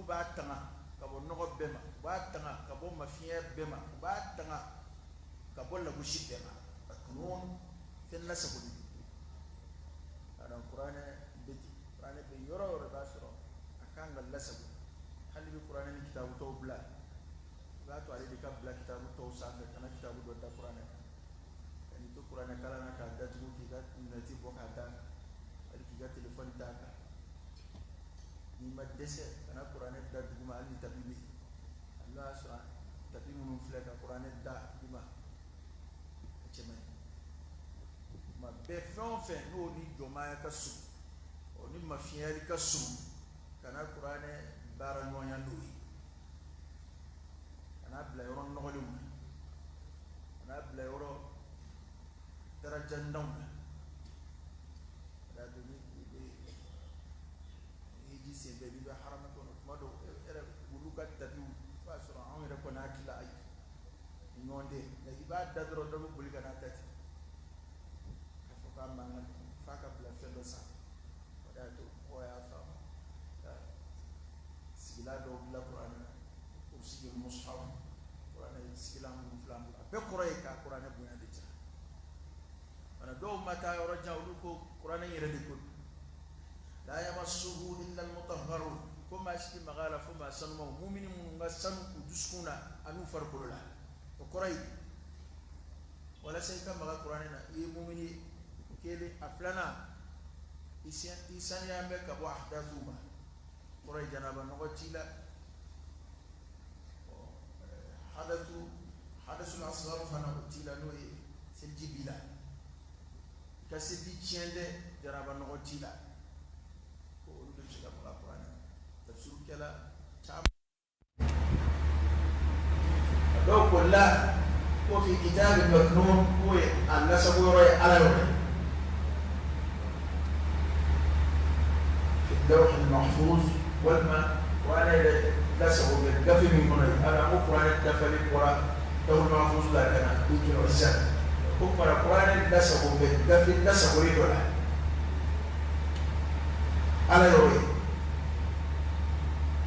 Olu b'a tanga ka bɔ nɔgɔ bɛɛ ma, u b'a tanga ka bɔ mafiɲɛya bɛɛ ma, u b'a tanga ka bɔ lagosi bɛɛ ma. Maknun, fɛn lasagolen. Kadan kuranɛ bɛ ten, kuranɛ bɛ yɔrɔ o yɔrɔ, i b'a sɔrɔ a kan ka lasago. Hali bɛ kuranɛ ni kitabu tɔw bila, i b'a to ale de ka bila kitabu tɔw sanfɛ, kana kitabu dɔ da kuranɛ kan. Kan'i to kuranɛ kalan na k'a datugu, k'i ka lunɛti bɔ k'a d'a kan, hali k'i ka telefɔni d'a kan. N'i ma dɛsɛ, kana kuranɛ da duguma, hali ni tapi bɛ yen. Hali n'o y'a sɔrɔ tapi minnu filɛ ka kuranɛ da duguma, a cɛ man ɲi. Tuma bɛɛ, fɛn o fɛn n'o ni jɔnmaya ka surun, o ni mafiɲɛyali ka surun, kana kuranɛ baara ɲɔgɔnya n'o ye. Kana bila yɔrɔ nɔgɔlenw na, kana bila yɔrɔ darajandanw na. Ni hiji senfɛ, n'i bɛ haramu kɔnɔ, tuma dɔw yɛrɛ olu ka tapiw, i b'a sɔrɔ anw yɛrɛ kɔni hakili la, ayi, ɲɔgɔn tɛ, nka i b'a da dɔrɔn, dɔ bɛ boli ka n'a ta ten k'a fɔ k'a mankan f'a ka bila fɛn dɔ sanfɛ. O de y'a to mɔgɔw y'a faamu ka sigilan dɔw dilan kuranɛ na, o sigi mushaf, kuranɛ sigilan minnu filɛ an bolo, a bɛɛ kɔrɔ ye ka kuranɛ bonya de jira. Mana dɔw ma taa yɔrɔ jan, olu ko kuranɛ yɛrɛ de ko la yamassuhu illa almutahharun, ko maa si tɛ maga a la fo maa sanumaw, mumini minnu ka sanu u dusukun na an'u farikolo la. O kɔrɔ ye, walasa i ka maga kuranɛ na, i ye mumini ye kelen. A filanan, i saniya bɛ ka bɔ ahdathu ma, kɔrɔ ye janaba nɔgɔ t'i la, hadathu, hadathul asghar fana o t'i la, n'o ye seliji b'i la, i ka seliji tiɲɛ tɛ, janaba nɔgɔ t'i la, ko olu de bɛ se ka maga kuranɛ na. Tafsirukɛla caman, a dɔw ko la, ko fi kitabin maknun, k'o ye a lasago yɔrɔ ye Ala yɔrɔ ye, fi lawhil mahfuz, walima kuranɛ yɛrɛ lasago bɛ gafe min kɔnɔ yen. Ala ko kuranɛ dafalen bɔra lawhil mahfuz la ka na Baytul Izza, ko kuma kuranɛ lasago bɛ gafe lasagolen dɔ la Ala yɔrɔ ye,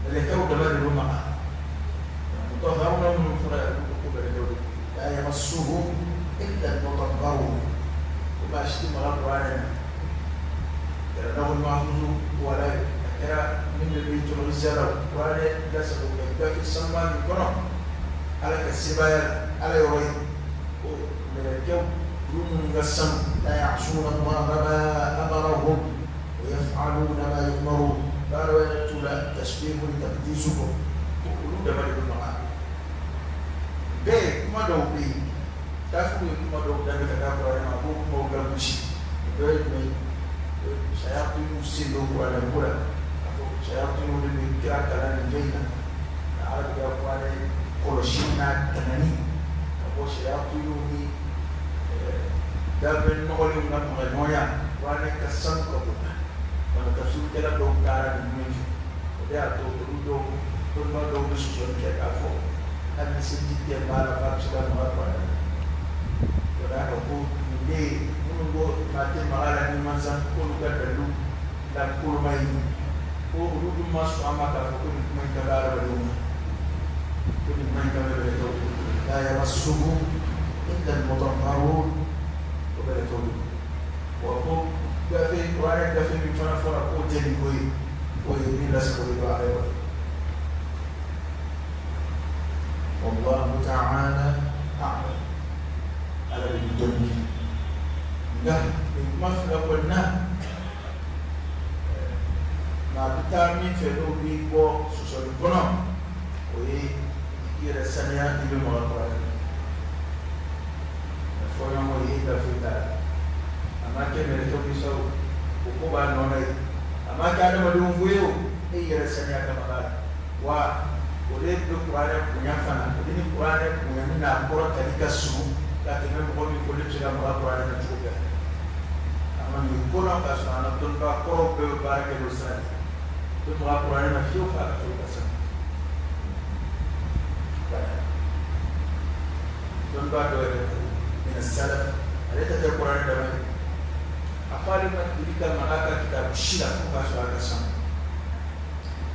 mɛlɛkɛw dama de bɛ maga. Mutahharuna minnu fɔra yan, olu ko mɛlɛkɛw de, la yamassuhu illa al-mutahharun, ko maa si tɛ maga kuranɛ na, kɛra lawhul mahfuz wala ye, a kɛra min bɛ Baytul Izza la, kuranɛ lasago bɛ gafe sanuman min kɔnɔ Ala ka sebaaya la, Ala yɔrɔ ye, ko mɛlɛkɛw, olu minnu ka sanu, la ya'suna Allaha ma amarahum wa yaf'aluna ma yu'marun, baara wɛrɛ t'u la tasbihu ni taqdisu kɔ, ko olu dama de bɛ maga. Bɛɛ kuma dɔw bɛ yen, kafiriw ye kuma dɔw da ka taa kuranɛ ma, a b'o kumaw lagosi. O dɔ ye jumɛn ye? Sayatiniw sen don kuranɛ ko la, k'a fɔ sayatiniw de bɛ kira kalan nin fɛn in na, nka Ala bɛ ka kuranɛ kɔlɔsi n'a tangani ka bɔ sayatiniw ni danfɛn nɔgɔlenw ka magaɲɔgɔnya. Kuranɛ ka sanu ka bɔ wala tafsirukɛla dɔw taara nin min fɛ, o de y'a to olu dɔw, dɔnnibaa dɔw bɛ sɔsɔli kɛ k'a fɔ hali ni seliji tɛ maa la, k'a bɛ se ka maga kuranɛ na. Ka d'a kan ko nin de ye minnu ko maa tɛ maga la ni mansa, k'olu ka dalilu la koloma ye, ko olu dun ma sɔn a ma k'a fɔ ko nin kuma in ka bɛ adamadenw ma, ko nin kuma in ka bɛ mɛlɛkɛw. La yamassuhu illa al-mutahharun, ko mɛlɛkɛw de. Wa ko gafe, kuranɛ gafe min fana fɔra, k'o tɛ nin ko ye, k'o ye min lasagolen don Ala yɔrɔ ye. Wallahu ta'ala a'lam, Ala de bɛ dɔnni kɛ. Nka nin kuma fila kɔni na, maa bɛ taa min fɛ n'o b'i bɔ sɔsɔli kɔnɔ, o ye i yɛrɛ saniya, i bɛ maga kuranɛ na. Fɔɲɔgɔn ye gafe ta, a ma kɛ mɛlɛkɛw ye sa o, o ko b'a nɔ na yen, a ma kɛ adamadenw ko ye o, e yɛrɛ saniya ka maga la. Wa o de bɛ kuranɛ bonya fana, o de ni kuranɛ bonyani n'a kɔrɔ tali ka surun ka tɛmɛ mɔgɔ min ko ne bɛ se ka maga kuranɛ na cogo bɛɛ. A ma nin ko la k'a sɔrɔ an ka dɔnnibaa kɔrɔw bɛɛ bɛ baara kɛ n'o sira de ye. U tɛ maga kuranɛ na fiyewu f'a ka sɔrɔ ka sanu. Dɔnnibaa dɔ yɛrɛ ko min salaf, ale ta tɛ kuranɛ dama ye, a ko ale ma deli ka maga ka kitabu si la fo k'a sɔrɔ a ka sanu.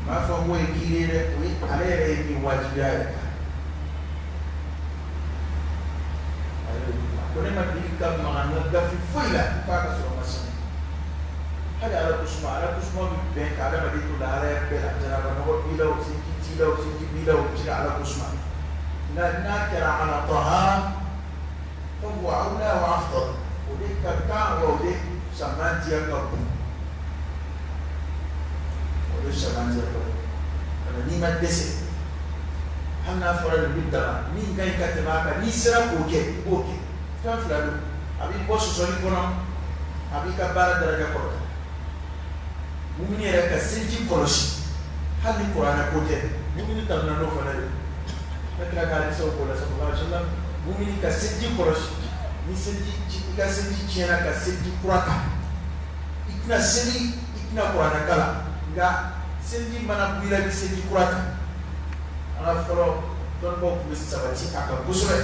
N b'a fɔ k'o ye kiiri ye dɛ, o ye ale yɛrɛ ye min wajibiya yɛrɛ kan. Ko ne ma deli ka maga n ka gafe foyi la f'a ka sɔrɔ n ma sanu. Hali ala kusuma, ala kusuma bɛ bɛn ka adamaden to lahalaya bɛɛ la. Janaba nɔgɔ b'i la o, seliji t'i la o, seliji b'i la o, i bɛ se ka ala kusuma. Nka n'a kɛra ala tahara fahuwa awla wa afdal, o de ka kan wa o de samantiya ka bon. O de samantiya ka bon. Nka n'i ma dɛsɛ, hali n'a fɔra nin bɛ daga, min ka ɲi ka tɛmɛ a kan, n'i sera k'o kɛ, i b'o kɛ. Fɛn fila don, a b'i bɔ sɔsɔli kɔnɔ, a b'i ka baara daraja kɔrɔta. Mumini yɛrɛ ka seliji kɔlɔsi, hali ni kuranɛ ko tɛ, mumini tanuna n'o fana ye. Ne kira ka hadisaw b'o la sallallahu alaihi wasallam, mumini ka seliji kɔlɔsi, ni seliji i ka seliji tiɲɛna ka seliji kura ta, i tɛna seli, i tɛna kuranɛ kalan, nka seliji mana bɔ i la, i bɛ seliji kura ta. An ka fɔlɔ dɔnnibaaw tun bɛ sabati a kan kosɛbɛ.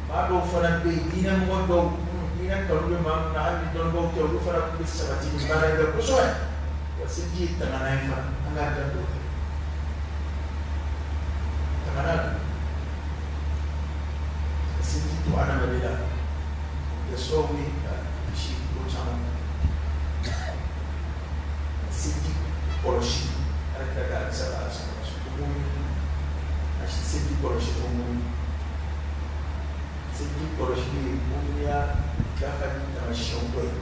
Maa dɔw fana bɛ yen, diinɛmɔgɔ dɔw minnu diinɛ kanu bɛ maa min na, hali ni dɔnnibaaw tɛ, olu fana tun bɛ sabati nin baara in kan kosɛbɛ. Wa seliji ye tangana ye fana, an k'an janto o la. Tangana don. Ka seliji to adamaden la, o bɛ kɛ sababu ye ka kisi ko caman ma. Ka seliji kɔlɔsi, ala kira ka hadisa la, ko mumini a seliji kɔlɔsi ko mumini. Seliji kɔlɔsili ye muminiya dafali taamasiyɛnw dɔ ye.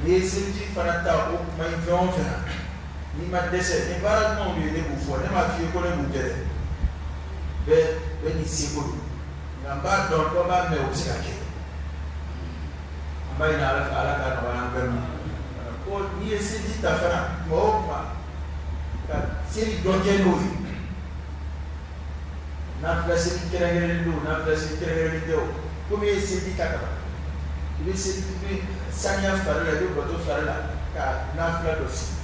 N'i ye seliji fana ta o kuma in fɛn o fɛn na, n'i ma dɛsɛ, ni baara ɲumanw de ye ne b'u fɔ, ne m'a f'i ye ko ne b'u kɛ dɛ. Bɛɛ n'i seko don, nka n b'a dɔn dɔ b'a mɛn o bɛ se ka kɛ. An b'a ɲini Ala fɛ, Ala k'a nɔgɔya an bɛɛ ma. Ko n'i ye seliji ta fana, tuma o tuma ka seli dɔ kɛ n'o ye. Nafila seli kɛrɛnkɛrɛnnen don, nafila seli kɛrɛnkɛrɛnnen tɛ o. Komi e ye seliji ta ka ban, i bɛ seli, i bɛ saniya fari la, i bɛ bato fari la ka nafila dɔ sigi.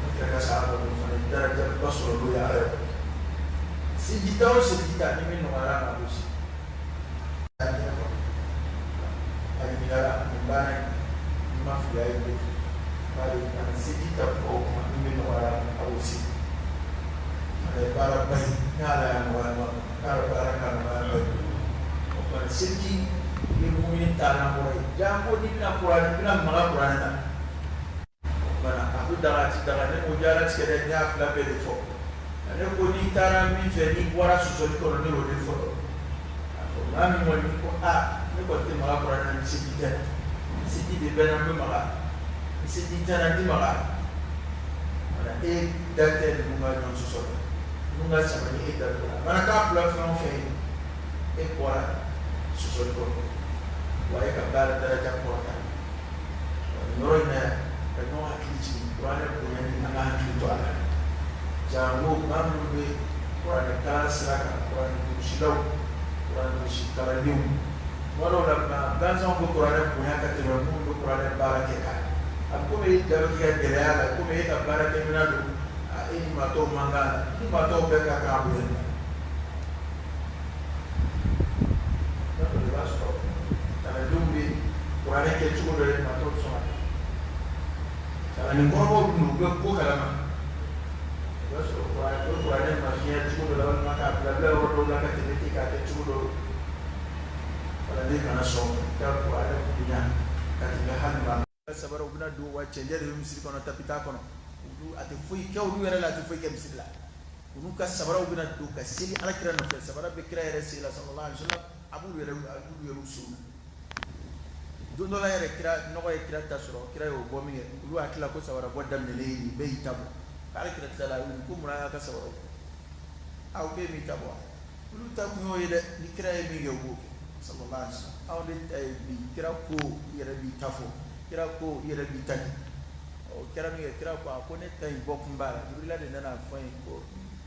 Ne kira ka sahaba dɔ fana ye darajaba sɔrɔ n'o ye Ala yɔrɔ. Seliji ta o seliji ta, ni min nɔgɔyara a ma, a b'o sigi. A ɲininkara nin baara in, n'i ma fili a ye bɛ bari ka na seliji ta kuma o kuma, ni min nɔgɔyara a b'o sigi. Fana ye baaraba ye, ni Ala y'a nɔgɔya ma, n'a baara ka nɔgɔya bɛɛ. O tuma seliji ye mumini taalan kɔrɔ ye, janko n'i bɛna kuranɛ, i bɛna maga kuranɛ na. O tuma a bɛ daga, a ti daga, ne m'o jaratigɛ dɛ, ne y'a fila bɛɛ de fɔ. Ne ko n'i taara min fɛ, n'i bɔra sɔsɔli kɔnɔ, ne y'o de fɔ. A fɔ maa min kɔni ko a ne kɔni tɛ maga kuranɛ na ni seliji tɛ, ni seliji de bɛ n na n bɛ maga, ni seliji tɛ n na n tɛ maga. Wala e da tɛ ninnu ka ɲɔgɔn sɔsɔ la, ninnu ka sabali e da t'o la. A mana k'a fila fɛn o fɛn ye, e bɔra sɔsɔli kɔnɔ, wa e ka baara daraja kɔrɔta. Nin yɔrɔ in na yan, ka ɲɔgɔn hakili jigin kuranɛ bonya ni an ka hakili to a la. Janko maa minnu bɛ kuranɛ kalan sira kan, kuranɛ durusilaw, kuranɛ durusi kalandenw, tuma dɔw la maa gansanw bɛ kuranɛ bonya ka tɛmɛ minnu bɛ kuranɛ baara kɛ kan. A bɛ komi e ja bɛ k'i ka gɛlɛya la, komi e ka baarakɛminɛn don, e ni maa tɔw man kan la, i ni maa tɔw bɛɛ ka kan a bonya na. Fɛn dɔ de b'a sɔrɔ kalandenw bɛ kuranɛ kɛ cogo dɔ ye, maa tɔw tɛ sɔn ka kɛ. Kalanden kɔrɔbaw dun u bɛ ko kalama. I b'a sɔrɔ kuranɛ, u bɛ kuranɛ mafiɲɛya cogo dɔ la, walima k'a bila bila yɔrɔ dɔw la ka tɛmɛ ten k'a kɛ cogo dɔ la. Kalanden kana sɔn ka kuranɛ bonya ka tɛmɛ hali maa sabara u bɛna don wa cɛncɛn de bɛ misiri kɔnɔ, tapi t'a kɔnɔ, olu a tɛ foyi kɛ olu yɛrɛ la, a tɛ foyi kɛ misiri la. Olu ka sabaraw bɛna don ka seli ala kira nɔfɛ, sabara bɛ kira yɛrɛ sen la sallallahu alaihi wasallam, a b'olu yɛrɛ, a b'olu yɛrɛ senw na. Don dɔ la yɛrɛ, kira nɔgɔ ye kira ta sɔrɔ, kira y'o bɔ min kɛ, olu hakili la ko sabara bɔ daminɛlen ye nin bɛɛ y'i ta bɔ. K'ale kira tilala a y'u ko munna y'a ka sabara bɔ? Aw k'e m'i ta bɔ wa? Olu ta kun y'o ye dɛ, ni kira ye min kɛ u b'o kɛ sallallahu alaihi wasallam. Anw de ta ye bi, kira ko i yɛrɛ b'i ta fɔ, kira ko i yɛrɛ b'i ta kɛ. O kɛra min kɛ, kira ko a ko ne ta in bɔ kun b'a la, Jibirila de nana fɔ n ye ko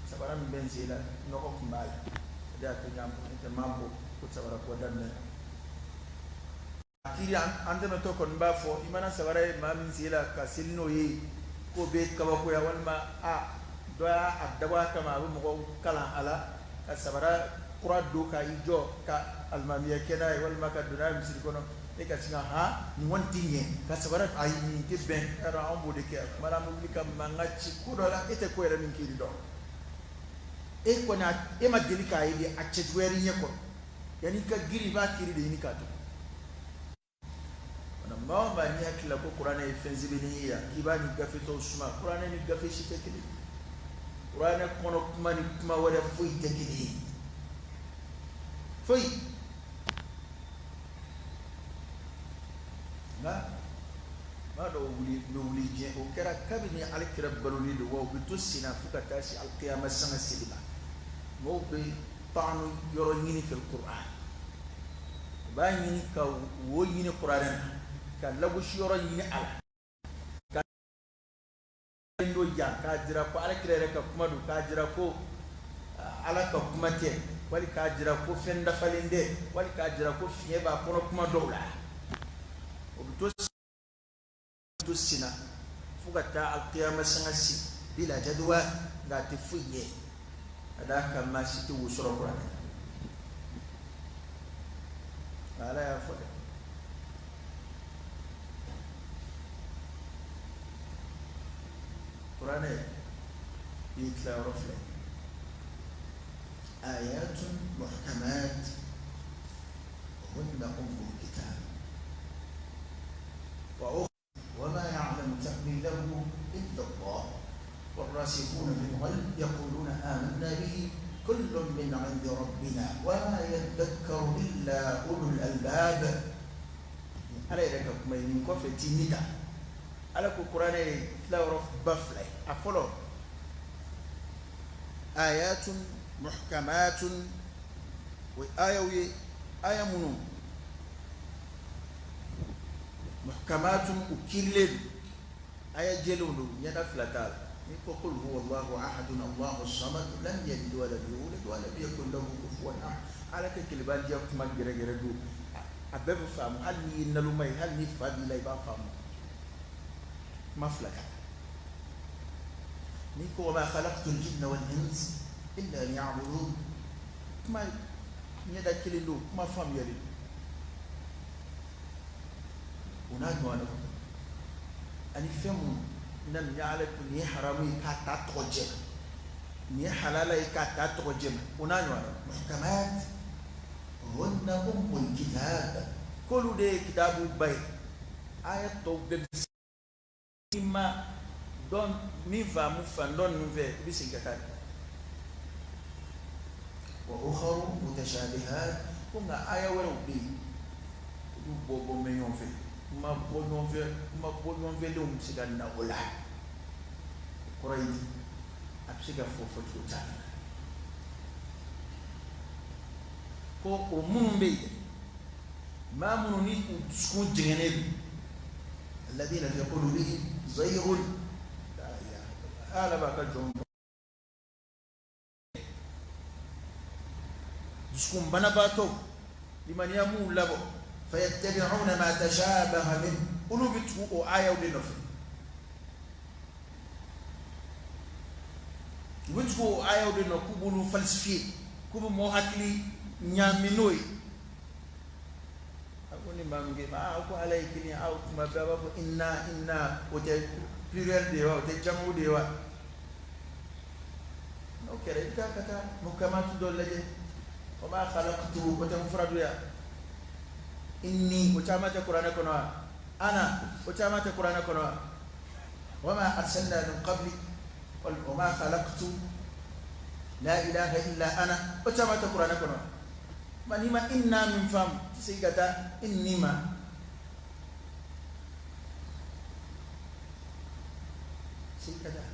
sabara min bɛ n sen la nɔgɔ kun b'a la, o de y'a to n y'a bɔ, n'o tɛ n m'a bɔ ko sabara bɔ daminɛ na. A kiiri an tɛmɛtɔ kɔni b'a fɔ, i mana sabara ye maa min sen la ka seli n'o ye k'o bɛ kabakoya, walima a dɔ y'a dabɔ a kama a bɛ mɔgɔw kalan a la ka sabara kura don ka i jɔ ka alimamiya kɛ n'a ye, walima ka don n'a ye misiri kɔnɔ, E ka sin ka han nin kɔni tɛ ɲɛ ka sabara ayi nin tɛ bɛn yarɔ anw b'o de kɛ kuma la an bɛ wuli ka mankan ci ko dɔ la e tɛ ko yɛrɛ min kiri dɔn e kɔni e ma deli k'a ye de a cɛjuguyara i ɲɛ kɔrɔ yanni i ka girin i b'a kiri de ɲini k'a dɔn maa o maa n'i hakili la ko kuranɛ ye fɛn sɛbɛnnen ye yan k'i b'a ni gafe tɔw suma kuranɛ ni gafe si tɛ kelen ye kuranɛ kɔnɔ kuma ni kuma wɛrɛ foyi tɛ kelen ye foyi nka maa dɔw wuli bɛ wuli diɲɛ o kɛra kabini alakira balolen don wa u bɛ to senna fo ka taa se alikiyama sanga seli ma mɔgɔw bɛ taanu yɔrɔ ɲini fil kuran u b'a ɲini ka wo ɲini kuranɛ na ka lagosi yɔrɔ ɲini a la ka don yan k'a jira ko alakira yɛrɛ ka kuma don k'a jira ko ala ka kuma tɛ wali k'a jira ko fɛn dafalen tɛ wali k'a jira ko fiɲɛ b'a kɔnɔ kuma dɔw la o bɛ to senna fo ka taa alkiyama sanga se bila jaduwa nka a tɛ foyi ɲɛ ka d'a kan maa si tɛ wo sɔrɔ kuranɛ na ala y'a fɔ dɛ kuranɛ ye tilayɔrɔ fila ye ayatun muhkamat hunna ummul kitab wa وما يعلم تأويله إلا الله والراسخون في العلم يقولون آمنا به كل من عند ربنا وما يذكر إلا أولو الألباب ala yɛrɛ ka kuma ye nin kɔfɛ ti ni ta ala ko kuranɛ ye tilayɔrɔ ba fila ye a fɔlɔ ayatun muhkamatun o ye ayaw ye aya minnu muhkamatun u kirilen don aya jɛlenw don ɲɛda fila t'a la n'i ko qul huwa allahu ahadun allahu samad lam yalid wa lam yulad wa lam yakun lahu kufuwan ahad ala ka kelebandiya kuma gɛrɛgɛrɛ don a bɛɛ bɛ faamu hali n'i ye naloma ye hali ni fa b'i la i b'a faamu kuma fila t'a la n'i ko wa ma khalaqtul jinna wal ins illa liya'budun kuma ɲɛda kelen don kuma faamuyalen don o n'a ɲɔgɔnnaw ani fɛn minnu na nin ala ko nin ye haramu ye k'a ta tɔgɔ jɛma nin ye halala ye k'a ta tɔgɔ jɛma o n'a ɲɔgɔnnaw muhkamat hunna ummul kitab k'olu de ye kitabu ba ye aya tɔw bɛɛ bɛ i ma dɔn min faamu fan dɔ ninnu fɛ i bɛ segin ka taa de wa ukharu mutashabihat ko nka aya wɛrɛw bɛ yen olu bɔ bɔ bɛ ɲɔgɔn fɛ kuma bɔ ɲɔgɔn fɛ kuma bɔ ɲɔgɔn fɛlenw bɛ se ka na o la o kɔrɔ ye di a bɛ se ka fɔ fɔcogo caman na ko o minnu bɛ yen maa minnu ni u dusukun jɛngɛnnen don alladhina fi qulubihim zayghun la ilaha illallah ala b'a ka jɔnw dɔn dusukun banabaatɔ limaniya m'u labɔ fayattabi'una ma tashabaha min olu bɛ tugu o ayaw de nɔfɛ u bɛ tugu o ayaw de nɔ k'u b'olu falsifier k'u bɛ mɔgɔ hakili ɲaami n'o ye a ko ni maa min ko aa ko ala ye kelen aw tuma bɛɛ a b'a fɔ inna inna o tɛ pluriel de ye wa o tɛ jamu de ye wa n'o kɛra i bɛ taa ka taa muhkamatu dɔ lajɛ wa ma khalaqtu o tɛ mufradu ya inni o caman tɛ kuranɛ kɔnɔ wa ana o caman tɛ kuranɛ kɔnɔ wa wa ma arsalna min qablik wa ma khalaqtu la ilaha illa ana o caman tɛ kuranɛ kɔnɔ wa ma n'i ma inna min faamu tɛ segin ka taa inni ma segin ka taa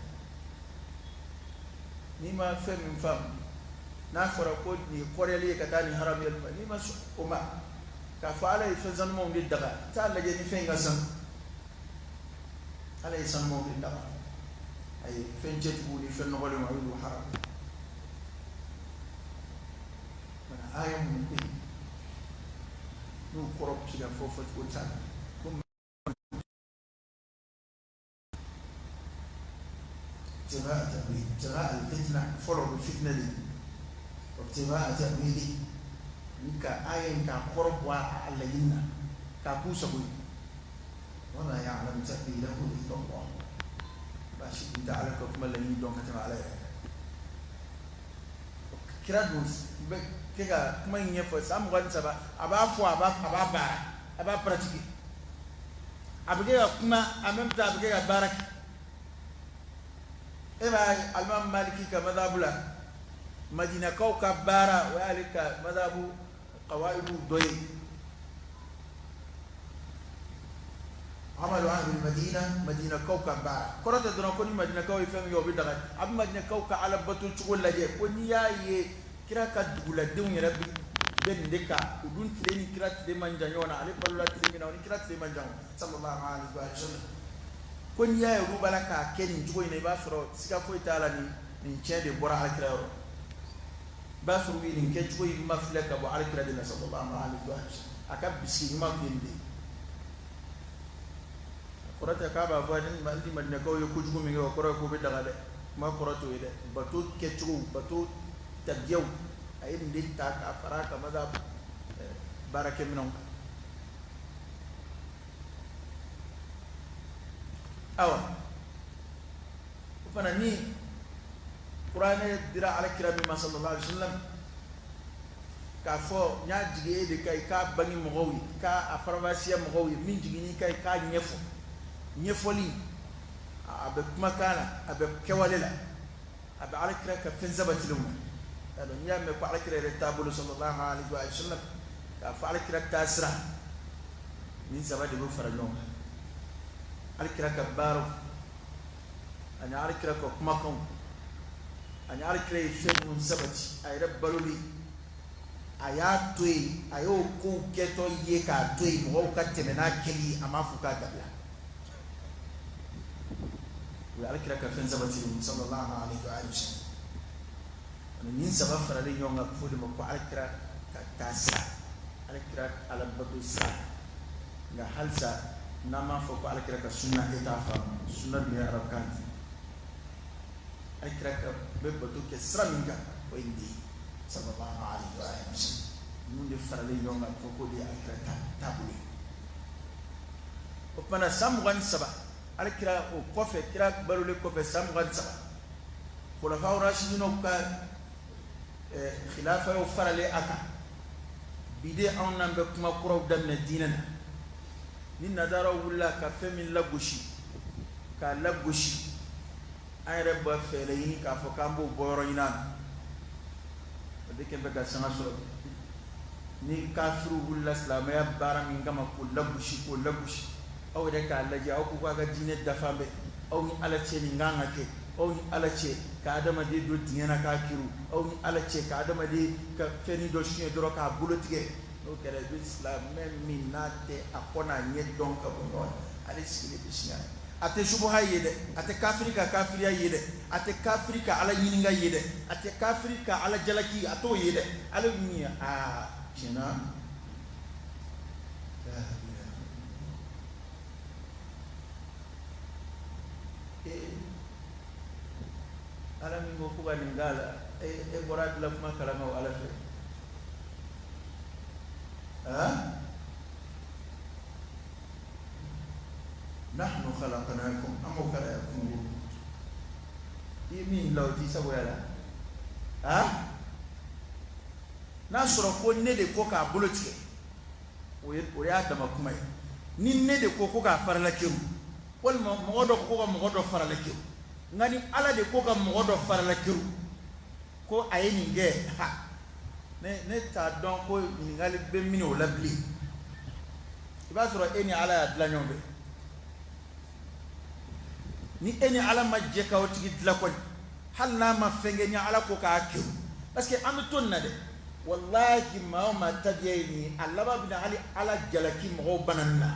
n'i ma fɛn min faamu n'a fɔra ko nin ye kɔrɔyali ye ka taa nin haramuyali ma n'i ma sɔn o ma k'a fɔ ala ye fɛn sanumanw de daga t'a lajɛ ni fɛn in ka sanu ala ye sanumanw de daga a ye fɛn cɛjuguw ni fɛn nɔgɔlenw a y'olu haramu aya minnu bɛ yen n'u kɔrɔ bɛ se ka fɔ fɔcogo caman ko ibtigha al-fitna fɔlɔ o bɛ fitinɛ de ye ibtigha ta'wili ni ka aya in k'a kɔrɔ bɔ a laɲini na K'a k'u sago ye. Wa ma ya'lamu ta'wilahu illa Allah. Baasi tun tɛ Ala ka kuma laɲini dɔn ka tɛmɛ Ala yɛrɛ kan. Kira dun bɛ kɛ ka kuma in ɲɛfɔ san 23, a b'a fɔ, a b'a baara, a b'a pratiquer, a bɛ kɛ ka kuma en même temps a bɛ kɛ ka baara kɛ. E b'a ye Alimami Maliki ka madhabu la, Madinakaw ka baara, o y'ale ka madhabu qawaidu dɔ ye. Amalu ahli Madina, Madinakaw ka baara kɔrɔ tɛ dɔrɔn ko ni Madinakaw ye fɛn min kɛ o bɛ daga. A bɛ Madinakaw ka ala bato cogo lajɛ, ko n'i y'a ye kira ka duguladenw yɛrɛ bɛ nin de kan, u dun tile ni kira tile man jan ɲɔgɔn na, ale balola tile min na o ni kira tile man jan, sallallahu alaihi wa sallam. Ko n'i y'a ye olu b'a la k'a kɛ nin cogo in na, i b'a sɔrɔ siga foyi t'a la, nin tiɲɛ de bɔra alakira yɔrɔ. I b'a sɔrɔ u ye nin kɛcogo in mafilɛ ka bɔ alakira de la, sallallahu alaihi wa sallam. A ka bisigi ɲuman tun ye nin de ye. Kɔrɔ tɛ k'a b'a fɔ ni Madinakaw ye kojugu min kɛ, o kɔrɔ ye k'o bɛ daga dɛ. Kuma kɔrɔ t'o ye dɛ. Bato kɛcogo, bato tabiyaw, a ye nin de ta k'a fara a ka mazhabu baarakɛminɛnw kan. Awa, o fana ni kuranɛ dira alakira min ma, sallallahu alaihi wa sallam, k'a fɔ n y'a jigin e de kan, i k'a bange mɔgɔw ye, i k'a faranfasiya mɔgɔw ye, min jiginn'i kan i k'a ɲɛfɔ. Ɲɛfɔli a bɛ kumakan na, a bɛ kɛwale la, a bɛ alakira ka fɛn sabatilenw na. N'i y'a mɛn ko alakira yɛrɛ taabolo, sallallahu alaihi wa sallam, k'a fɔ alakira taasira, nin saba de bɛ fara ɲɔgɔn kan: alakira ka baaraw, ani alakira ka kumakanw, ani alakira ye fɛn minnu sabati a yɛrɛ baloli, a y'a to yen, a y'o kow kɛtɔ ye k'a to yen mɔgɔw ka tɛmɛ n'a kɛli ye, a m'a fɔ k'a dabila. O ye alakira ka fɛn sabatilenw, sallallahu alaihi wa sallam. Ani nin saba faralen ɲɔgɔn kan, fo de ma ko alakira ka taasira, alakira alabato sira. Nka halisa n'an m'a fɔ ko alakira ka sunna, e t'a faamu. Sunna dun ye arabukan ye. Alakira ka bɛ bato kɛ sira min kan, o ye nin de ye, sallallahu alaihi wa sallam. Ninnu de faralen ɲɔgɔn kan fɔ k'o de ye alakira taabolo ye. O tuma na, san 23 alakira o kɔfɛ, kira balolen kɔfɛ san 23, khulafa rashidinaw ka khilafaw faralen a kan. Bi de anw n'an bɛ kuma kuraw daminɛ diinɛ na. Ni nazaraw wulila ka fɛn min lagosi k'a lagosi, an yɛrɛ bɛ fɛɛrɛ ɲini k'a fɔ k'an b'o bɔ yɔrɔ ɲini a na. O de kɛn bɛ ka sanga sɔrɔ. Ni kafiriw wulila silamɛya baara min kama k'o lagosi, k'o lagosi, aw yɛrɛ k'a lajɛ, aw ko k'a ka diinɛ dafa bɛ aw ni Ala cɛ, nin kan ka kɛ aw ni Ala cɛ ka adamaden don dingɛ na k'a kiru, aw ni Ala cɛ ka adamaden ka fɛnnin dɔ suɲɛ dɔrɔn k'a bolo tigɛ. N'o kɛra, i bɛ silamɛ min n'a tɛ a kɔ n'a ɲɛ dɔn ka bɔ ɲɔgɔn na, ale sigilen bɛ siɲɛ. A tɛ subuha ye dɛ, a tɛ kafiri ka kafiriya ye dɛ, a tɛ kafiri ka Ala ɲininka ye dɛ, a tɛ kafiri ka Ala jalaki, a t'o ye dɛ. Ale bɛ min ye, aa, tiɲɛna, ee, Ala min ko ko ka nin k'a la, e bɔra a dilan kuma kalama o Ala fɛ. Ah, nahnu khalaqnakum, an m'o kala ya kungo i ye min dilan, o t'i sagoya la. Ah, n'a sɔrɔ ko ne de ko k'a bolo tigɛ, o y'a dama kuma ye. Ni ne de ko ko k'a farala keru, walima mɔgɔ dɔ ko ka mɔgɔ dɔ farala keru, nka ni Ala de ko ka mɔgɔ dɔ farala keru ko a ye nin kɛ, ha, ne t'a dɔn ko ɲininkali bɛ min o la bilen. I b'a sɔrɔ e ni Ala y'a dilan ɲɔgɔn fɛ. Ni e ni Ala ma jɛ k'aw tigi dilan kɔni, hali n'a ma fɛn kɛ, ni Ala ko k'a keru, parce que an bɛ to nin na dɛ. Walahi, maa o maa tabiya ye nin ye, a laban bɛ na hali Ala jalaki mɔgɔw bana nin na.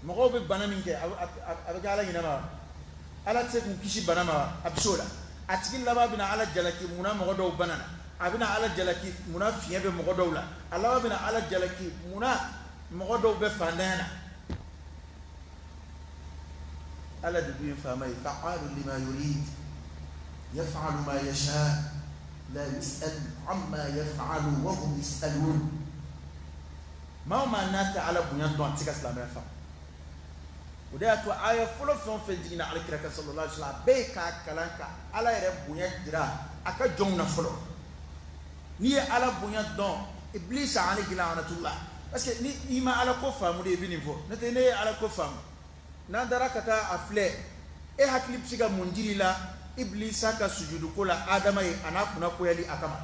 Mɔgɔw bɛ bana min kɛ, a bɛ kɛ Ala ɲinɛ ma wa? Ala tɛ se k'u kisi bana ma wa? A bɛ se o la. A tigi laban bɛna Ala jalaki munna mɔgɔ dɔw bana na. A bɛna Ala jalaki munna fiɲɛ bɛ mɔgɔ dɔw la. A laban bɛna Ala jalaki munna mɔgɔ dɔw bɛ fantanya na. Ala de dun ye faama ye, fa'alu lima yurid, yaf'alu ma yasha, la yus'al amma yaf'alu wa hum yus'alun. Maa o maa n'a tɛ Ala bonya dɔn, a tɛ se ka silamɛya faamu. O de y'a to aya fɔlɔ fɛn o fɛn jiginna Alakira kan sallallahu alaihi wasallam, a bɛɛ ye k'a kalan ka Ala yɛrɛ bonya jira a ka jɔnw na fɔlɔ. N'i ye Ala bonya dɔn, Iblisa alayhi la'anatullah, parce que ni i ma Ala ko faamu de i bɛ nin fɔ. N'o tɛ ne ye Ala ko faamu, n'an taara ka taa a filɛ, e hakili bɛ se ka mun jiri la Iblisa ka sujudu ko la Adama ye a n'a kunna koyali a kama?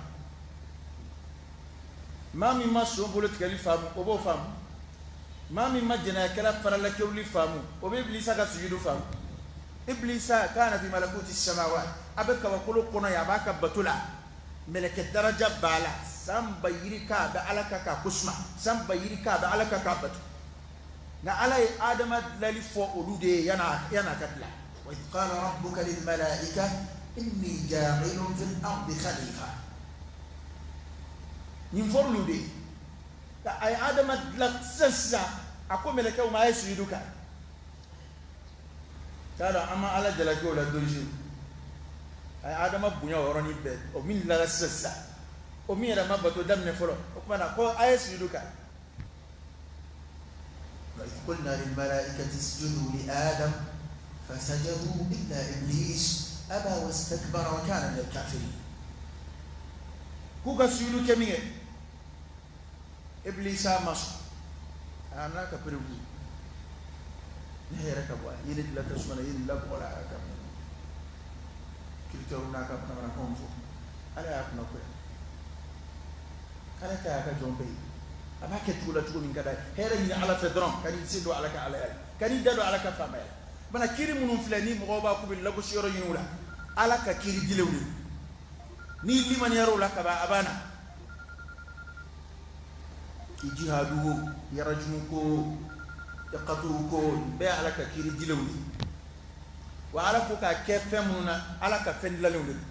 Maa min ma son bolo tigɛli faamu, o b'o faamu. Maa min ma jɛnɛyakɛla faralakewuli faamu, o bɛ Iblisa ka sujudu faamu. Iblisa kana fi malakuti samawat, a bɛ kabakolo kɔnɔ yen, a b'a ka bato la, mɛlɛkɛ daraja b'a la, san ba yirika a bɛ Ala kan k'a ko suma, san ba yirika a bɛ Ala kan k'a bato. Nka Ala ye Adama dilali fɔ olu de ye yan'a ka dilan. Wa idh qala rabbuka lil malaika inni ja'ilun fil ardi khalifa. Nin fɔr'olu de ye. A ye Adama dilan sisan sisan, a ko mɛlɛkɛw ma a ye sujudu kɛ. T'a dɔn an ma Ala jalaki o la don si. A ye Adama bonya o yɔrɔnin bɛɛ, o min dilanna sisan sisan, o min yɛrɛ ma bato daminɛ fɔlɔ, o tuma na ko a ye sujudu kɛ. Wa idh qulna lil malaikati isjudu li Adam fasajadu illa iblis aba wastakbara wa kana min al kafirin. K'u ka sujudu kɛ min kɛ, Iblisa ma sɔn, a n'a ka preuve ne yɛrɛ ka bɔ a ye ne dilan tasuma na, i ye nin dilan bɔgɔ la, a ka kiritaw n'a ka manamanakanw fɔ. Ala y'a kunna koya, k'ale ta y'a ka jɔn bɛɛ ye, a b'a kɛ cogo la cogo min ka d'a ye. Hɛrɛ ɲini Ala fɛ dɔrɔn, ka n'i sen don Ala ka Alaya la, ka n'i da don Ala ka faamaya la. Bana kiiri minnu filɛ ni mɔgɔw b'a k'u bɛ lagosi yɔrɔ ɲini u la, Ala ka kiiri dilenw de. N'i limaniyara o la ka ban, a banna. I jihadu o, i arajumu ko o, i katuru ko o, nin bɛɛ Ala ka kiiri dilenw de. Wa Ala ko k'a kɛ fɛn minnu na, Ala ka fɛn dilanlenw de don.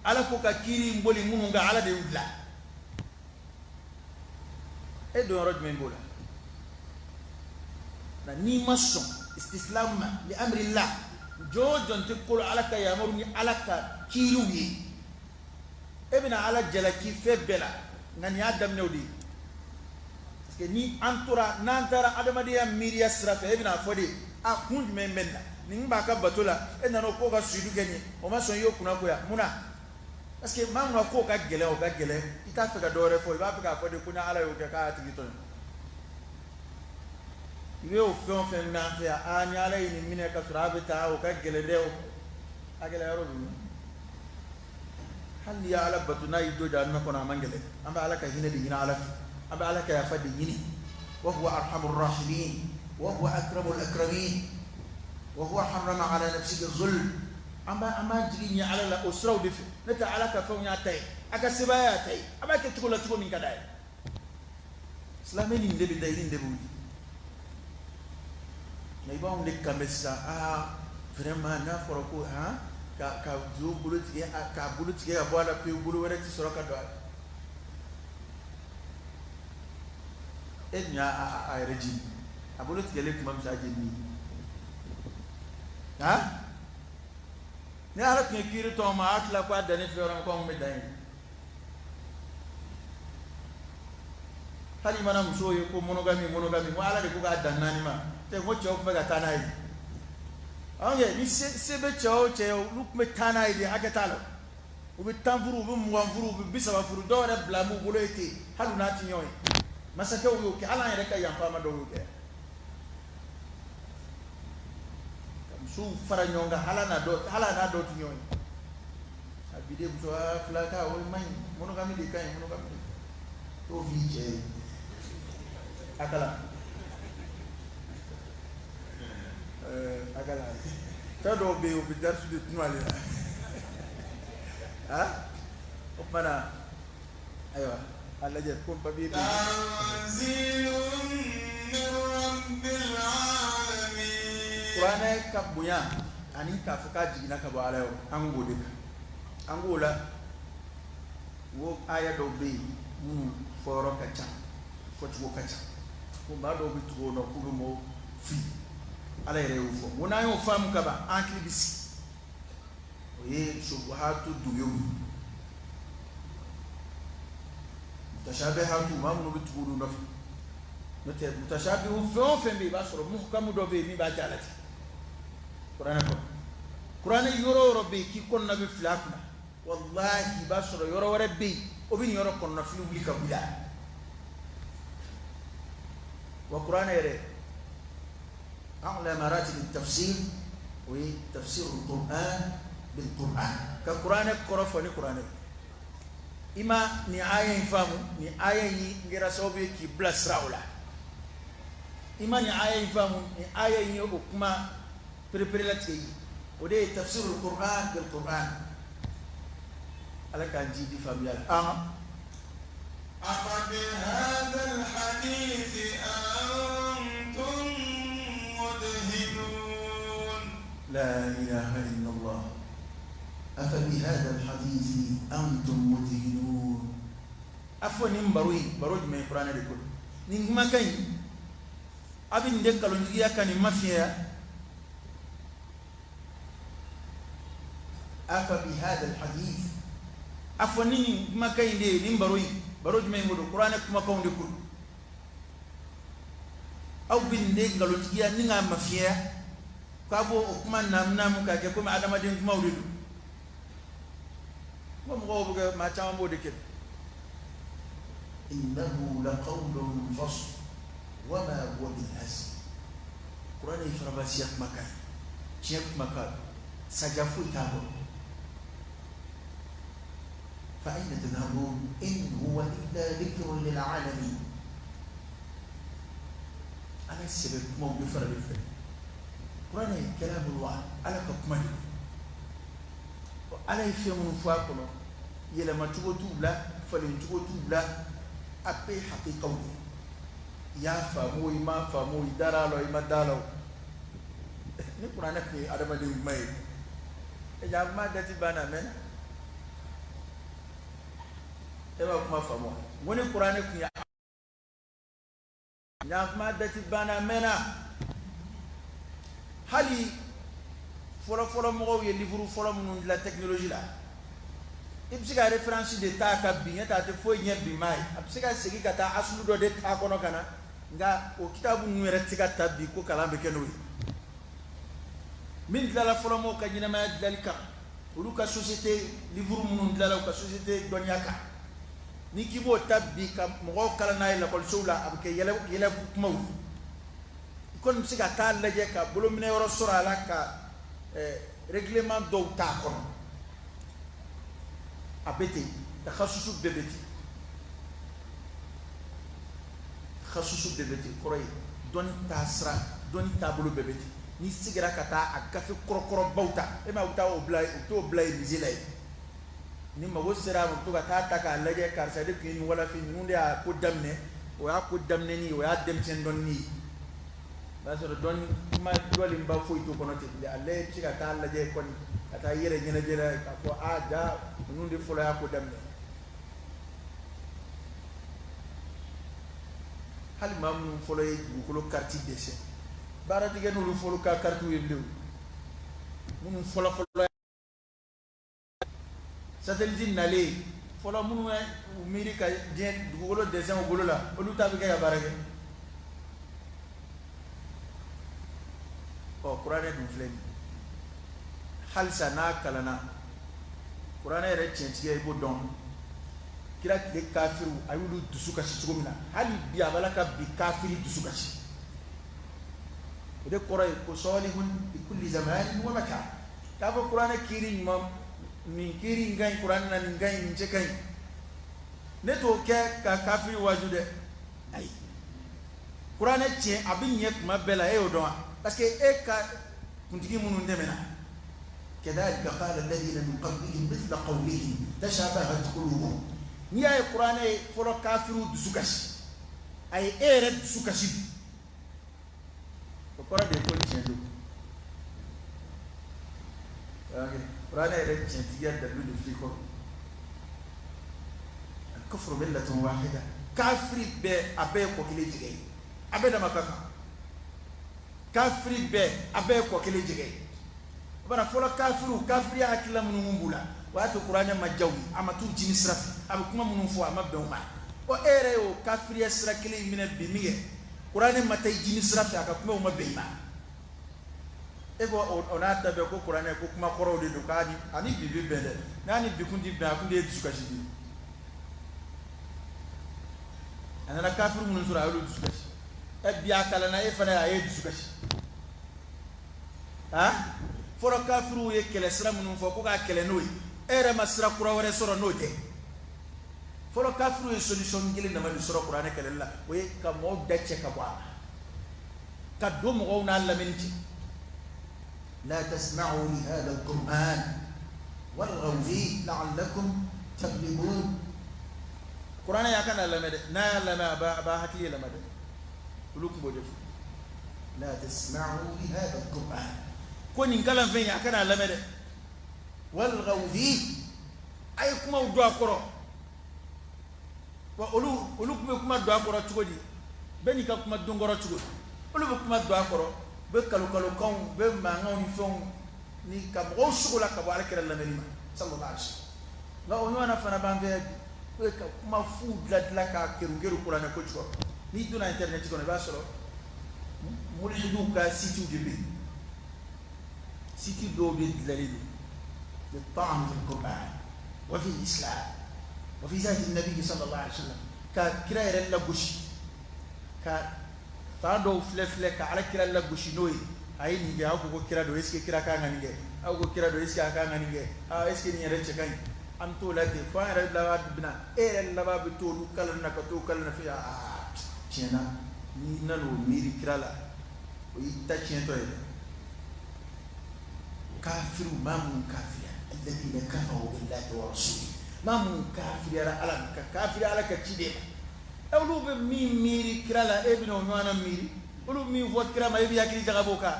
Ala ko ka kiiri in boli minnu kan, Ala de y'u dilan. E don yɔrɔ jumɛn b'o la? Nka n'i ma sɔn istislamu ma li amrillah, jɔn o jɔn tɛ kolo Ala ka yamaru ni Ala ka kiiriw ye, e bɛna Ala jalaki fɛn bɛɛ la. Nka nin y'a daminɛw de ye, parce que ni an tora n'an taara adamadenya miiriya sira fɛ, e bɛna fɔ de a kun jumɛn bɛ nin na, nin b'a ka bato la, e nana o k'o ka sujudu kɛ nin ye, o ma sɔn, i y'o kunna koya mun na? Parce que maa mun ka ko ka gɛlɛn, o ka gɛlɛn, i t'a fɛ ka dɔ wɛrɛ fɔ, i b'a fɛ k'a fɔ de ko ni Ala y'o kɛ k'a y'a tigi tɔɲɔ. I bɛ o fɛn o fɛn mɛn an fɛ yan, aa ni Ala ye nin minɛ ka sɔrɔ a bɛ taa, o ka gɛlɛn dɛ, o a gɛlɛya yɔrɔ bɛ min? Hali n'i ye Ala bato n'a y'i don jahanama kɔnɔ, a man gɛlɛn. An bɛ Ala ka hinɛ de ɲini Ala fɛ, an bɛ Ala ka yafa de ɲini. Wa huwa arhamur rahimin wa huwa akramul akramin wa huwa harrama ala nafsihi zulm. An b'an jigi ɲɛ Ala la o siraw de fɛ. Ne tɛ Ala ka fɛnw y'a ta ye, a ka sebaaya y'a ta ye, a b'a kɛ cogo la cogo min ka d'a ye. Silamɛ nin de bɛ da, nin de bɛ wuli. Nka i b'anw de kan bɛ sisan, aa vraiment n'a fɔra ko han ka zo bolo tigɛ, k'a bolo tigɛ ka bɔ a la pewu, bolo wɛrɛ tɛ sɔrɔ ka don a la. E dun y'a yɛrɛ jeni, a bolo tigɛlen tuma min sa a jeni. Han ni Ala tun ye kiiri tɔn ma, a tila ko a danni filɛ yɔrɔ min, ko anw bɛ dan yen. Hali mana musow ye ko monogamie monogamie, ko Ala de ko k'a dan naani ma, tɛ ko cɛw tun bɛ ka taa n'a ye. Anw kɛ ni se bɛ cɛ o cɛ ye, olu tun bɛ taa n'a ye de, hakɛ t'a la. U bɛ 10 furu, u bɛ 20 furu, u bɛ 30 furu, dɔw yɛrɛ bila b'u bolo ye ten, hali u n'a tɛ ɲɔgɔn ye. Masakɛw y'o kɛ, hali an yɛrɛ ka yan faama dɔw y'o kɛ. Ka musow fara ɲɔgɔn kan, hali n'a dɔw tɛ ɲɔgɔn ye. A bi de muso fila ta o man ɲi, monogamie de ka ɲi, monogamie de. T'o f'i cɛ ye. A kalan. A kalan. Fɛn dɔw bɛ yen, o bɛ darisu de tunu ale la. Ah, o tuma na, ayiwa, a lajɛ ko papiye bɛ yen. Tanzilun min rabbil alamin. Kuranɛ ka bonya ani k'a fɔ k'a jiginna ka bɔ Ala yɔrɔ, an k'o de kan. An k'o la, o aya dɔw bɛ yen minnu fɔyɔrɔ ka ca, fɔcogo ka ca, ko maa dɔw bɛ tugu o nɔ k'u bɛ mɔgɔw fili. Ala yɛrɛ y'o fɔ. Ko n'an y'o faamu ka ban, an hakili bɛ sigi. O ye subuhatu dungew ye. Mutashabihatu maa minnu bɛ tugu olu nɔfɛ. N'o tɛ mutashabihu fɛn o fɛn bɛ yen, i b'a sɔrɔ muhkamu dɔ bɛ yen min b'a jalatigɛ kuranɛ kɔnɔ. Kuranɛ yɔrɔ o yɔrɔ bɛ yen k'i kɔnɔna bɛ fili a kunna, walahi i b'a sɔrɔ yɔrɔ wɛrɛ bɛ yen o bɛ nin yɔrɔ kɔnɔna fili wuli ka bɔ i la. Wa kuranɛ yɛrɛ a'la maratib tafsir, o ye tafsir al-Qur'an bil Qur'an, ka kuranɛ kɔrɔ fɔ ni kuranɛ. I ma nin aya in faamu, nin aya in kɛra sababu ye k'i bilasira o la. I ma nin aya in faamu, nin aya in ye o kuma pereperelatigɛ ye. O de ye tafsir al-Qur'an bil Qur'an. Ala k'an jidi faamuya la. أفبهذا الحديث أنتم مدهنون. لا إله إلا الله. أفبهذا الحديث أنتم مدهنون. A fɔ nin baro in, baro jumɛn ye? Kuranɛ de ko nin kumakan in, a bɛ nin de nkalontigiya ka nin mafiɲɛya. أفبهذا الحديث. A fɔ ni nin kumakan in de ye nin baro in, baro jumɛn in ko don? Kuranɛ kumakanw de ko don. Aw bɛ nin de nkalontigiya ni k'a mafiɲɛya k'a b'o o kuma naamu k'a kɛ komi adamaden kumaw de don. Ko mɔgɔw bɛ kɛ, maa caman b'o de kɛ. إنه لقول فصل وما هو بالهزل. Kuranɛ ye farabasiya kumakan ye, tiɲɛ kumakan don, saja foyi t'a kɔnɔ. فأين تذهبون إن هو إلا ذكر للعالمين. Ala sɛbɛ kumaw de fara de fɛ. Kuranɛ ye kalamullah, Ala ka kuma de don. Ala ye fɛn minnu fɔ a kɔnɔ, yɛlɛmacogo t'u la, falencogo t'u la, a bɛɛ ye hakikaw de ye. I y'a faamu o, i m'a faamu o, i dara a la o, i ma da a la o. Ni kuranɛ tun ye adamaden kuma ye, e ja kuma dati banna a mɛnna. E b'a kuma faamu wa? N ko ni kuranɛ tun ye ɲa kuma dati banna a mɛnna. Hali fɔlɔfɔlɔ mɔgɔw ye livre fɔlɔ minnu dilan technologie la, i bɛ se ka référence de ta ka bin ɲɛ, a tɛ foyi ɲɛ bi maa ye. A bɛ se ka segin ka taa asulu dɔ de t'a kɔnɔ ka na, nka o kitabu ninnu yɛrɛ tɛ se ka ta bi ko kalan bɛ kɛ n'o ye. Min dilanla fɔlɔ mɔgɔw ka ɲɛnamaya dilanli kan, olu ka société livre minnu dilanla u ka société dɔnniya kan, n'i k'i b'o ta bi ka mɔgɔw kalan n'a ye lakɔlisow la, a bɛ kɛ yɛlɛ yɛlɛ kumaw ye. I kɔni bɛ se ka taa lajɛ ka bolominɛ yɔrɔ sɔrɔ a la, ka règlement dɔw t'a kɔnɔ. A bɛ ten, takhasusu bɛɛ bɛ ten, takhasusu bɛɛ bɛ ten. Kɔrɔ ye dɔnni taasira, dɔnni taabolo bɛɛ bɛ ten. N'i seginna ka taa a gafe kɔrɔkɔrɔbaw ta, e ma u bɛ taa o bila, u bɛ t'o bila yen musée la yen. Ni mago sera a ma, u bɛ to ka taa ta k'a lajɛ, karisa de tun ye nin walafi, ninnu de y'a ko daminɛ. O y'a ko daminɛni ye, o y'a denmisɛnnin dɔnni ye. O y'a sɔrɔ dɔnni kuma jɔlenba foyi t'o kɔnɔ ten bilen. Ale bɛ se ka taa lajɛ kɔni, ka taa i yɛrɛ ɲɛnajɛ n'a ye, k'a fɔ a ja ninnu de fɔlɔ y'a ko daminɛ. Hali maa minnu fɔlɔ ye dugukolo kariti dɛsɛ, baara tɛ kɛ n'olu fɔlɔ ka karitiw ye bilen. Minnu fɔlɔ fɔlɔ satellite nalen fɔlɔ, minnu ye u miiri ka diɲɛ dugukolo dɛsɛ u bolo la, olu ta bɛ kɛ ka baara kɛ. Ɔ, kuranɛ dun filɛ nin ye, halisa n'a kalanna, kuranɛ yɛrɛ tiɲɛtigiya i b'o dɔn. Kira tile kafiriw, a y'olu dusu kasi cogo min na, hali bi a b'a la ka bi kafiri dusu kasi. O de kɔrɔ ye ko sɔlihun bi kulli zamanin wa makan. K'a fɔ kuranɛ kiiri ɲuman, nin kiiri in ka ɲi kuranɛ na, nin ka ɲi, nin cɛ ka ɲi, ne t'o kɛ ka kafiri waaju dɛ. Ayi, kuranɛ tiɲɛ a bɛ ɲɛ tuma bɛɛ la, e y'o dɔn wa? Parce que e ka kuntigi minnu tɛmɛna. كذلك قال الذين من قبلهم مثل قولهم تشابهت قلوبهم. N'i y'a ye kuranɛ ye fɔlɔ kafiriw dusu kasi, a ye e yɛrɛ dusu kasi bi, o kɔrɔ de ye ko tiɲɛ don. Kuranɛ yɛrɛ tiɲɛtigiya dalilu de filɛ i kɔrɔ. Al-kufru millatun wahida, kafiri bɛɛ, a bɛɛ ye kɔ kelen jɛgɛ ye, a bɛɛ dama ka kan. Kafiri bɛɛ, a bɛɛ ye kɔ kelen jɛgɛ ye. O bana fɔlɔ kafiriw, kafiriya hakilila minnu b'u la, o y'a to kuranɛ ma diya u ye, a ma t'u jimi sira fɛ, a bɛ kuma minnu fɔ, a ma bɛn u ma. Ɔ e yɛrɛ y'o kafiriya sira kelen in minɛ bi min kɛ, kuranɛ ma taa i jini sira fɛ, a ka kumaw ma bɛn i ma. E ko o n'a ta bɛɛ ko kuranɛ ko kuma kɔrɔw de don, k'a ni ani bi bɛ bɛn dɛ. N'a ni bi kun ti bɛn, a kun de ye dusukasi bi. A nana kafiri minnu sɔrɔ, a y'olu dusukasi. Ɛ bi a kalanna e fana a ye dusukasi. Han, fɔlɔ kafiriw ye kɛlɛ sira minnu fɔ ko k'a kɛlɛ n'o ye, e yɛrɛ ma sira kura wɛrɛ sɔrɔ n'o tɛ. Fɔlɔ kafiriw ye solution kelen dama de sɔrɔ kuranɛ kɛlɛli la, o ye ka mɔgɔw da cɛ ka bɔ a la, ka don mɔgɔw n'a lamɛnni cɛ. لا تسمعوا لهذا القرآن والغوا فيه لعلكم تغلبون. Kuranɛ y'a kana lamɛn dɛ, n'a y'a lamɛn a b'a hakili yɛlɛma dɛ. Olu tun b'o de fɔ. لا تسمعوا لهذا القرآن ko nin kalanfɛn in a kana lamɛn dɛ. والغوا فيه, a ye kumaw don a kɔrɔ. Wa olu tun bɛ kuma don a kɔrɔ cogo di? Bɛɛ n'i ka kuma don kɔrɔ cogo di? Olu bɛ kuma don a kɔrɔ, u bɛ kalokalokanw, u bɛ mankanw ni fɛnw ni ka mɔgɔw sogo la ka bɔ Alakira lamɛnni ma sallallahu alaihi wasallam. Nka o ɲɔgɔnna fana b'an fɛ yan bi, o ye ka kuma fu dilan dilan k'a kerun kerun kuranɛ ko jukɔrɔ. N'i donna internet kɔnɔ, i b'a sɔrɔ mulihidiw ka sitiw de bɛ yen. Siti dɔw de dilanlen don للطعن في القرآن وفي الإسلام وفي ذات النبي صلى الله عليه وسلم. Ka kira yɛrɛ lagosi, ka fan dɔw filɛ filɛ ka Ala kira lagosi n'o ye. A ye nin kɛ, aw ko ko kira don, est ce que kira kan ka nin kɛ? Aw ko kira don, est ce que a kan ka nin kɛ? Aa, est ce que nin yɛrɛ cɛ ka ɲi? An bɛ t'o la ten fo an yɛrɛ laban bɛ na, e yɛrɛ laban bɛ t'olu kalan na ka t'o kalan na fo aa tiɲɛ na, n'i nan'o miiri kira la, o y'i ta tiɲɛtɔ ye dɛ. Kafiriw, maa minnu kafiriya, الذين كفروا بالله ورسوله, maa minnu kafiriyara Ala ma, ka kafiri Ala ka ciden ma, olu bɛ min miiri kira la, e bɛna o ɲɔgɔnna miiri. Olu min fɔ kira ma, e bɛ hakili jagabɔ o kan.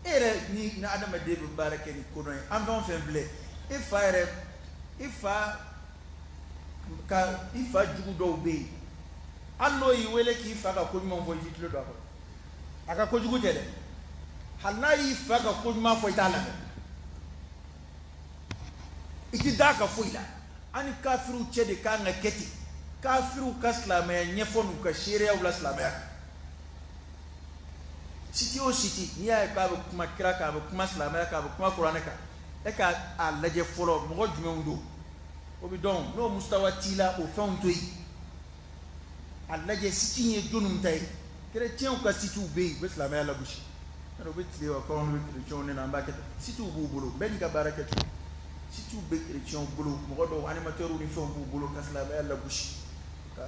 E yɛrɛ ni adamaden bɛ baara kɛ ni ko dɔ ye, an fɛn o fɛn filɛ, e fa yɛrɛ, e fa ka i fa jugu dɔw bɛ yen, hali n'o y'i wele k'i fa ka ko ɲuman fɔ, i t'i tulo don a kɔrɔ. A ka kojugu tɛ dɛ, hali n'a y'i fa ka ko ɲuman fɔ, i t'a lamɛn, i ti d'a ka foyi la. An ni kafiriw cɛ de kan ka kɛ ten. Kafiriw ka silamɛya ɲɛfɔ n'u ka seereyaw la silamɛya kan. Siti o siti, n'i y'a ye k'a bɛ kuma kira kan, a bɛ kuma silamɛya kan, a bɛ kuma kuranɛ kan, e ka a lajɛ fɔlɔ mɔgɔ jumɛnw don, o bɛ dɔn. N'o mustawa t'i la, o fɛnw to yen. A lajɛ siti in ye jɔnniw ta ye. Kerecɛnw ka sitiw bɛ yen, u bɛ silamɛya lagosi. Yarɔ, u bɛ tile wa kɔnɔ bɛ kerecɛnw nɛnɛ, an b'a kɛ tan. Sitiw b'u bolo, bɛɛ n'i ka baara kɛcogo. Sitiw bɛ kerecɛnw bolo, mɔgɔ dɔw animateurs ni fɛnw b'u bolo ka silamɛya lagosi, ka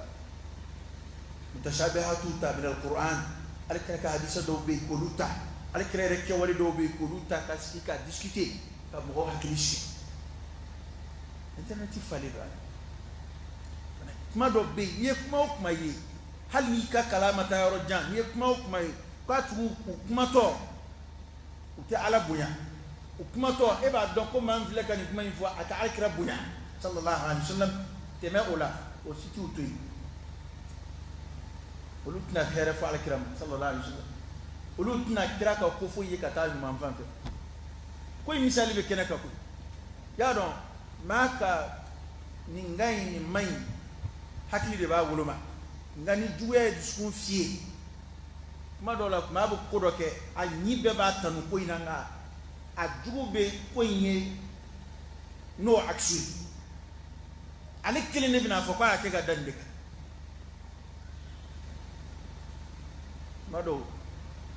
mutashabihatu ta min al-Qur'an. Alakira ka hadisa dɔw bɛ yen k'olu ta, Alakira yɛrɛ kɛwale dɔw bɛ yen k'olu ta, ka sigi ka discuter, ka mɔgɔw hakili sigi. Internet falen don a la. Kuma dɔ bɛ yen, n'i ye kuma o kuma ye, hali n'i ka kalan ma taa yɔrɔ jan, n'i ye kuma o kuma ye k'a tugu u kumatɔ u tɛ Ala bonya, u kumatɔ e b'a dɔn ko maa min filɛ ka nin kuma in fɔ, a tɛ Alakira bonya sallallahu alaihi wa sallam, tɛmɛ o la, o sitiw to yen. Olu tɛna hɛrɛ fɔ Alakira ma sallallahu alaihi wa sallam, olu tɛna kira ka ko foyi ye ka taa ɲuman fan fɛ. Ko in misali bɛ kɛnɛ kan koyi. Y'a dɔn maa ka nin ka ɲi, nin man ɲi, hakili de b'a woloma. Nka ni juguya ye dusukun fiyɛ, kuma dɔw la maa bɛ ko dɔ kɛ, a ɲi bɛɛ b'a tanu ko in na, nka a jugu bɛ ko in ye n'o action ye. Ale kelen de bɛna fɔ k'a y'a kɛ ka da nin de kan. Kuma dɔw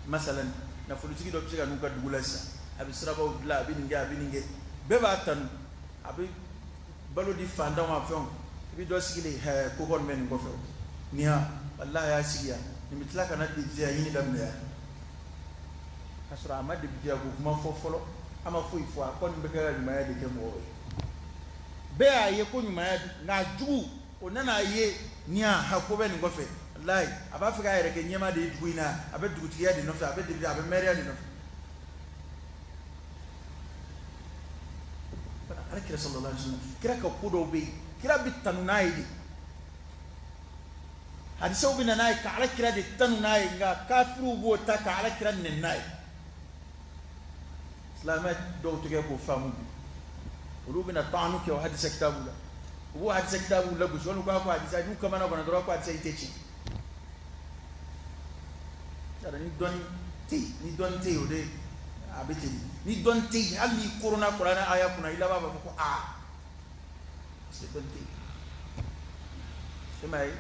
masalan, nafolotigi dɔ bɛ se ka n'u ka dugu la sisan, a bɛ sirabaw dilan, a bɛ nin kɛ, a bɛ nin kɛ, bɛɛ b'a tanu, a bɛ balo di fantanw ma, fɛnw. I bɛ dɔ sigilen hɛ, ko kɔni bɛ nin kɔfɛ, nin ya walahi a y'a sigi yan, nin bɛ tila ka na député ɲini daminɛ yan, k'a sɔrɔ a ma député ko kuma fɔ fɔlɔ, a ma foyi fɔ, a kɔni bɛ kɛ ka ɲumanya de kɛ mɔgɔw ye. Bɛɛ y'a ye ko ɲumanya don, nka a jugu o nana a ye nin ya ha ko bɛ nin kɔfɛ, walahi a b'a fɛ k'a yɛrɛ kɛ ɲɛmaa de ye dugu in na, a bɛ dugutigiya de nɔfɛ, a bɛ député, a bɛ maire de nɔfɛ. Ala kira sallallahu alaihi wasallam, kira ka ko dɔw bɛ yen, kira bɛ tanu n'a ye de. Hadisaw bɛ na n'a ye ka Ala kira de tanu n'a ye, nka kafiriw b'o ta ka Ala kira nɛni n'a ye. Silamɛ dɔw tɛ kɛ k'o faamu bi, olu bɛna taanu kɛ o hadisa kitabu la. U b'o hadisa kitabu lagosi, olu k'a ko hadisa n'u kamana ganna dɔrɔn ko hadisa in tɛ tiɲɛ. Yala ni dɔnni tɛ yen, ni dɔnni tɛ yen, o de a bɛ ten. Ni dɔnni tɛ yen, hali n'i koronna kuranɛ aya kunna, i laban b'a fɔ ko aa, parce que dɔnni tɛ yen. E m'a ye,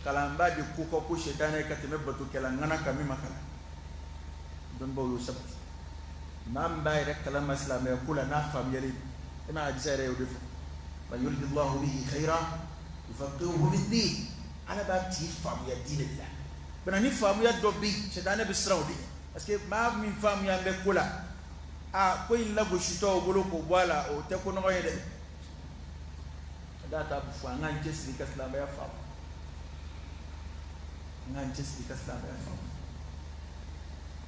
kalanba de ko ka ko sɛtanɛ ye ka tɛmɛ batokɛla ŋana kan min ma kalan. Dɔnnibaw y'o sabati. Maa min b'a yɛrɛ kalama silamɛya ko la n'a faamuyalen, e m'a hadisa yɛrɛ y'o de fɔ. Man yuridillahu bihi khayran yufaqihuhu fid-din. Ala b'a tigi faamuya diinɛ de la. Bana ni faamuya dɔ bɛ yen, sɛtanɛ bɛ siran o de ɲɛ. Parce que maa min faamuya bɛ ko la, a ko in lagositɔ o bolo k'o bɔ a la, o tɛ ko nɔgɔ ye dɛ. Ka d'a ta fɔ an k'an cɛsiri ka silamɛya faamu. An k'an cɛsiri ka silamɛya faamu.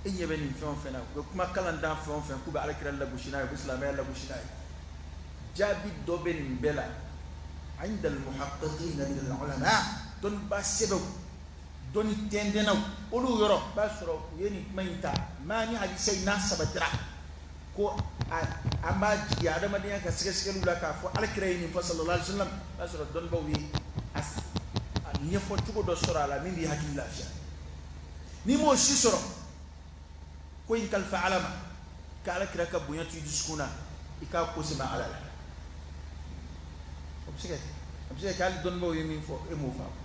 E ɲɛ bɛ nin fɛn o fɛn na, u bɛ kuma kalan dan fɛn o fɛn k'u bɛ alakira lagosi n'a ye, u bɛ silamɛya lagosi n'a ye. Jaabi dɔ bɛ nin bɛɛ la. Inda al-muhaqqiqina min al-ulama, dɔnnibaa sɛbɛw, dɔnni tɛntɛnnaw, olu yɔrɔ b'a sɔrɔ u ye nin kuma in ta. Maa ni hadisa in n'a sabatira ko an b'a jigi adamadenya ka sɛgɛsɛgɛliw la k'a fɔ alakira ye nin fɔ sallallahu alaihi wasallam, b'a sɔrɔ dɔnnibaw ye a ɲɛfɔ cogo dɔ sɔrɔ a la min b'i hakili lafiya. N'i m'o si sɔrɔ, ko in kalifa ala ma, ka alakira ka bonya to i dusukun na, i k'a ko sɛmɛ ala la. O bɛ se ka kɛ, a bɛ se ka kɛ hali dɔnnibaw ye min fɔ e m'o faamu,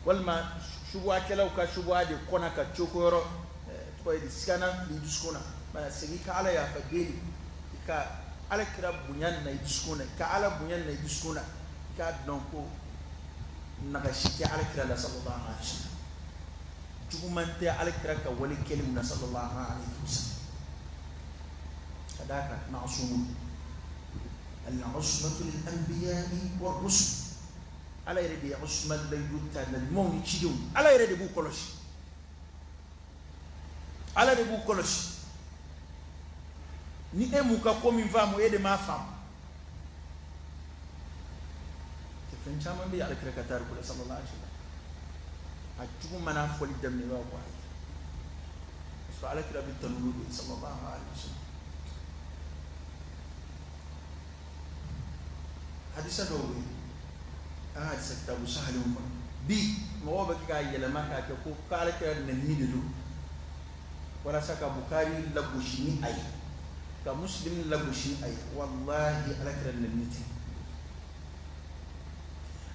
walima subuhakɛlaw ka subuha de kɔnna ka coko yɔrɔ tɔgɔ ye di, sigana fili i dusukun na. Mana segin ka ala yafa deli, i ka alakira bonya na i dusukun na, i ka ala bonya na i dusukun na, i k'a dɔn ko nagasi tɛ alakira la sallallahu alaihi wasallam, juguman tɛ alakira ka wale kɛlenw na sallallahu alaihi wasallam. Ka d'a kan masumu al-usmatu lil-anbiya'i war-rusul, ala yɛrɛ de ye usma layidu ta nabiɲumanw ni cidenw, ala yɛrɛ de b'u kɔlɔsi, ala de b'u kɔlɔsi. Ni e m'u ka ko min faamu, e de m'a faamu. Fɛn caman bɛ alakira ka tariku la sallallahu alaihi wasallam, a jugu mana fɔli daminɛ i b'a fɔ ayi, parce que alakira bɛ tanu n'o de ye sallallahu alaihi wasallam. Hadisa dɔw bɛ yen an ka hadisa kitabu sahalenw kɔnɔ bi, mɔgɔw bɛ kɛ k'a yɛlɛma k'a kɛ ko k'alakira nɛnini de don walasa ka Bukari lagosi ni a ye, ka Muslim lagosi ni a ye. Walahi alakira nɛnini tɛ.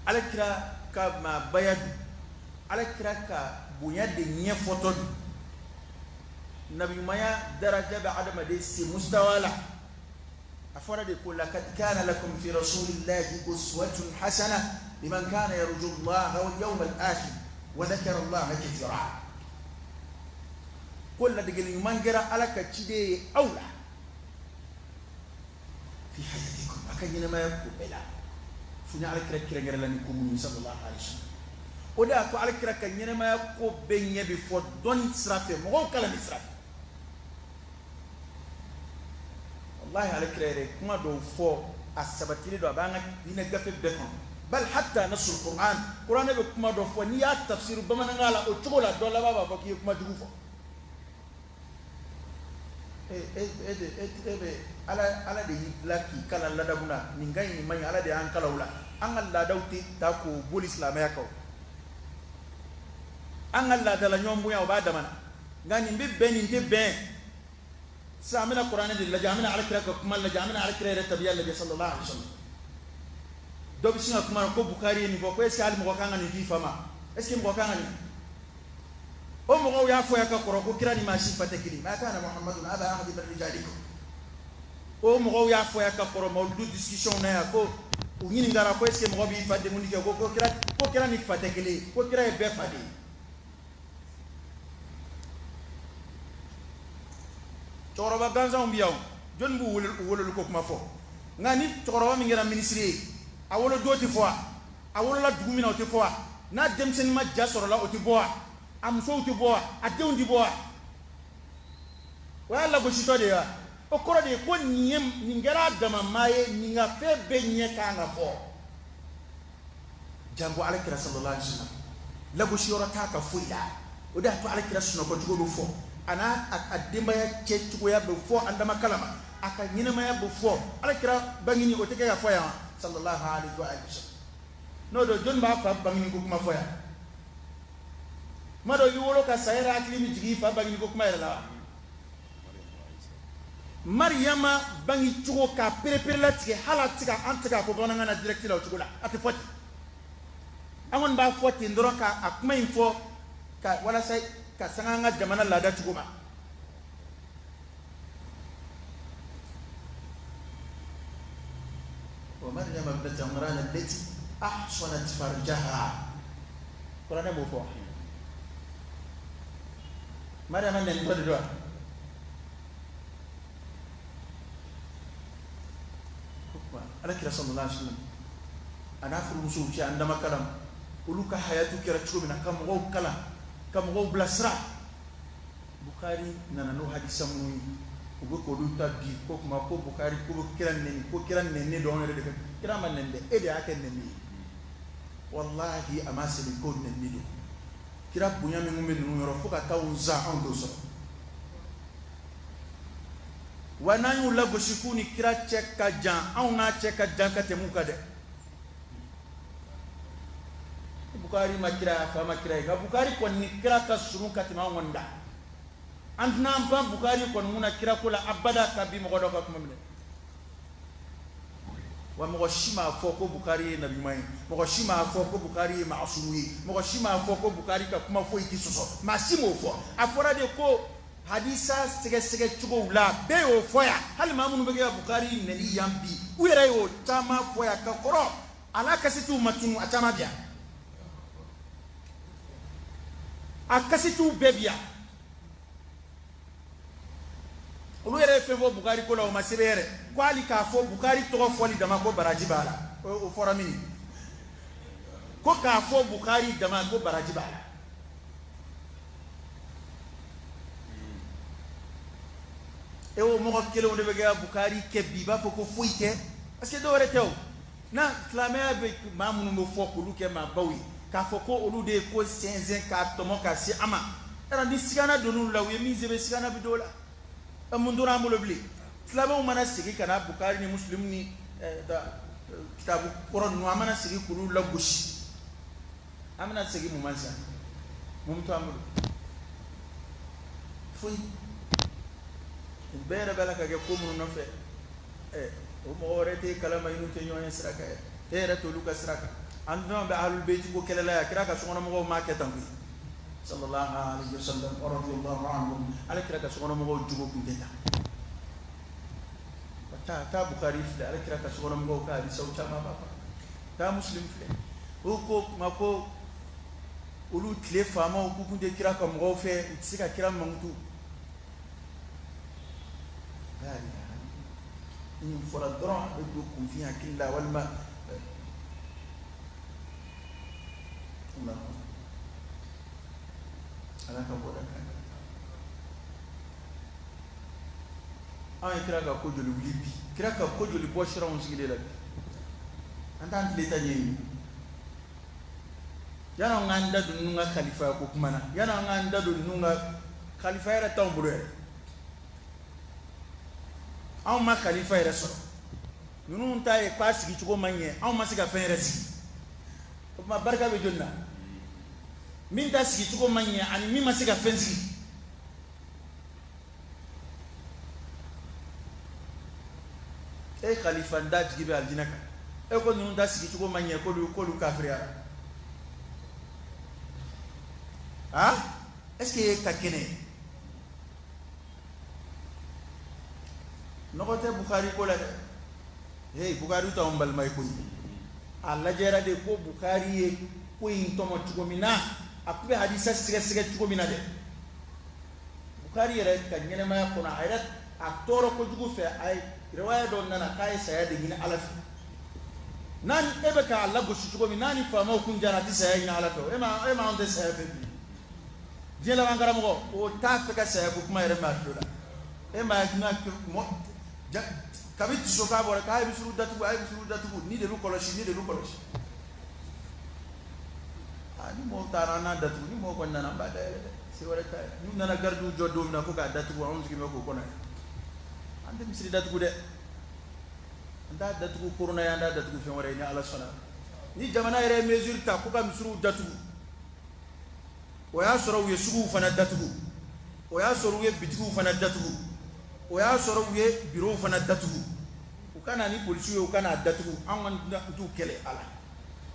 Alakira ka maabaya don, alakira ka bonya de ɲɛfɔtɔ don. Nabiɲumanya daraja bɛ adamaden se mustawa la. A fɔra de ko laqad kana lakum fi rasulillahi uswatun hasana liman kana yarju allaha wal yawmal akhir wa dhakara allaha kathira. Ko ladegeli ɲuman kɛra ala ka ciden ye aw la fi hayatikum, a ka ɲɛnamaya ko bɛɛ la, fo ni alakira kɛrɛnkɛrɛnla ni ko minnu sallallahu alaihi wasallam. O de y'a to alakira ka ɲɛnamaya ko bɛɛ ɲɛ bɛ fɔ dɔnni sira fɛ, mɔgɔw kalanni sira fɛ. Wallahi alakira yɛrɛ kuma dɔw fɔ a sabatilen don, a b'an ka diinɛ gafe bɛɛ kɔnɔ, bal hatta nasul Qur'an, Qur'an bɛ kuma dɔ fɔ n'i y'a tafsiru bamanankan la o cogo la, dɔ laban b'a fɔ k'i ye kuma jugu fɔ. E bɛ ala de y'i dilan k'i kalan ladamu na, nin ka ɲi nin man ɲi, ala de y'an kalan o la. An ka laadaw tɛ ta k'o boli silamɛya kan, an ka laadala ɲɔgɔn bonya o b'a dama na, nka nin bɛ bɛn nin tɛ bɛn. Sisan an bɛna kuranɛ de lajɛ, an bɛna alakira ka kuma lajɛ, an bɛna alakira yɛrɛ tabiya lajɛ sallallahu alaihi wasallam. Dɔ bɛ sin ka kuma ko Bukari ye nin fɔ, ko est ce que hali mɔgɔ kan ka nin f'i fa ma, est ce que mɔgɔ kan ka nin? O mɔgɔw y'a fɔ yan ka kɔrɔ ko kira ni maa si fa tɛ kelen, ma kana Muhammadun aba ahadin min rijalikum. O mɔgɔw y'a fɔ yan ka kɔrɔ mawuludu discussion na yan, ko u ɲininkara ko est ce que mɔgɔ b'i fa denkundi kɛ, ko kira ni fa tɛ kelen, ko kira ye bɛɛ fa de ye. Cɛkɔrɔba gansanw bɛ yan o, jɔnni b'u wololi ko kuma fɔ? Nka ni cɛkɔrɔba min kɛra minisiri ye, a wolodon tɛ fɔ wa? A wolola dugu min na o tɛ fɔ wa? N'a denmisɛnnin ma ja sɔrɔla o tɛ bɔ wa? A musow tɛ bɔ wa? A denw tɛ bɔ wa? O y'a lagositɔ de ye wa? O kɔrɔ de ye ko nin kɛra a dama maa ye, nin ka fɛn bɛɛ ɲɛ kan ka fɔ. Janko alakira sallallahu alaihi wasallam, lagosi yɔrɔ t'a ka foyi la. O de y'a to alakira sunɔgɔ cogo bɛ fɔ, a n'a a denbaya cɛ cogoya bɛ fɔ an dama kalama. a ka ɲɛnamaya bɛ fɔ ala kira bangini o tɛ kɛ ka fɔ yan sallallahu alaihi wa sallam n'o don jɔnni b'a fa bangini ko kuma fɔ yan kuma dɔ i wolo ka sa yɛrɛ hakili bɛ jigin i fa bangini ko kuma yɛrɛ la wa Mariyama bangi cogo k'a pereperelatigɛ hali a tɛ ka an tɛ k'a fɔ bamanankan na direct la o cogo la a tɛ fɔ ten an kɔni b'a fɔ ten dɔrɔn ka a kuma in fɔ ka walasa ka sanga an ka jamana laada cogo ma. Wa Maryama ibnat Imran allati ahsanat farjaha kuranɛ b'o fɔ Mariyama nɛnitɔ de don wa? Ala kira sallallahu alaihi wasallam a n'a furumusow cɛ an dama kalan olu ka hayatu kɛra cogo min na ka mɔgɔw kalan ka mɔgɔw bilasira Bukari nana n'o hadisa minnu ye u bɛ k'olu ta bi ko kuma ko Bukari ko bɛ kira nɛni ko kira nɛni don anw yɛrɛ de kan kira ma nɛni dɛ e de y'a kɛ nɛni ye walahi a ma sɛbɛn ko nɛni don kira bonya min bɛ ninnu yɔrɔ fo ka taa u zan anw t'o sɔrɔ wa n'an y'u lagosi k'u ni kira cɛ ka jan anw n'a cɛ ka jan ka tɛmɛ u kan dɛ Bukari ma kira a fa ma kira ye nka Bukari kɔni ni kira ka surun ka tɛmɛ anw kɔni da an tɛna an ban Bukari kɔni kunna kira ko la abada ka bi mɔgɔ dɔ ka kuma minɛ wa mɔgɔ si m'a fɔ ko Bukari ye nabiɲuman ye mɔgɔ si m'a fɔ ko Bukari ye maasumu ye mɔgɔ si m'a fɔ ko Bukari ka kuma foyi tɛ sɔsɔ maa si m'o fɔ a fɔra de ko hadisa sɛgɛsɛgɛ cogow la bɛɛ y'o fɔ yan hali maa minnu bɛ kɛ ka Bukari nɛni yan bi u yɛrɛ y'o caman fɔ yan ka kɔrɔ a n'a kasetiw ma tunu a caman bi yan a kasetiw bɛɛ bi yan olu yɛrɛ ye fɛn fɔ Bukari ko la o ma sɛbɛn yɛrɛ ko hali k'a fɔ Bukari tɔgɔ fɔli dama ko baraji b'a la o fɔra min ko k'a fɔ Bukari dama ko baraji b'a la e o mɔgɔ kelenw de bɛ kɛ ka Bukari kɛ bi i b'a fɔ ko foyi tɛ parce que dɔwɛrɛ tɛ o na silamɛya bɛ maa minnu bɛ fɔ k'olu kɛ maabaw ye k'a fɔ ko olu de ye ko sɛnsɛn k'a tɔmɔ k'a se an ma yala ni sigana donn'olu la u ye min sɛbɛn sigana bɛ don o la mun tora an bolo bilen silamɛw mana segin ka na Bukari ni Muslim ni kitabu kɔrɔ ninnu an mana segin k'olu lagosi an bɛna segin mun ma sisan mun bɛ to an bolo foyi nin bɛɛ yɛrɛ b'a la ka kɛ ko minnu nɔfɛ o mɔgɔ wɛrɛ tɛ kalama i n'u tɛ ɲɔgɔn ye sira kan yɛrɛ e yɛrɛ t'olu ka sira kan an fɛn bɛ ahlul bayti ko kɛlɛ la yan kira ka sokɔnɔmɔgɔw m'a kɛ tan koyi sallallahu alaihi wasallam wa radiyallahu anhum ala kira ka sokɔnɔmɔgɔw jogo kun tɛ tan taa taa Bukari filɛ ala kira ka sokɔnɔmɔgɔw ka hadisaw caman b'a kɔnɔ taa Muslim filɛ o ko kuma ko olu tile faamaw k'u kun tɛ kira ka mɔgɔw fɛ u tɛ se ka kira mankutu nin fɔra dɔrɔn a bɛ don kunfin hakili la walima ala ka bɔda kan anw ye kira ka ko joli wuli bi kira ka ko joli bɔ sira anw sigilen la bi an t'an tile ta ɲɛɲini yanni an k'an da don ninnu ka kalifaya ko kuma na yanni an k'an da don ninnu ka kalifa yɛrɛ t'anw bolo yɛrɛ anw ma kalifa yɛrɛ sɔrɔ ninnu ta ye k'a sigi cogo ma ɲɛ anw ma se ka fɛn yɛrɛ sigi o tuma barika bɛ joli la min ta sigi cogo ma ɲɛ ani min ma se ka fɛn sigi e kalifa da jigi bɛ alijinɛ kan e ko ninnu ta sigi cogo ma ɲɛ k'olu kafiriyara ah est ce que e ka kɛnɛ nɔgɔ tɛ Bukari ko la dɛ hey Bukari t'anw balima ye koyi a lajɛra de ko Bukari ye ko in tɔmɔ cogo min na a tun bɛ hadisa sɛgɛsɛgɛ cogo min na dɛ Bukari yɛrɛ ka ɲɛnɛmaya kɔnɔ a yɛrɛ a tɔɔrɔ kojugu fɛ a ye riwaya dɔ nana k'a ye saya de ɲini Ala fɛ n'a ni e bɛ k'a lagosi cogo min n'a ni faamaw kun jara a tɛ saya ɲini Ala fɛ e ma anw tɛ saya fɛ bi diɲɛ laban karamɔgɔ o t'a fɛ ka saya ko kuma yɛrɛ mɛn a tulo la e ma kabi tiso k'a bɔra k'a ye misiriw datugu a ye misiriw datugu ni de bɛ kɔlɔsi ni de bɛ kɔlɔsi aa ni mɔgɔw taara an n'a datugu ni mɔgɔw kɔni nana an b'a dayɛlɛ dɛ se wɛrɛ t'a ye n'u nana garidiw jɔ don min na ko k'a datugu anw sigilen bɛ k'o kɔnɔ ye An tɛ misiri datugu dɛ, an t'a datugu korona ye, an t'a datugu fɛn wɛrɛ ye ni Ala sɔnna. Ni jamana yɛrɛ ye mesure ta ko ka misiriw datugu, o y'a sɔrɔ u ye suguw fana datugu, o y'a sɔrɔ u ye bitigiw fana datugu, o y'a sɔrɔ u ye bureauw fana datugu. U ka na ni polisiw ye, u ka n'a datugu, an ka t'u kɛlɛ a la.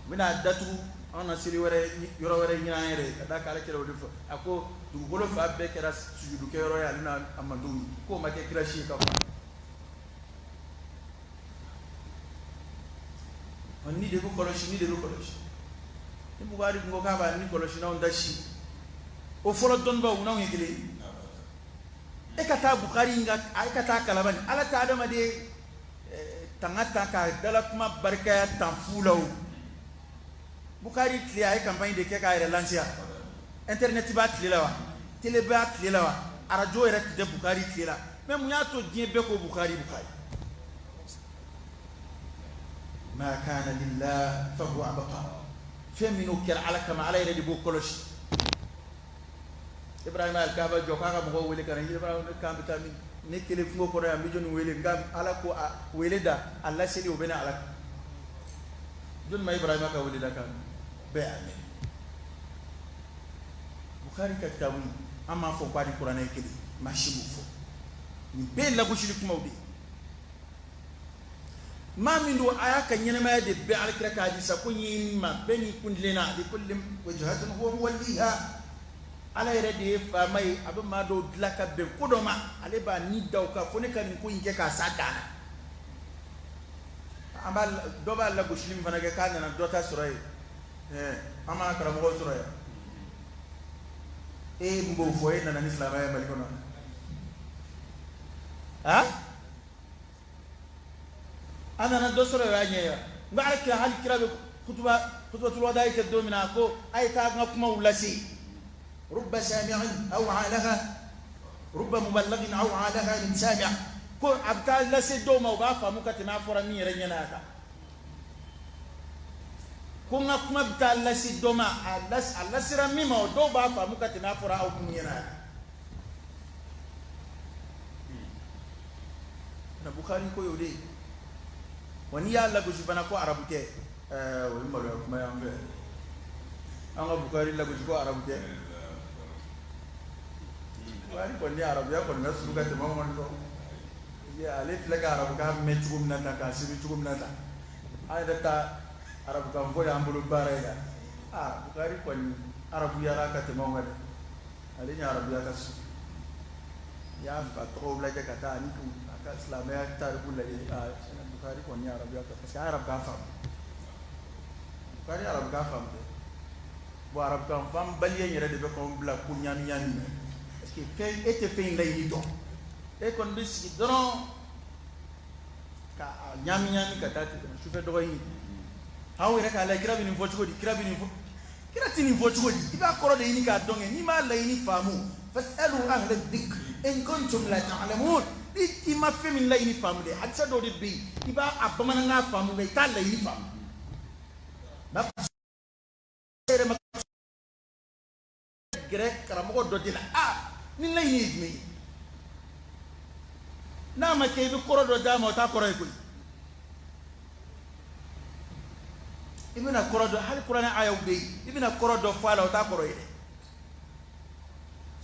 U bɛna datugu, an na seli wɛrɛ yɔrɔ wɛrɛ ɲini an yɛrɛ ye, ka d'a kan Ala kira o de fɔ, a ko dugukolo fan bɛɛ kɛra sujudukɛyɔrɔ ye ale n'a a mantonw ye, k'o ma kɛ kira si ye ka fɔ. Ni de bɛ kɔlɔsi, ni de bɛ kɔlɔsi. Ni Bukari kun ko k'a b'a ni kɔlɔsi n'anw da si, o fɔlɔ dɔnnibaaw n'anw ye kelen ye. E ka taa Bukari in ka, e ka taa kalabani, Ala tɛ adamaden tanga ta k'a dala kuma barikaya tan fu la o. Bukari tile a ye campagne de kɛ k'a yɛrɛ lancer, internet b'a tile la wa, télé b'a tile la wa, arajo yɛrɛ tun tɛ Bukari tile la. Mais mun y'a to diɲɛ bɛɛ ko Bukari Bukari? Ma kana lillah fa huwa abqa. Fɛn minnu kɛra Ala kama, Ala yɛrɛ de b'o kɔlɔsi. Ibrahima alikaaba jɔ k'a ka mɔgɔw wele ka na, Ibrahima k'an bɛ taa min, ne kelen kungo kɔnɔ yan, n bɛ jɔnni wele? Nka Ala ko a wele da a laseli o bɛ na Ala kan. Jɔnni ma Ibrahima ka wele da kan bɛɛ y'a mɛn. Bukari ka kitabu an m'a fɔ k'a ni kuranɛ ye kelen, maa si m'o fɔ. Nin bɛɛ ye lagosili kumaw de ye. Maa min don, a y'a ka ɲɛnamaya de bɛɛ alakira ka hadisa ko ɲinini ma, bɛɛ n'i kuntilenna, li kulli wajhatin huwa muwalliha. Ala yɛrɛ de ye faama ye, a bɛ maa dɔw dilan ka bɛn ko dɔ ma, ale b'a ni da o kan fo ne ka nin ko in kɛ k'a s'a dan na. An b'a dɔ b'a lagosili min fana kɛ k'a nana dɔ ta sɔrɔ yen, ɛɛ an b'a karamɔgɔ sɔrɔ yan. E mun b'o fɔ? E nana ni silamɛya ye Mali kɔnɔ, han? A nana dɔ sɔrɔ y'a ɲɛ yan. N ko ala kira, hali kira bɛ kutuba kutubatul wada'i kɛ don min na, a ko a ye taa n ka kumaw lase. Rubba sami'in aw'a laha, rubba muballighin aw'a laha min sami'. Ko a bɛ taa lase dɔw ma, u b'a faamu ka tɛmɛ a fɔra min yɛrɛ ɲɛna a kan. Ko n ka kuma bɛ taa lase dɔ ma, a lasera min ma, o dɔw b'a faamu ka tɛmɛ a fɔra aw minnu ɲɛna a kan. Na Bukhari ko y'o de ye. Wa n'i y'a lagosi fana ko arabu tɛ, ɛɛ o ye maloya kuma y'an fɛ. An ka Bukhari lagosi ko arabu tɛ. Bukhari kɔni ni arabuya kɔni ka surun ka tɛmɛ anw kɔni kan. Ale filɛ ka arabukan mɛn cogo min na tan, k'a sɛbɛn cogo min na tan, an yɛrɛ ta arabukan fɔ y'an bolo baara ye yan. Aa, Bukhari kɔni arabuyara ka tɛmɛ anw kan dɛ. Ale ni arabuya ka surun. N'i y'a fa tɔgɔw lajɛ ka taa ani a ka silamɛya tariku lajɛ, aa, Bukhari kɔni ye arabuya ka, parce que a arabukan faamu. Bukhari arabukan faamu dɛ. Bon, arabukan faamubaliya in yɛrɛ de bɛ k'anw bila ko ɲaami ɲaami na, parce que fɛn e tɛ fɛn in laɲini dɔn, e kɔni bɛ sigi dɔrɔn ka ɲaami ɲaami ka taa ten sufɛ dɔgɔ in. Aw yɛrɛ k'a lajɛ, kira bɛ nin fɔ cogo di? Kira bɛ nin fɔ, kira tɛ nin fɔ cogo di? I b'a kɔrɔ de ɲini k'a dɔn kɛ, n'i m'a laɲini faamu, fasalu ahla dhikr in kuntum la ta'lamun. Ni i ma fɛn min laɲini faamu dɛ, hadisa dɔw de bɛ yen, i b'a a bamanankan faamu nka i t'a laɲini faamu. Yɛrɛ ma gɛrɛ karamɔgɔ dɔ de la, aa, ni laɲini ye jumɛn ye? N'a ma kɛ i bɛ kɔrɔ dɔ d'a ma, o t'a kɔrɔ ye koyi. I bɛna kɔrɔ dɔ, hali kuranɛ ayaw bɛ yen, i bɛna kɔrɔ dɔ fɔ a la, o t'a kɔrɔ ye dɛ.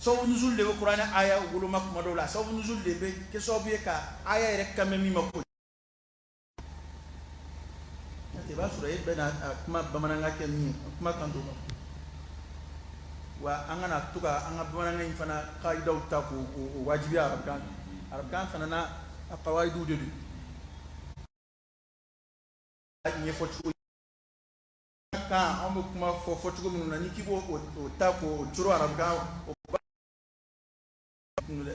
Sababu nuzul de bɛ kuranɛ aya woloma kuma dɔw la, sababu nuzul de bɛ kɛ sababu ye ka aya yɛrɛ kan bɛ min ma ko. I b'a sɔrɔ e bɛna kuma bamanankan kɛ min ye, kuma kan t'o ma. Wa an kana to ka an ka bamanankan in fana kayidaw ta k'o wajibiya arabukan. Arabukan fana n'a a kawayidiw de don. Ɲɛfɔ cogo kan, an bɛ kuma fɔ fɔcogo minnu na, n'i k'i b'o o ta k'o coro arabukan, o ba kun dɛ.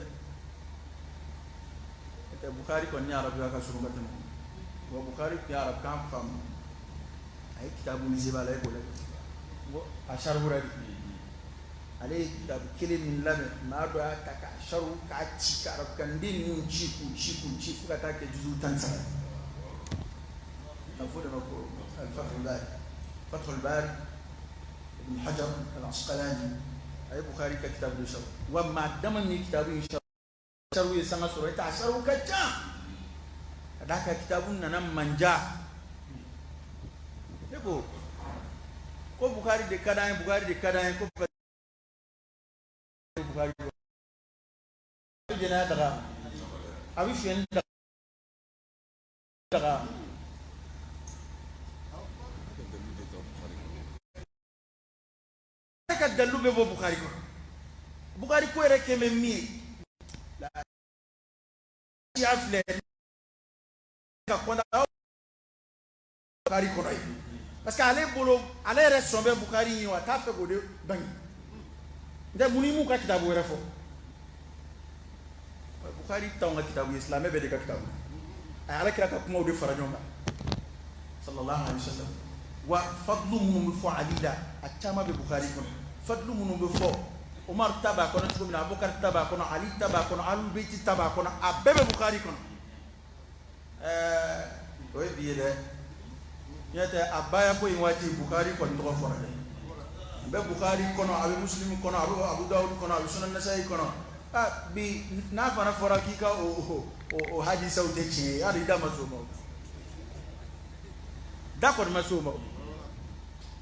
Tɛ Bukhari kɔni ni arabuya ka surun ka tɛmɛ. Wa Bukhari tun ye arabukan faamu, a ye kitabu min sɛbɛn a la, e k'o lajɛ. N ko a sarihu de, ale ye kitabu kelen min labɛn, maa dɔ y'a ta k'a sarihu k'a ci ka arabukanden ninnu ci k'u ci k'u ci fo ka taa kɛ juzu 13. A fɔ de ma ko al-Fathul Bari, Fathul Bari Ibn Hajar al-Asqalani. A ye Bukhari ka kitabu de sɔrɔ, wa maa dama min ye kitabu in sɔrɔ. Sariw ye sanga sɔrɔ, e t'a sariw ka ca ka d'a kan kitabu nana manja. Ne ko ko Bukari de ka d'an ye, Bukari de ka d'an ye, ko Bukari a bɛ jɛnɛya daga, a bɛ sonyɛni daga. Ka dalilu bɛ bɔ Bukari kɔnɔ. Bukari ko yɛrɛ kɛ bɛ min ye, y'a filɛ ka kɔnda Bukari kɔnɔ ye, parce que ale bolo, ale yɛrɛ sɔn bɛ Bukari ye, wa a t'a fɛ k'o de bange. N tɛ mun ni m'u ka kitabu wɛrɛ fɔ. Bukari t'anw ka kitabu ye, silamɛ bɛɛ de ka kitabu. A ye Ala kira ka kumaw de fara ɲɔgɔn kan, sallallahu alaihi wasallam. Wa fadlu minnu bɛ fɔ Ali la, a caman bɛ Bukari kɔnɔ. Fadlu minnu bɛ fɔ, Umar ta b'a kɔnɔ cogo min na, Abubakar ta b'a kɔnɔ, Ali ta b'a kɔnɔ, Ahlul Bayti ta b'a kɔnɔ, a bɛɛ bɛ Bukari kɔnɔ. O ye bi ye dɛ, n'o tɛ a baya ko in waati, Bukari kɔni tɔgɔ fɔra dɛ. A bɛ Bukari kɔnɔ, a bɛ Muslim kɔnɔ, a bɛ Abu Dawud kɔnɔ, a bɛ Sunan Nasayi kɔnɔ. Ah, bi n'a fana fɔra k'i ka o hadisaw tɛ tiɲɛ ye, hali i da ma s'o ma, o da kɔni ma s'o ma. O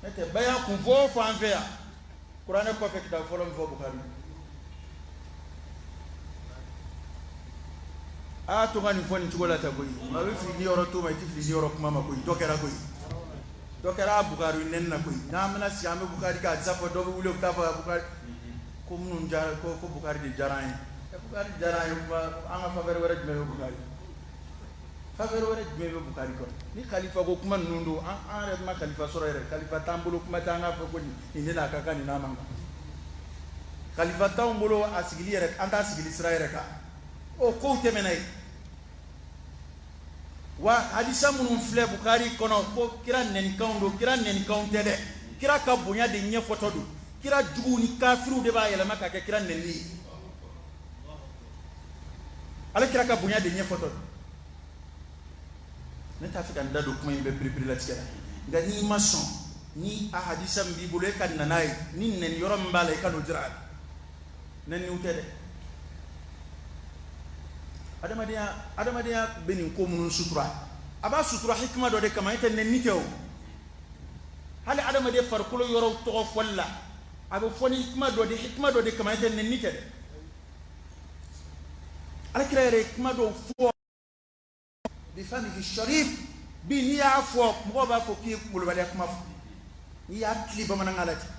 n'o tɛ baya kun fɔ o fɔ an fɛ yan, kuranɛ kɔfɛ, kitabu fɔlɔ min fɔ, Bukari. A to ka nin fɔ nin cogo la ta koyi, maa bɛ fili yɔrɔ to ma, i tɛ fili yɔrɔ kuma ma koyi. Dɔ kɛra koyi, dɔ kɛra Bukari nɛni na koyi. N'an bɛna sigi, an bɛ Bukari ka hadisa fɔ, dɔ bɛ wuli, o bɛ taa fɔ Bukari ko minnu jara ko Bukari de diyara an ye. Bukari diyara an ye kuma, an ka faveur wɛrɛ jumɛn bɛ Bukari? Faveur wɛrɛ jumɛn bɛ Bukari kɔnɔ? Ni khalifa ko kuma ninnu don, an yɛrɛ ma khalifa sɔrɔ yɛrɛ, khalifa t'an bolo, kuma tɛ an k'a fɔ ko nin de n'a ka kan, nin n'a man kan. Khalifa t'anw bolo, a sigili yɛrɛ, an t'a sigili sira yɛrɛ kan. O kow tɛmɛna yen. Wa hadisa minnu filɛ Bukari kɔnɔ ko kira nɛnikanw don, kira nɛnikanw tɛ dɛ, kira ka bonya de ɲɛfɔtɔ don. Kira juguw ni kafiriw de b'a yɛlɛma ka kɛ kira nɛnini ye. Ale kira ka bonya de ɲɛfɔtɔ don. Ne t'a fɛ ka n da don kuma in bɛɛ pereperelatigɛ la, nka n'i ma sɔn, ni a hadisa min b'i bolo, e ka na n'a ye, ni nɛni yɔrɔ min b'a la, i ka n'o jira a la. Nɛniw tɛ dɛ. Adamadenya bɛ nin ko minnu sutura, a b'a sutura hikima dɔ de kama, e tɛ nɛni tɛ o. Hali adamaden farikolo yɔrɔw tɔgɔ fɔli la, a bɛ fɔ ni hikima dɔ de, hikima dɔ de kama, e tɛ nɛni tɛ dɛ. Alakira yɛrɛ ye kuma dɔw fɔ bifamihi sharif. Bi n'i y'a fɔ, mɔgɔw b'a fɔ k'i ye molobaliya kuma fɔ. N'i y'a tili bamanankan la ten,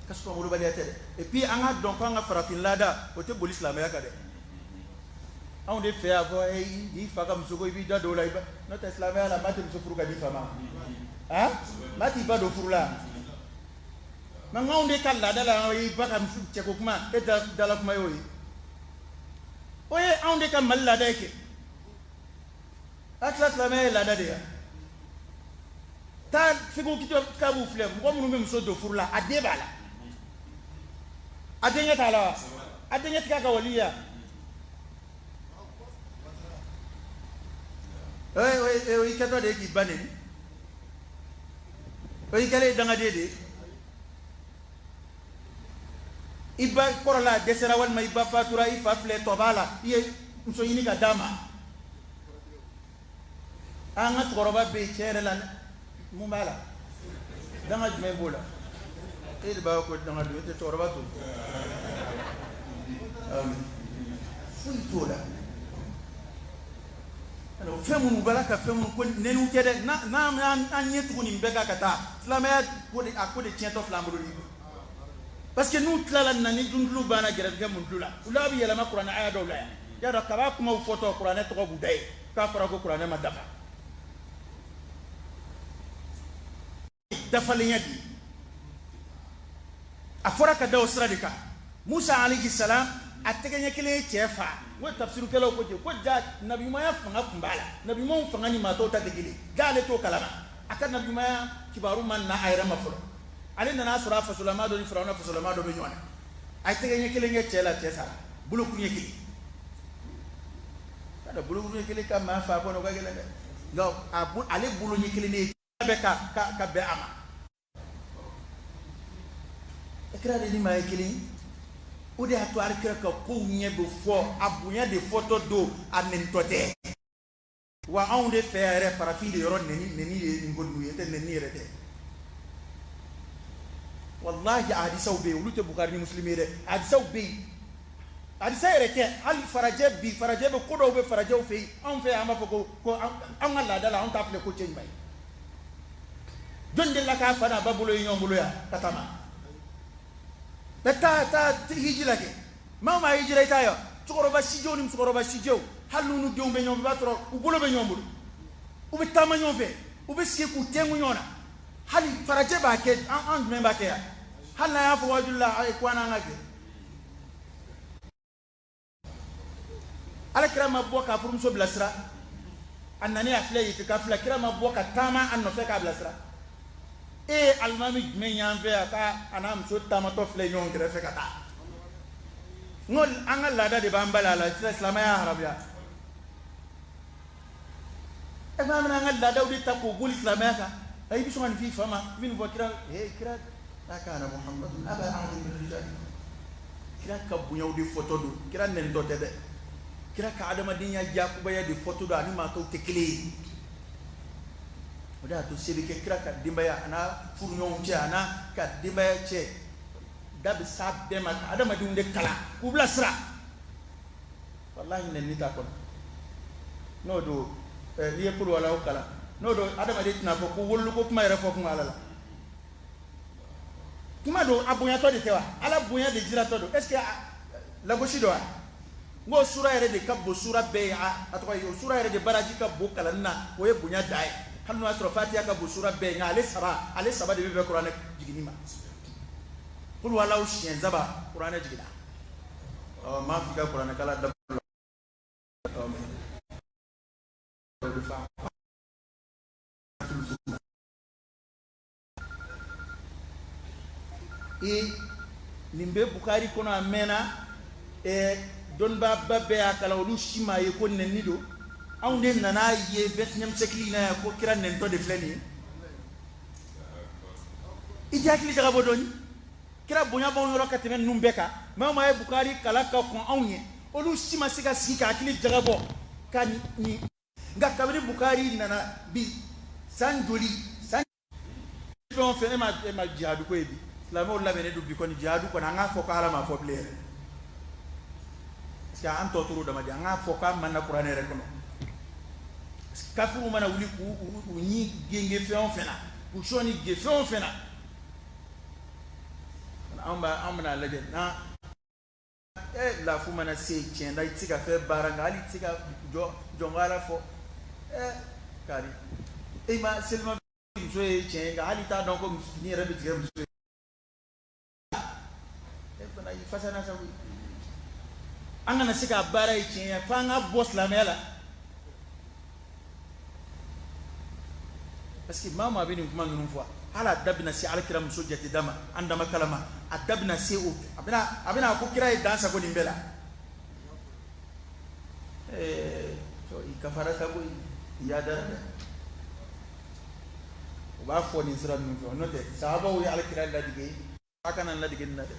ka sɔrɔ molobaliya tɛ dɛ. Et puis an k'a dɔn ko an ka farafin laada, o tɛ boli silamɛya kan dɛ. Anw de fɛ yan fɔ n'i fa ka muso ko, i b'i da don o la. I ba n'o tɛ, silamɛya la, maa tɛ muso furu ka di fa ma, han, maa t'i ba don furu la. Mais anw de ka laada la, i ba ka muso cɛko kuma, e da dala kuma y'o ye. O ye anw de ka Mali laada ye kɛ. A tila silamɛya ye laada de ye. Taa fiqhu kitabu filɛ, mɔgɔ minnu bɛ muso don furu la, a den b'a la, a denkɛ t'a la wa? A denkɛ tɛ k'a ka wali ya? O y'i kɛtɔ de ye k'i ba neni, o y'i kɛlen ye dangaden de ye. I ba kɔrɔla, a dɛsɛra, walima i ba fatura, i fa filɛ, tɔ b'a la, i ye muso ɲini ka d'a ma. An ka cɛkɔrɔba bɛ yen, tiɲɛ yɛrɛ la, mun b'a la? Danga jumɛn b'o la? E de b'a fɔ ko danga don, e tɛ cɛkɔrɔba to, foyi t'o la. Fɛn minnu b'a la ka fɛn minnu ko nɛniw tɛ dɛ. N'an an ɲɛ tugu nin bɛɛ kan ka taa, silamɛya ko de, a ko de tiɲɛtɔ filɛ an bolo ni, parce que n'u tilala nin na, ni dundulu banna, gɛrɛsɛgɛ mun la, u la bɛ yɛlɛma kuranɛ aya dɔw la yan. Y'a dɔn kaba kumaw fɔtɔ, kuranɛ tɔgɔ b'u da ye k'a fɔra ko kuranɛ ma dafa. Dafalenya di, a fɔra ka da o sira de kan. Musa alayhi salam, a tɛgɛ ɲɛ kelen ye cɛ fa. N ko tafsirukɛlaw ko ten ko ja nabiɲumanya fanga tun b'a la. Nabiɲumanw fanga ni maa tɔw ta tɛ kelen. Ja ale t'o kalama, a ka nabiɲumanya kibaru ma na a yɛrɛ ma fɔlɔ. Ale nana sɔrɔ a fasolama dɔ ni Firawuna fasolama dɔ bɛ ɲɔgɔn na. A ye tɛgɛ ɲɛ kelen kɛ cɛ la, cɛ sara, bolokun ɲɛ kelen. Ka da bolokun ɲɛ kelen ka maa fa kɔnɔ, o ka gɛlɛn dɛ. Nka ale bolo ɲɛ kelen de ye bɛ ka bɛn a ma. E kira de ni maa ye kelen. O de y'a to alikira ka kow ɲɛ bɛ fɔ, a bonya de fɔtɔ don, a nɛnitɔ tɛ. Wa anw de fɛ yɛrɛ farafin de yɔrɔ nɛni nɛni ye nin ko ninnu ye, n tɛ nɛni yɛrɛ tɛ. Walahi hadisaw bɛ yen, olu tɛ Bukari ni Muslimi ye dɛ, hadisaw bɛ yen. Hadisa yɛrɛ tɛ, hali farajɛ bi, farajɛ bɛ ko dɔw bɛ farajɛw fɛ yen, anw fɛ yan an b'a fɔ ko an ka laada la anw t'a filɛ ko cɛ ɲuman ye. Jɔn delila k'a fa n'a ba bolo ye ɲɔgɔn bolo yan ka taama? Bɛ taa hiji la kɛ, maa o maa hijira i t'a ye wa? Cɛkɔrɔba sijɛw ni musokɔrɔba sijɛw, hali n'u denw bɛ ɲɔgɔn fɛ, i b'a sɔrɔ u bolo bɛ ɲɔgɔn bolo, u bɛ taama ɲɔgɔn fɛ, u bɛ sigi k'u tɛnku ɲɔgɔn na. Hali farajɛ b'a kɛ, an jumɛn b'a kɛ yan? Hali n'an y'a fɔ wajulu la, a ye ko an n'an ka kɛ. Ala kira ma bɔ k'a furumuso bilasira, a nana a filɛ yen k'a filɛ, kira ma bɔ ka taama a nɔfɛ k'a bilasira. E ye alimami jumɛn y'an fɛ yan k'a a n'a muso taamatɔ filɛ ɲɔgɔn kɛrɛfɛ ka taa? N ko an ka laada de b'an bali a la, silamɛya y'a haramuya. E fana bɛna an ka laadaw de ta k'o boli silamɛya kan. I bɛ sɔn ka nin f'i fa ma, i bɛ nin fɔ kira, ee kira la kana Muhammadu aba ahadin min rijalikum. Kira ka bonyaw de fɔtɔ don, kira nɛnitɔ tɛ dɛ. Kira ka adamadenya yakubaya de fɔtɔ don, ani maa tɔw tɛ kelen ye. O de y'a to se bɛ kɛ kira ka denbaya a n'a furuɲɔgɔnw cɛ, a n'a ka denbaya cɛ, da bɛ s'a bɛɛ ma ka adamadenw de kalan k'u bilasira. Walahi nɛni t'a kɔnɔ. N'o don n'i ye kuluwalaw kalan, n'o don adamaden tɛna fɔ ko wololiko kuma yɛrɛ fɔ kun Ala la. Kuma don a bonyatɔ de tɛ wa? Ala bonya de jiratɔ don. Est ce que lagosi don wa? N ko sura yɛrɛ de ka bon sura bɛɛ ye, a tɔgɔ ye o sura yɛrɛ de baraji ka bon kalanni na, o ye bonya dan ye. Hali n'o y'a sɔrɔ Fatiha ka bon sura bɛɛ ye, nka ale saba de bɛ bɛn kuranɛ jiginni ma. Kuluwalaw siɲɛ saba kuranɛ jiginna. Ɔ m'a f'i ka kuranɛ kalan dabila. Ɔ bɛ fa. E nin bɛ Bukari kɔnɔ a mɛnna, dɔnnibaaba bɛɛ y'a kalan, olu si m'a ye ko nɛni don. Anw de nana ye 21e siècle in na yan ko kira nɛnitɔ de filɛ nin ye. I tɛ hakili jagabɔ dɔɔni? Kira bonya b'anw yɔrɔ ka tɛmɛ ninnu bɛɛ kan. Maa o maa ye Bukari kalan ka kɔn anw ɲɛ, olu si ma se ka sigi ka hakili jagabɔ ka nin. Nka kabini Bukari nana bi san joli san fɛn o fɛn, e ma jihadu ko ye bi. Silamɛw labɛnnen don bi kɔni jihadu kɔni, an k'a fɔ ko Ala m'a fɔ bilen yɛrɛ. Parce que an tɔ tor'o dama de, an k'a fɔ k'a man na kuranɛ yɛrɛ kɔnɔ. Parce que kafiriw mana wuli k'u ɲi genge fɛn o fɛn na, k'u sɔɔni ge fɛn o fɛn na, anw bɛna lajɛ n'a lafu mana se tiɲɛ na, i tɛ se ka fɛn baara, nka hali i tɛ se ka jɔn ko Ala fɔ. Kari e ma selima muso ye tiɲɛ ye, nka hali i t'a dɔn ko fini yɛrɛ bɛ tigɛ muso ye. E fana i fasa na sa koyi. An kana se k'a baara ye tiɲɛ ye f'an ka bɔ silamɛya la. Parce que maa o maa bɛ nin kuma ninnu fɔ, hali a da bɛna se alakira muso jate da ma, an dama kalama, a da bɛna se o, a bɛna ko kira ye dan sago nin bɛɛ la. I kafara sa koyi, i y'a dara dɛ. U b'a fɔ nin sira ninnu fɛ, n'o tɛ sahabaw ye alakira ladege, a kana ladege nin na dɛ.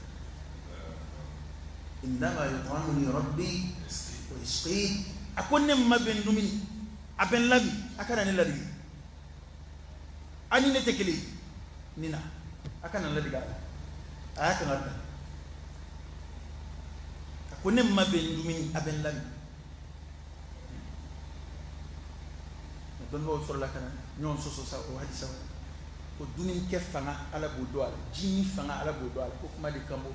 Innama yut'imuni rabbi wa yasqin. A ko ne ma bɛ n dumuni, a bɛ n lami, a kana ne ladege. A ni ne tɛ kelen ye nin na, a kana n ladege a la. A y'a kangari da. A ko ne ma bɛ n dumuni, a bɛ n lami. Dɔnnibaaw sɔrɔla ka na ɲɔgɔn sɔsɔ sa o hadisa ko dumunikɛ fanga Ala b'o dɔn a la, ji min fanga Ala b'o dɔn a la, ko kuma de kan b'o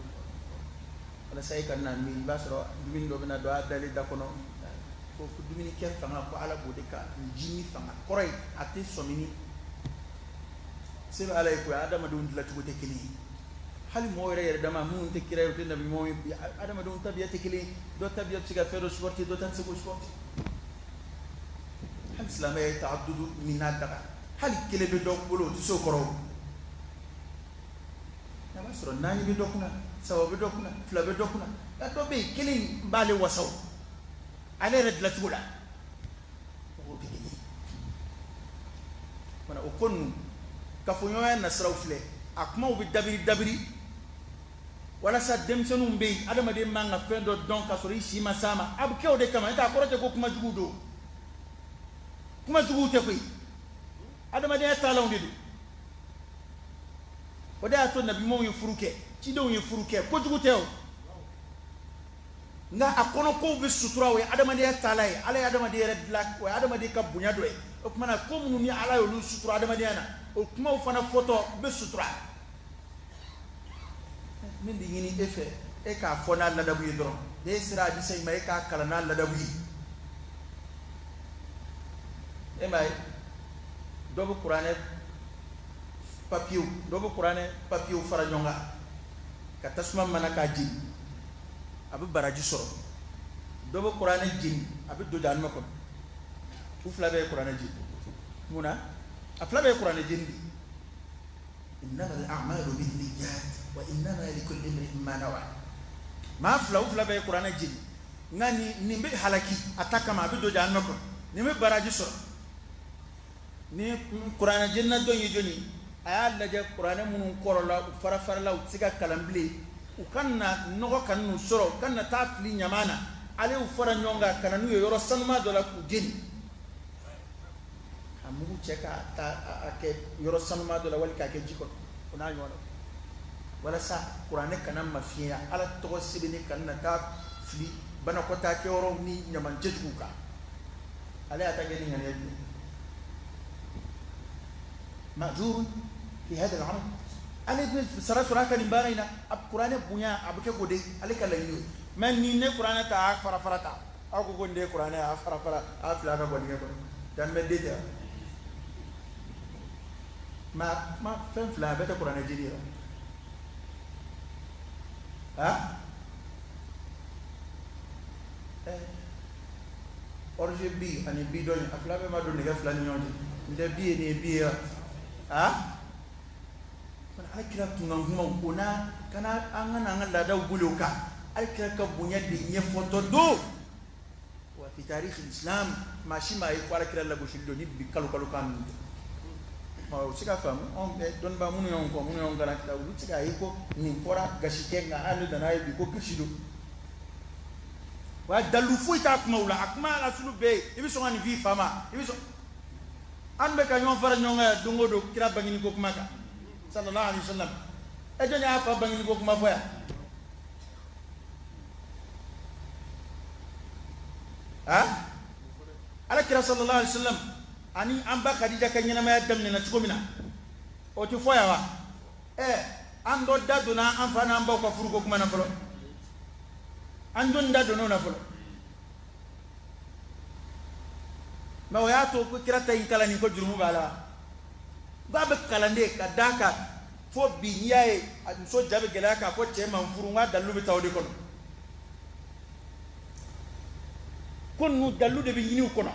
walasa e ka na miiri, i b'a sɔrɔ dumuni dɔ bɛna don a dalen da kɔnɔ, ko dumunikɛ fanga ko Ala b'o de kan, ji min fanga kɔrɔ ye a tɛ sɔmi ni se bɛ Ala ye koyi, adamadenw dilancogo tɛ kelen ye. Hali mɔgɔw yɛrɛ dama minnu tɛ kira ye, u tɛ nabi ɲumanw ye, adamadenw tabiya tɛ kelen ye. Dɔ tabiya bɛ se ka fɛn dɔ supporter, dɔ ta tɛ se k'o supporter. Hali silamɛya ye ta'addudu min n'a daga, hali kelen bɛ dɔ bolo o tɛ se o kɔrɔ o. A b'a sɔrɔ naani bɛ dɔ kunna, saba bɛ dɔ kunna, fila bɛ dɔ kunna, nka dɔ bɛ yen kelen b'ale wasa o, ale yɛrɛ dilancogo la, mɔgɔw tɛ kelen ye. O ko ninnu kafoɲɔgɔnya nasiraw filɛ, a kumaw bɛ dabiri dabiri. Walasa denmisɛnninw bɛ yen, adamaden man ka fɛn dɔ dɔn k'a sɔrɔ i si ma s'a ma. A bɛ kɛ o de kama. N'o tɛ a kɔrɔ tɛ ko kuma jugu don, kuma jugu tɛ koyi, adamadenya taalanw de don. O de y'a to nabiɲumanw ye furu kɛ, cidenw ye furu kɛ, kojugu tɛ o. Nka a kɔnɔ kow bɛ sutura, o ye adamadenya taalan ye. Ala ye adamaden yɛrɛ dilan, o ye adamaden ka bonya dɔ ye. O tuma na ko minnu ni Ala y'olu sutura adamadenya na, o kumaw fana fɔtɔ bɛ sutura. Min bɛ ɲini e fɛ, e k'a fɔ n'a ladabu ye dɔrɔn. N'e sera hadisa in ma, e k'a kalan n'a ladabu ye. E m'a ye, dɔ bɛ kuranɛ papiyew, dɔ bɛ kuranɛ papiyew fara ɲɔgɔn kan ka tasuma mana k'a jeni, a bɛ baraji sɔrɔ. Dɔ bɛ kuranɛ jeni, a bɛ don jahanama kɔnɔ. U fila bɛɛ ye kuranɛ jeni. Mun na? A fila bɛɛ ye kuranɛ jeni de. Innama al-a'malu binniyat wa innama likulli imri'in ma nawa. Maa fila, u fila bɛɛ ye kuranɛ jeni, nka nin bɛ halaki a ta kama, a bɛ don jahanama kɔnɔ, nin bɛ baraji sɔrɔ. Ni kuranɛ jenina dɔ ye jɔni, a y'a lajɛ kuranɛ minnu kɔrɔla, u fara farala, u tɛ se ka kalan bilen, u ka na nɔgɔ ka n'u sɔrɔ, u ka na taa fili ɲama na, ale y'u fara ɲɔgɔn kan ka na n'u ye yɔrɔ sanuma dɔ la k'u jeni, a mugu cɛ ka taa a kɛ yɔrɔ sanuma dɔ la wali k'a kɛ ji kɔnɔ, o n'a ɲɔgɔn na, walasa kuranɛ kana mafiɲɛya, Ala tɔgɔ sɛbɛnni kana na taa fili banakɔtaa kɛyɔrɔw ni ɲamancɛjuguw kan. Ale y'a ta kɛ ni ŋaniya jumɛn? Majurun fi hada al-amal, ale bɛ sara sɔrɔ a ka nin baara in na. A kuranɛ bonya a bɛ kɛ k'o de ale ka laɲini ye. Mais ni ne kuranɛ ta, a fara fara ta, aw ko ko nin de ye kuranɛ, a fara fara, a fila a ka bɔ dingɛ kɔnɔ, dan bɛ den tɛ ma kuma fɛn fila, a bɛɛ tɛ kuranɛ jeli ye wa? Orge bi ani bidon a fila bɛɛ ma don nɛgɛ fila ni ɲɔgɔn cɛ. N tɛ bi ye, nin ye bi ye wa? Ala kira kunkan kumaw o n'a kana an ka n'an ka laadaw boli o kan. Ala kira ka bonya de ɲɛfɔtɔ don wa fi tarikh islam, maa si m'a ye ko ala kira lagosili don ni bi kalo kalo kan ninnu tɛ. O tɛ se ka faamu. Anw bɛ dɔnnibaa minnu y'anw kɔ, minnu y'anw kalan kira, olu tɛ se k'a ye ko nin fɔra gasi tɛ, nka hali nana ye bi ko gasi don. Wa dalu foyi t'a kumaw la, a kuma lasulu bɛɛ ye i bɛ sɔn ka nin f'i fa ma, i bɛ sɔn. An bɛ ka ɲɔgɔn fara ɲɔgɔn kan don o don kira bangeni ko kuma kan, sallallahu alaihi wasallam. E jɔn y'a fa bangeni ko kuma fɔ yan? Ala kira sallallahu alaihi wasallam ani an ba Khadija ka ɲɛnamaya daminɛna cogo min na, o tɛ fɔ yan wa? An dɔ da donna an fa n'an baw ka furuko kuma na fɔlɔ, an jɔn da donna o na fɔlɔ? Mais o y'a to ko kira ta in kalan nin ko jurumu b'a la. Ba bɛ kalan de ka d'a kan fo bi n'i y'a ye muso ja bɛ gɛlɛya k'a fɔ cɛ ma n furu, n k'a dalilu bɛ taa o de kɔnɔ. Ko ninnu dalilu de bɛ ɲini u kɔnɔ.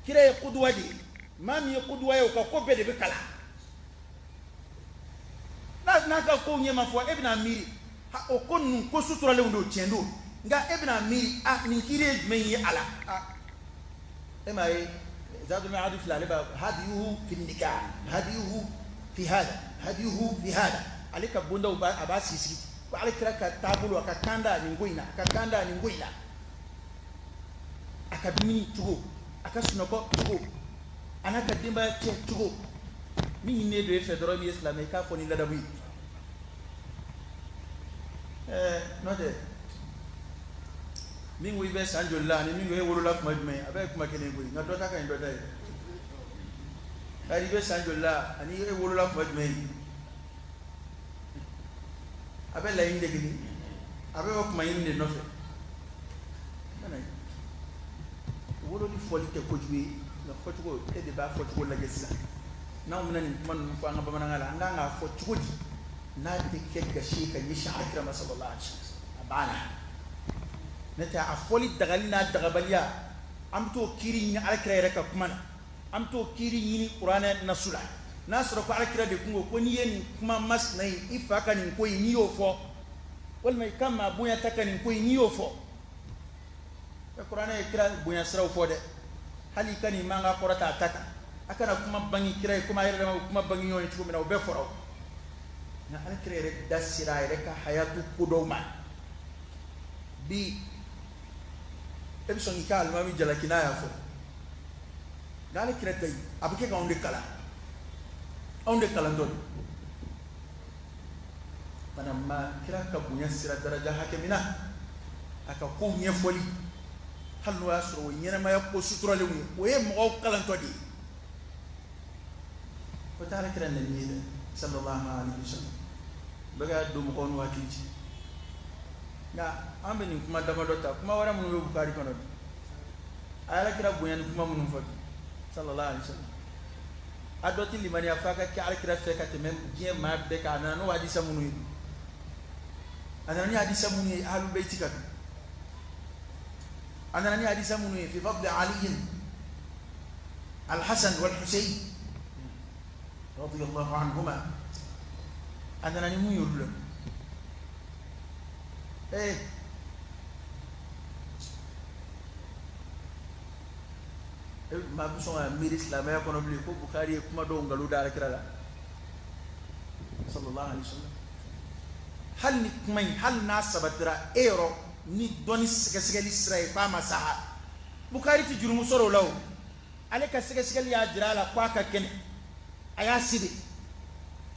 Kira ye kuduwa de ye, maa min ye kuduwa ye o ka ko bɛɛ de bɛ kalan. N'a ka kow ɲɛ ma fɔ, e bɛna miiri o ko ninnu ko suturalenw don, tiɲɛ don, nka e bɛna miiri a nin kiiri ye jumɛn ye a la? E m'a ye Zadul Ma'ad filɛ, ale b'a hadiyuhu fi nikah, hadiyuhu fi hada, hadiyuhu fi hada, ale ka bondaw b'a a b'a sigi sigi ko ale kira ka taabolo, a ka kanda nin ko in na, a ka kanda nin ko in na, a ka dumuni cogo, a ka sunɔgɔ cogo, a n'a ka denbaya cɛ cogo. Min ɲininen don e fɛ dɔrɔn, min ye silamɛ, i k'a fɔ ni ladabu ye. N'o tɛ min ko i bɛ san joli la ani min ko e wolola kuma jumɛn, a bɛɛ ye kuma kelen ye koyi, nka dɔ ta ka ɲi dɔ ta ye. Kari i bɛ san joli la ani e wolola kuma jumɛn, a bɛ laɲini de kelen, a bɛ bɛ kuma ɲini de nɔfɛ. Wololi fɔli tɛ kojugu ye, nka fɔcogo, e de b'a fɔcogo lajɛ sisan. N'anw bɛna nin kuma ninnu fɔ an ka bamanankan la, an kan k'a fɔ cogo di n'a tɛ kɛ gasi ye ka ɲɛsin ala kira ma sallallahu alaihi wasallam? A banna. N'o tɛ a fɔli dagali n'a dagabaliya, an bɛ t'o kiiri ɲini ala kira yɛrɛ ka kuma na, an bɛ t'o kiiri ɲini kuranɛ nasu la. N'a sɔrɔ ko ala kira de kun ko ko n'i ye nin kuma masina ye i fa ka nin ko in, n'i y'o fɔ, walima i ka maa bonya ta ka nin ko in, n'i y'o fɔ, kuranɛ ye kira bonya siraw fɔ dɛ. Hali i ka nin mankan kɔrɔta a ta kan, a kana kuma bange kira ye komi a yɛrɛ dama bɛ kuma bange ɲɔgɔn ye cogo min na, o bɛɛ fɔra o. Nka ala kira yɛrɛ da sera a yɛrɛ ka hayatu ko dɔw ma. Bi e bɛ sɔn k'i ka alimami jalaki n'a y'a fɔ. Nka ala kira ta yen, a bɛ kɛ k'anw de kalan, anw de kalan dɔ. Fana ma kira ka bonya sera daraja hakɛ min na, a ka kow ɲɛfɔli, hali n'o y'a sɔrɔ o ye ɲɛnamaya ko suturalenw ye, o ye mɔgɔw kalantɔ de ye. O tɛ ala kira nɛni ye dɛ, sallallahu alaihi wasallam. Bɛɛ ka don mɔgɔw n'u hakili cɛ. Nka an bɛ nin kuma damadɔ ta, kuma wɛrɛ minnu bɛ Bukari kɔnɔ bi, a ye ala kira bonya ni kuma minnu fɔ bi, sallallahu alaihi wasallam. A dɔ tɛ limaniya f'a ka kɛ ala kira fɛ ka tɛmɛ diɲɛ maa bɛɛ kan. A nana n'o hadisa minnu ye, a nana ni hadisa minnu ye ahlul bayti kan, a nana ni hadisa minnu ye fi fadli aliyin alhasan wal husayn radiyallahu anhuma, a nana ni mun ye olu la. Maa bɛ sɔn ka miiri silamɛya kɔnɔ bilen ko Bukari ye kuma dɔw nkalon da alakira la, sallallahu alaihi wasallam. Hali ni kuma in, hali n'a sabatira e yɔrɔ ni dɔnni sɛgɛsɛgɛli sira ye k'a ma saha, Bukari tɛ jurumu sɔrɔ o la o. Ale ka sɛgɛsɛgɛli y'a jira a la k'a ka kɛnɛ, a y'a siri.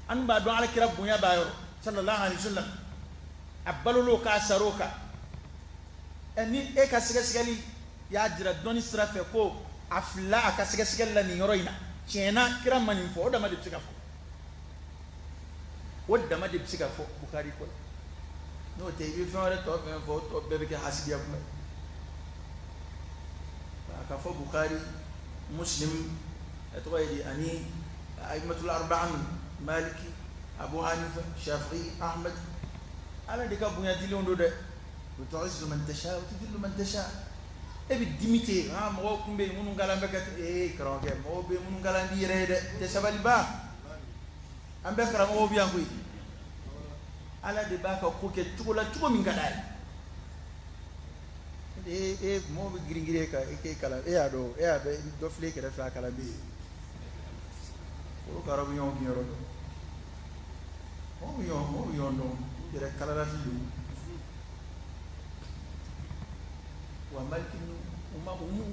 An b'a dɔn alakira bonya b'a yɔrɔ, sallallahu alaihi wasallam. A balol'o kan, a sar'o kan. Ni e ka sɛgɛsɛgɛli y'a jira dɔnni sira fɛ ko a filila a ka sɛgɛsɛgɛli la nin yɔrɔ in na, tiɲɛna kira ma nin fɔ, o dama de bɛ se ka fɔ, o dama de bɛ se ka fɔ Bukari ko la. N'o tɛ, i bɛ fɛn wɛrɛ tɔ fɛn fɔ, o tɔ bɛɛ bɛ kɛ hasidiya kuma ye. A ka fɔ Bukari, Muslim, a tɔgɔ ye di, ani Aimatul Arba'a, Maliki, Abu Hanifa, Shafi'i, Ahmad, ala de ka bonya dilenw don dɛ. Wa tu'izzu man tasha wa tudhillu man tasha. E bɛ dimi ten, mɔgɔw kun bɛ yen minnu kalan bɛ ka karamɔgɔkɛ, mɔgɔw bɛ yen minnu kalan b'i yɛrɛ ye dɛ, tɛ sabaliba. An bɛɛ karamɔgɔw bɛ yan koyi. Ala de b'a ka ko kɛ cogo la cogo min ka d'a ye. E mɔgɔw bɛ girin girin e kan, e k'e kalan, e y'a dɔn, e y'a bɛ dɔ filɛ e kɛrɛfɛ, a kalan bɛ yen. Olu karaw bɛ ɲɔgɔn kin yɔrɔ dɔn. Mɔgɔw bɛ ɲɔgɔn dɔn, u yɛrɛ kalalafi don. Wa Maliki u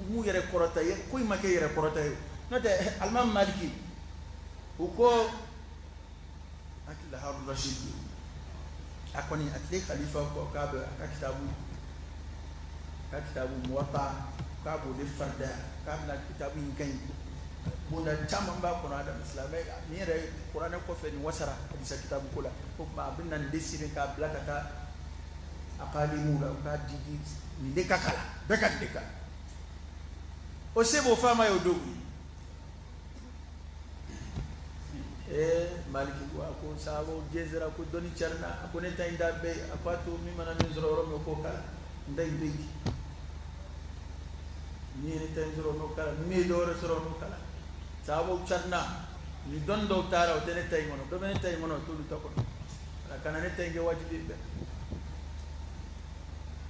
m'u yɛrɛ kɔrɔta ye, ko in ma kɛ yɛrɛ kɔrɔta ye. N'o tɛ alimami Maliki, u ko hakili la Harun Rashid, a kɔni a tile khalifa ko k'a bɛ a ka kitabu Muwatta, k'a b'o de farida, k'a bɛna kitabu in ka ɲi. Bonda caman b'a kɔnɔ, Adamu silamɛ nin yɛrɛ kuranɛ kɔfɛ nin wasara hadisa kitabu ko la. O tuma a bɛ na nin de sɛbɛn k'a bila ka taa a k'alimuw la, u k'a di nin de ka kalan, bɛɛ ka nin de kalan. O se b'o faama ye o don. Maliki ko a ko sahabaw jɛnsɛra ko dɔnni carina, a ko ne ta in t'a bɛɛ ye, a ko a to min mana min sɔrɔ yɔrɔ min o k'o kalan, n ta in to yen. Min ye ne ta in sɔrɔ o n'o kalan, min ye dɔ wɛrɛ sɔrɔ o n'o kalan. Sahabaw carina, ni dɔnni dɔw taara o tɛ ne ta in kɔnɔ, dɔ bɛ ne ta in kɔnɔ o t'olu ta kɔnɔ. A kana ne ta in kɛ wajibi ye bɛɛ.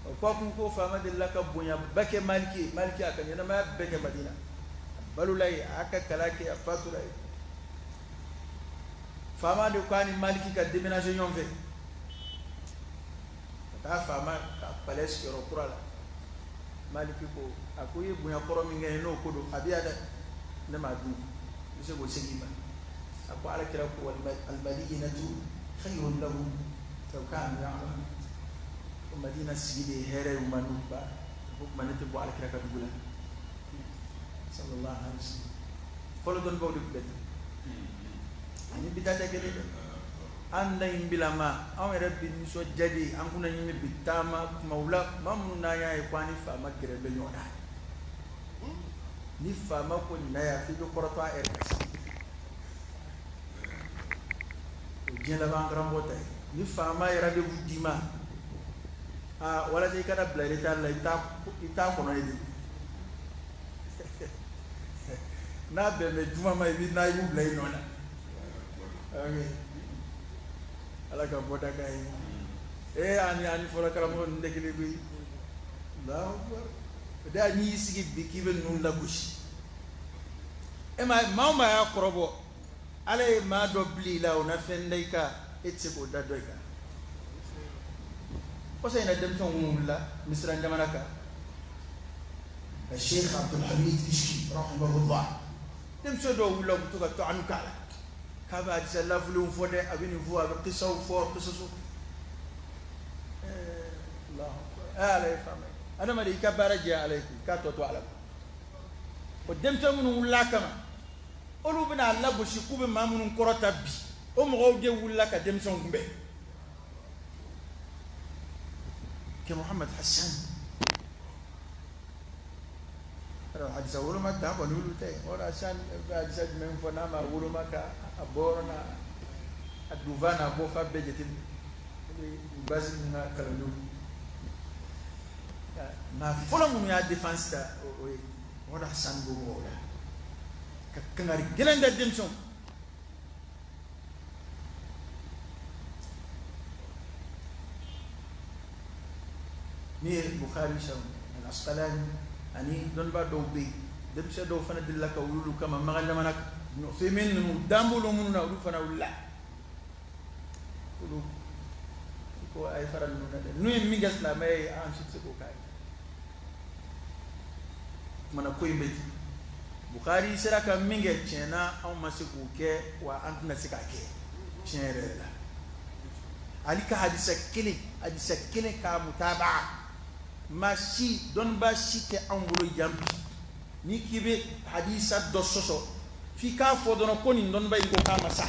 O kɔ kun ko faama delila ka bonya ba kɛ Maliki ye, Maliki a ka ɲɛnamaya bɛɛ kɛ Madina, a balola yen, a y'a ka kalan kɛ, a fatura yen. Faama de ko a ni Maliki ka déménager ɲɔgɔn fɛ ka taa faama ka palais sigiyɔrɔ kura la. Maliki ko a ko i ye bonya kɔrɔ min kɛ n'o ko don, a bɛ yan dɛ, ne m'a dun, n bɛ se k'o segin i ma. A ko ala kira ko al-madinatu khayrun lahum law kanu ya'lamun. Ko Madina sigi de ye hɛrɛ ye u ma n'u ba. O tuma ne tɛ bɔ ala kira ka dugu la, sallallahu alaihi wasallam. Fɔlɔ dɔnnibaw de tun bɛ ten. Ani bi ta tɛ kelen dɛ. An da in bilama, anw yɛrɛ bi nisɔndiya de, an kunna ɲimi bi taama kumaw la, maa minnu n'an y'a ye ko an ni faama gɛrɛ bɛ ɲɔgɔn na. Ni faama ko na yan, f'i bɛ kɔrɔtɔ a yɛrɛ kan. O diɲɛ laban karamɔgɔ ta ye. Ni faama ye rendez-vous d'i ma, walasa i kana bila retard la, i bɛ taa kɔnɔ ye de. N'a bɛn bɛ juma ma, i bɛ na i b'u bila i nɔ la. Ala ka bɔda k'a ye. Ani fɔlɔ karamɔgɔ ninnu tɛ kelen koyi. Allahu akbar. O de y'a n'i y'i sigi bi k'i bɛ ninnu lagosi. E ma ye, maa o maa y'a kɔrɔbɔ, Ala ye maa dɔ bila i la, o na fɛn da i kan. e tɛ se k'o da dɔ in kan. Kɔsa in na denmisɛnw wulila Misira jamana kan, Sheikh Abdulhamid Kishki rahimahullah, denmisɛn dɔw wulila u bɛ to ka to anu k'a la k'a bɛ hadisa lafulenw fɔ dɛ, a bɛ nin fɔ, a bɛ kisaw fɔ, kisaso. Ala ye faama ye, adamaden i ka baara jɛ Ala ye koyi, k'a tɔ to Ala ma. O denmisɛn minnu wulila a kama, olu bɛna a lagosi k'u bɛ maa minnu kɔrɔta bi, o mɔgɔw de wulila ka denmisɛnw kunbɛn. Kɛ Muhammad Hassan hadisa woloma dan kɔni olu tɛ. O Hassan bɛ hadisa jumɛn fɔ n'a ma woloma ka a bɔyɔrɔ n'a a dunfa n'a bɔfa bɛɛ jateminɛ? O de ye basi ninnu ka kalandenw. Maa fɔlɔ minnu y'a défense ta, o ye Muhammad Hassan b'o mɔgɔw la ka kangari gɛlɛn da denmisɛnw. N'i ye Bukhari sɔrɔ, al-Asqalani ani dɔnnibaa dɔw bɛ yen, denmisɛn dɔw fana delila ka wuli olu kama Makan jamana kan. Fɛn ninnu dan b'olu minnu na, olu fana wulila, olu ko a ye fara ninnu na dɛ, ninnu ye min kɛ silamɛya ye, an si tɛ se k'o k'a ye. Kumana ko in bɛ ten. Bukhari sera ka min kɛ tiɲɛ na, anw ma se k'o kɛ, wa an tɛna se k'a kɛ tiɲɛ yɛrɛ yɛrɛ la. Ali ka hadisa kelen, hadisa kelen k'a mutaba, maa si, dɔnnibaa si tɛ anw bolo yan bi n'i k'i bɛ hadisa dɔ sɔsɔ f'i k'a fɔ dɔrɔn ko nin dɔnnibaa in ko k'a ma sa.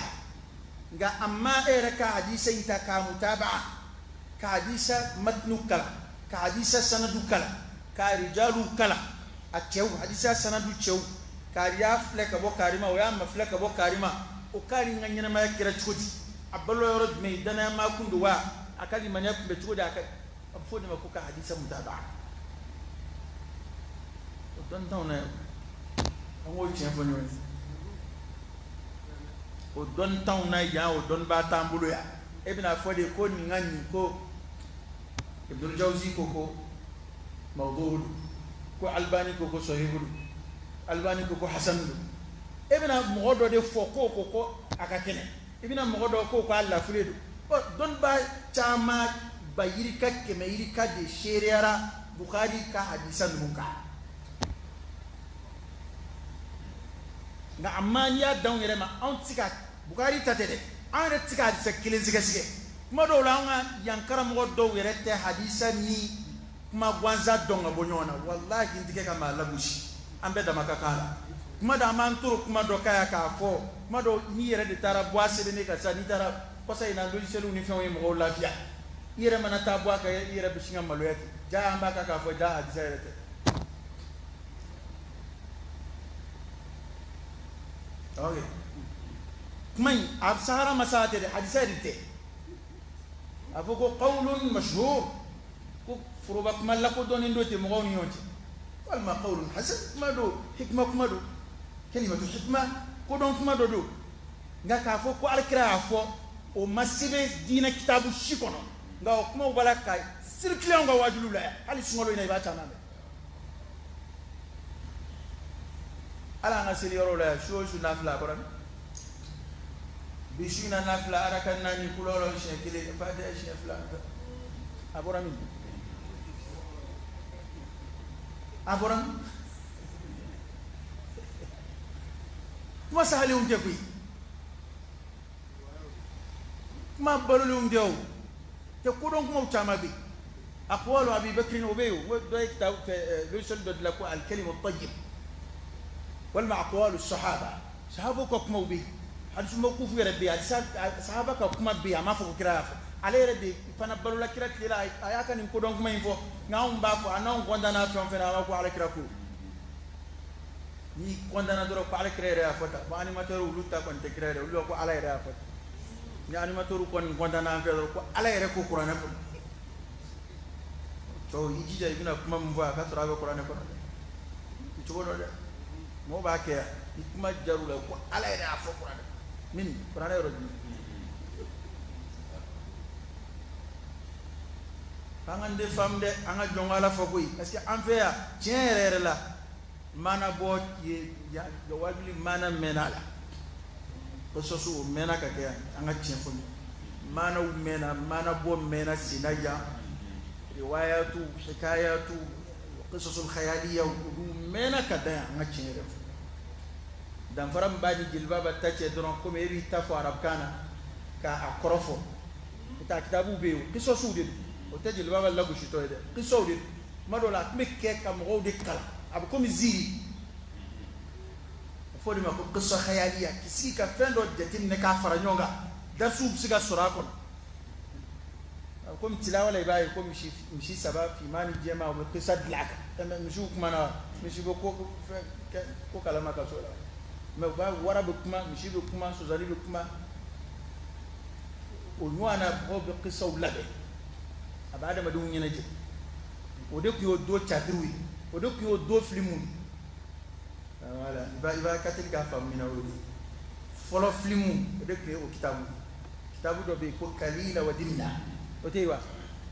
Nka a ma e yɛrɛ ka hadisa in ta k'a mutaba, ka hadisa matnu kalan, ka hadisa sanadu kalan, ka rijalu kalan, a cɛw hadisa sanadu cɛw, kari y'a filɛ ka bɔ kari ma, o y'a mafilɛ ka bɔ kari ma, o kari in ka ɲɛnamaya kɛra cogo di, a balo yɔrɔ jumɛn, danaya kun don wa, a ka limaniya kun bɛ cogo di, a ka a bɛ fɔ o de ma ko ka hadisa mutaba. O dɔnni t'anw na yan, an k'o tiɲɛ fɔ ɲɔgɔn ye. O dɔnni t'anw na yan, o dɔnnibaa t'an bolo yan. E bɛna fɔ de ko nin ka nin ko Ibnul Jawzi ko ko mawdu don, ko Albani ko ko sahihu don, Albani ko ko hasan don. E bɛna mɔgɔ dɔ de fɔ k'o ko ko a ka kɛnɛ, i bɛna mɔgɔ dɔ ko k'a lafile don. Ɔ dɔnnibaa caman ba yirika kɛmɛ yirika de seereyara Bukhari ka hadisa ninnu kan. Nka a ma n'i y'a d'anw yɛrɛ ma, anw tɛ se ka Bukhari ta tɛ dɛ, an yɛrɛ tɛ se ka hadisa kelen sɛgɛsɛgɛ. Kuma dɔw la, an ka yan karamɔgɔ dɔw yɛrɛ tɛ hadisa ni kuma gansan dɔn ka bɔ ɲɔgɔn na. Walahi n tɛ kɛ ka maa lagosi, an bɛɛ dama ka kan la. Kuma dɔ an b'an toro kuma dɔ kan yan k'a fɔ, kuma dɔ n'i yɛrɛ de taara bɔ a sɛbɛnnen kan sisan, n'i taara kɔsa in na logiciel ni fɛnw ye mɔgɔw lafiya, i yɛrɛ mana taa bɔ a kan, i yɛrɛ bɛ sin ka maloya ten. Ja an b'a kan k'a fɔ ja hadisa yɛrɛ tɛ. Ok, kuma in a sahara ma sa tɛ dɛ, hadisa yɛrɛ tɛ. A fɔ ko qawlun mashhur, ko foroba kuma lakodɔnnen dɔ tɛ mɔgɔw ni ɲɔgɔn cɛ, walima qawlun hasan kuma don, hikma kuma don, kalimatu hikma kodɔn kuma dɔ don. Nka k'a fɔ ko alakira y'a fɔ, o ma sɛbɛn diinɛ kitabu si kɔnɔ. Nka o kumaw b'a la ka circuler anw ka wajuliw la yan, hali sunkalo in na i b'a caman mɛn. Ala an ka seli yɔrɔw la yan, su o su nafila a bɔra min? Bi su in na nafila araka 4, kulɔlɔ siɲɛ 1, fatiha siɲɛ 2, a bɔra min? A bɔra min? Kuma sahalenw tɛ koyi, kuma balolenw tɛ o tɛ, kodɔn kumaw caman bɛ yen. Aqwalu Abi Bakrin o bɛ yen, o dɔ ye kitabu fɛ logiciel dɔ dilan ko al-kalimu tayyib, walima aqwalu sahaba, sahabaw ka kumaw bɛ yen, hadisu mawqufu yɛrɛ bɛ yen, hadisa sahaba ka kuma bɛ yen, a m'a fɔ ko kira y'a fɔ, ale yɛrɛ de fana balola kira tile la, a y'a ka nin kodɔn kuma in fɔ. Nka anw b'a fɔ, a n'anw kɔntanna fɛn o fɛn na, an b'a fɔ ko ala kira ko. N'i kɔntanna dɔrɔn ko ala kira yɛrɛ y'a fɔ tan. Bon, animateur olu ta kɔni tɛ kira yɛrɛ, olu b'a ko ala yɛrɛ y'a fɔ tan. Ni animateur kɔni kɔntanna an fɛ dɔrɔn ko ala yɛrɛ ko kuranɛ kɔnɔ. Cɛw, i jija i bɛna kuma min fɔ, a ka sɔrɔ a bɛ kuranɛ kɔnɔ dɛ, i cogo dɔ dɛ. Mɔgɔw b'a kɛ yan, ni kuma jar'u la ko ala yɛrɛ y'a fɔ kuranɛ min, kuranɛ yɔrɔ jumɛn? An ka den faamu dɛ, an ka jɔn ko ala fɔ koyi, parce que an fɛ yan tiɲɛ yɛrɛ yɛrɛ la, maana bɔ ye wajuli maana mɛnna a la, ko sɔsɔ o mɛnna ka kɛ yan. An ka tiɲɛ fɔ ɲɔgɔn. Maanaw mɛnna, maanabɔ mɛnna senna yan, riwayatu, hikayatu, qisasul khayaliya, olu mɛnna ka dan yan. An ka tiɲɛ yɛrɛ fɔ, danfara min b'a ni jeliba ta cɛ dɔrɔn, komi e b'i ta fɔ arabukan na k'a kɔrɔ fɔ, o t'a kitabuw bɛ yen, o qisasuw de don, o tɛ jeliba b'a lagositɔ ye dɛ, qisaw de don. Kuma dɔw la a tun bɛ kɛ ka mɔgɔw de kalan, a bɛ komi ziiri, a fɔ o de ma ko qisa khayaliya, k'i sigi ka fɛn dɔ jateminɛ k'a fara ɲɔgɔn kan, darisiw bɛ se ka sɔrɔ a kɔnɔ. Komi tilawa la, i b'a ye ko misi saba, finman ni jɛman, u bɛ qisa dilan a kan. Mɛ misiw kumana, misi bɛ ko fɛn ko kalama ka so la, mɛ u b'a wara bɛ kuma, misi bɛ kuma, sosani bɛ kuma. O ɲɔgɔn na mɔgɔw bɛ qisaw labɛn, a bɛ adamadenw ɲɛnajɛ. O de tun y'o do catiriw ye, o de tun y'o do filimuw ye. Voilà, i b'a ka teli k'a faamu min na, o de fɔlɔ filimu, o de tun ye o kitabu ye. Kitabu dɔ bɛ yen ko Kalila wa Dimna, o tɛ yen wa?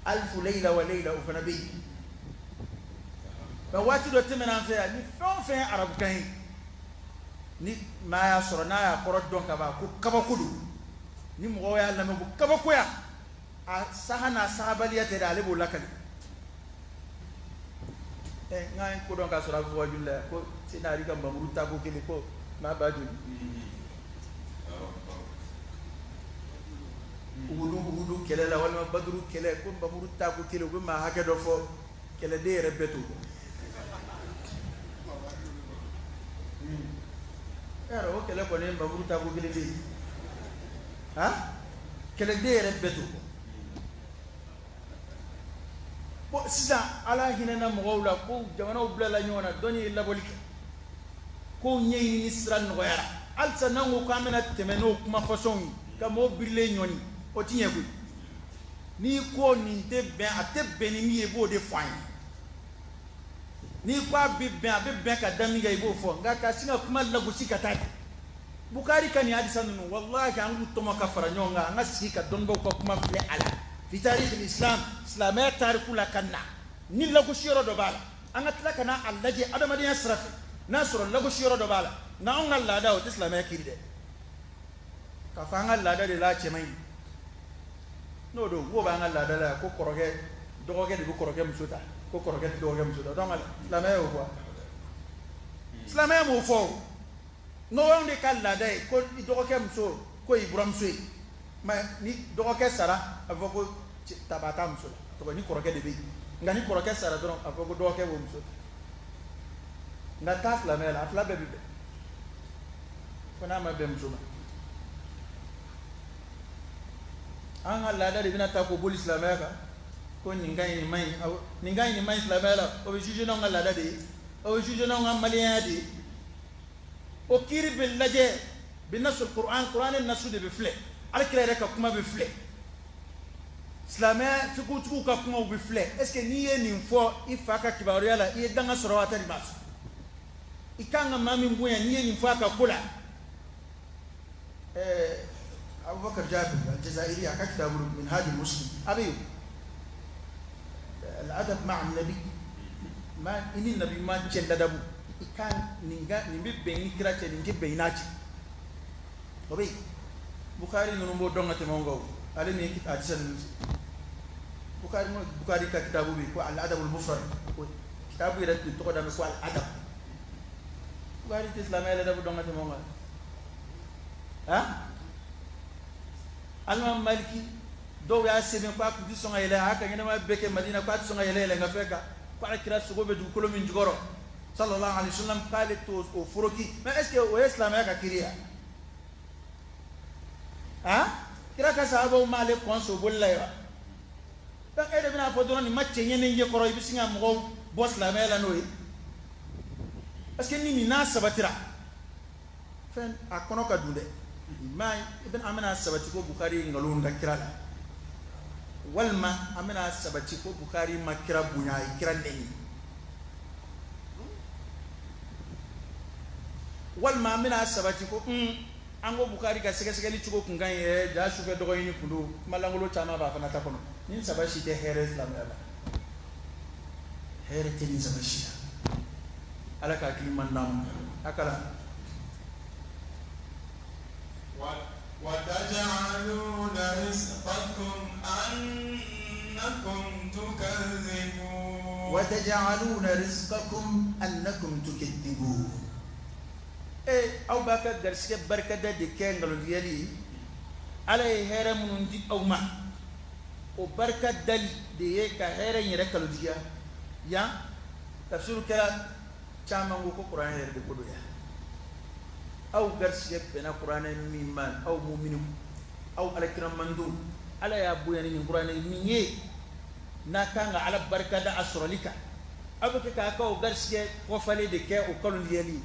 Alifu Layila wa Layila, o fana bɛ yen. Mɛ waati dɔ tɛmɛna an fɛ yan, ni fɛn o fɛn ye arabukan ye, ni maa y'a sɔrɔ n'a y'a kɔrɔ dɔn ka ban, ko kabako don. Ni mɔgɔw y'a lamɛn ko kabakoya, a saha n'a sahabaliya tɛ dɛ, ale b'o lakali. Ɛ n k'an ye ko dɔn k'a sɔrɔ a bɛ fɔ wajuli la ko Seyidina Ali ka npanmuru tako kelen ko maa ba joli. Uhudu kɛlɛ la walima Baduru kɛlɛ, ko npanmuru tako kelen, u bɛ maa hakɛ dɔ fɔ, kɛlɛden yɛrɛ bɛɛ t'o dɔn. Yarɔ, o kɛlɛ kɔni ye npanmuru tako kelen de ye, han, kɛlɛden yɛrɛ bɛɛ t'o dɔn. Bon, sisan Ala hinɛna mɔgɔw la, ko jamanaw bilala ɲɔgɔn na, dɔnni ye labɔli kɛ, kow ɲɛɲinini sira nɔgɔyara. Halisa n'an ko k'an bɛna tɛmɛ n'o kuma fasɔnw ye ka mɔgɔw birilen ɲɔni, o ti ɲɛ koyi. N'i ko nin tɛ bɛn, a tɛ bɛn ni min ye, i b'o de fɔ an ye. N'i ko a bɛ bɛn, a bɛ bɛn ka da min kan, i b'o fɔ. Nka ka sin ka kuma lagosi ka taa ten, Bukari ka nin hadisa ninnu, walahi, an k'u tɔmɔ ka fara ɲɔgɔn kan, an ka sigi ka dɔnnibaw ka kuma filɛ a la, fi tarikh islam, silamɛya tariku la ka na ni lagosi yɔrɔ dɔ b'a la, an ka tila ka na a lajɛ adamadenya sira fɛ, n'a sɔrɔ lagosi yɔrɔ dɔ b'a la. Nka anw ka laada, o tɛ silamɛya kiri dɛ, k'a fɔ an ka laada de la cɛ man ɲi. N'o don, k'o b'an ka laada la yan, ko kɔrɔkɛ, dɔgɔkɛ de bɛ kɔrɔkɛ muso ta, ko kɔrɔkɛ tɛ dɔgɔkɛ muso ta. Donc silamɛya y'o fɔ? Silamɛya m'o fɔ. O n'o y'anw de ka laada ye, ko i dɔgɔkɛ muso ko y'i buramuso ye. Mɛ ni dɔgɔkɛ sara, a bɛ fɔ ko taba t'a muso la, tɔgɔ ni kɔrɔkɛ de bɛ yen. Nka ni kɔrɔkɛ sara dɔrɔn, a bɛ fɔ ko dɔgɔkɛ b'o muso ta. Nka taa silamɛya la, a fila bɛɛ bɛ bɛn, fo n'a ma bɛn muso ma. An ka laada de bɛna ta k'o boli silamɛya kan, ko nin ka ɲi, nin man ɲi, nin ka ɲi, nin man ɲi silamɛya la. O bɛ juger n'anw ka laada de ye, o bɛ juger n'anw ka maliyɛnya de ye. O kiiri bɛ lajɛ bi nasul Qur'an, Qur'an nasu de bɛ filɛ, Alakira yɛrɛ ka kuma bɛ filɛ, silamɛya fikutigiw ka kumaw bɛ filɛ. Est ce que n'i ye nin fɔ i fa ka kibaruya la, i ye danga sɔrɔ wa? Tɛ nin ma sɔrɔ. I kan ka maa min bonya, n'i ye nin fɔ a ka ko la. Abubakar Jabir al-Jazairi, a ka kitabu Minhaj al-Muslim, a bɛ yen al-adab ma'a an-nabi, ma i ni nabi ɲuman cɛ ladabu, i ka nin ka nin bɛ bɛn i ni kira cɛ, nin tɛ bɛn i n'a cɛ, o bɛ yen. Bukari ninnu b'o dɔn ka tɛmɛ anw kan. O ale min ye hadisa ninnu, Bukari ka kitabu bɛ yen ko al-adab al-mufrad, o kitabu yɛrɛ de tɔgɔ da bɛ ko al-adab. Bukari tɛ silamɛya ladabu dɔn ka tɛmɛ anw kan, han? Alimami Maliki, dɔw y'a sɛbɛn ko a tun tɛ sɔn ka yɛlɛ, a y'a ka ɲɛnamaya bɛɛ kɛ Madina, ko a tɛ sɔn ka yɛlɛ yɛlɛnka kan, ko Ala kira sogo bɛ dugukolo min jukɔrɔ, sallallahu alaihi wasallam, k'ale t'o o foroki. Mais est ce que o ye silamɛya ka kiiri ye? Han, kira ka sahabaw m'ale kɔn so boli la ye wa? Donc e de bɛna fɔ dɔrɔn nin ma cɛ ɲɛ ne ɲɛ kɔrɔ, i bɛ sin ka mɔgɔw bɔ silamɛya la n'o ye. Parce que ni nin n'a sabatira, fɛn a kɔnɔ ka dun dɛ. Ma i bɛna, an bɛna sabati ko Bukari ye nkalon da kira la, walima an bɛna sabati ko Bukari ma kira bonya, a ye kira nɛni, walima an bɛna sabati ko an ko Bukari ka sɛgɛsɛgɛli cogo kun ka ɲi yɛrɛ, ja sufɛ dɔgɔ ɲini kun don, kuma lankolon caman b'a fana ta kɔnɔ. Nin saba si tɛ hɛrɛ silamɛya la, hɛrɛ tɛ nin saba si la. Ala ka hakili man d'an ma a kalan. وتجعلون رزقكم وتجعلون رزقكم أنكم تكذبون. E aw b'a ka garisɛgɛ barikada de kɛ nkalontigɛli ye. Ala ye hɛrɛ minnu di aw ma, o barika dali de ye ka hɛrɛ in yɛrɛ kalontigiya. Yan tafsiru kɛra caman ko ko kuranɛ yɛrɛ de ko don yan. Aw garisɛgɛ bɛnna kuranɛ min ma, aw muminu, aw alakira mandenw, Ala y'a bonya ni nin kuranɛ min ye, n'a kan ka Ala barika da a sɔrɔli kan, aw bɛ kɛ k'a ka o garisɛgɛ kɔfalen de kɛ o kalontigɛli ye.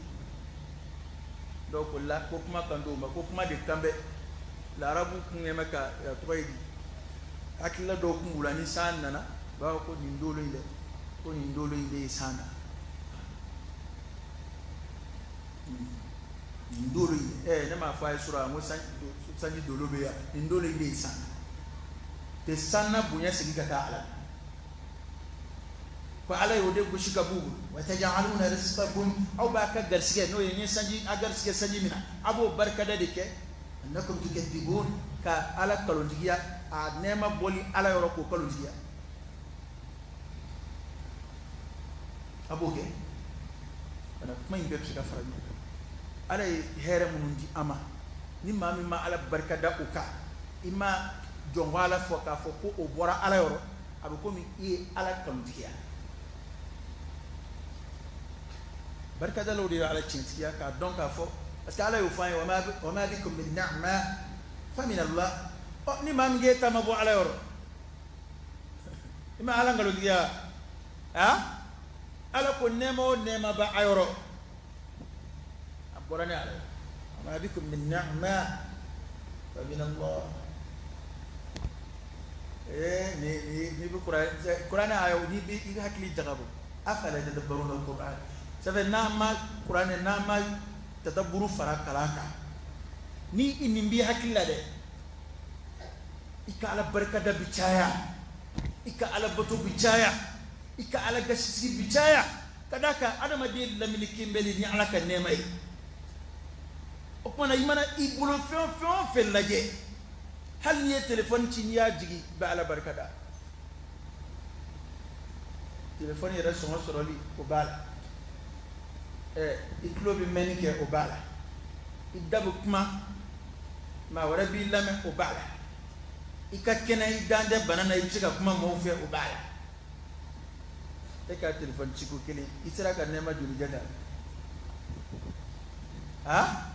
Dɔw ko la ko kuma kan d'o ma, ko kuma de kan bɛ larabu kun bɛ ka tɔgɔ ye di, hakilila dɔw kun b'u la, ni san nana u b'a fɔ ko nin dolo in dɛ, ko nin dolo in de ye san na, nin dolo in ne m'a fɔ a ye sura n ko sanji dolo bɛ yan, nin dolo in de ye san na, tɛ san na bonya segin ka taa Ala ko Ala y'o de gosi ka b'u bolo. وتجعلون رزقكم aw b'a ka garisɛgɛ n'o ye n ye sanji a garisɛgɛ sanji min na, a b'o barikada de kɛ أنكم تكذبون ka Ala kalontigiya, a nɛɛma bɔli Ala yɔrɔ k'o kalontigiya, a b'o kɛ. Kana kuma in bɛɛ bɛ se ka fara ɲɔgɔn kan. Ala ye hɛrɛ minnu di an ma, ni maa min ma Ala barika da o kan, i ma jɔnko Ala fɔ k'a fɔ ko o bɔra Ala yɔrɔ, a bɛ komi i ye Ala kalontigiya. Barikadalaw de ye Ala tiɲɛtigiya k'a dɔn k'a fɔ, parce que Ala y'o fɔ an ye, وما بكم من نعمة فمن الله. Ɔ ni maa min k'e ta ma bɔ Ala yɔrɔ, i ma Ala nkalontigiya, a Ala ko nɛɛma o nɛɛma b'a a yɔrɔ, a bɔra ne Ala yɔrɔ. وما بكم من نعمة فمن الله. Ni ni ni bɛ kuranɛ ayo ni bɛ i hakili jagabɔ, afala tadabbaruna al-Qur'an. Ça fait n'a ma kuranɛ n'a ma tadabburu fara kalan kan, ni i nin b'i hakili la dɛ, i ka Ala barikada bi caya, i ka Ala bato bi caya, i ka Ala gasisigi bi caya, ka d'a kan adamaden lamini kenbɛli ni Ala ka nɛɛma ye. O kumana i mana i bolo fɛn o fɛn o fɛn lajɛ, hali n'i ye telefɔni ci n'i y'a jigin, i bɛ Ala barika da. Telefɔni yɛrɛ sɔngɔ sɔrɔli o b'a la, i tulo bɛ mɛnni kɛ o b'a la, i da bɛ kuma maa wɛrɛ b'i lamɛn o b'a la, i ka kɛnɛ i dan tɛ bana na i bɛ se ka kuma mɔgɔw fɛ o b'a la. E ka telefɔni ciko kelen, i sera ka nɛɛma joli jɛ ta? A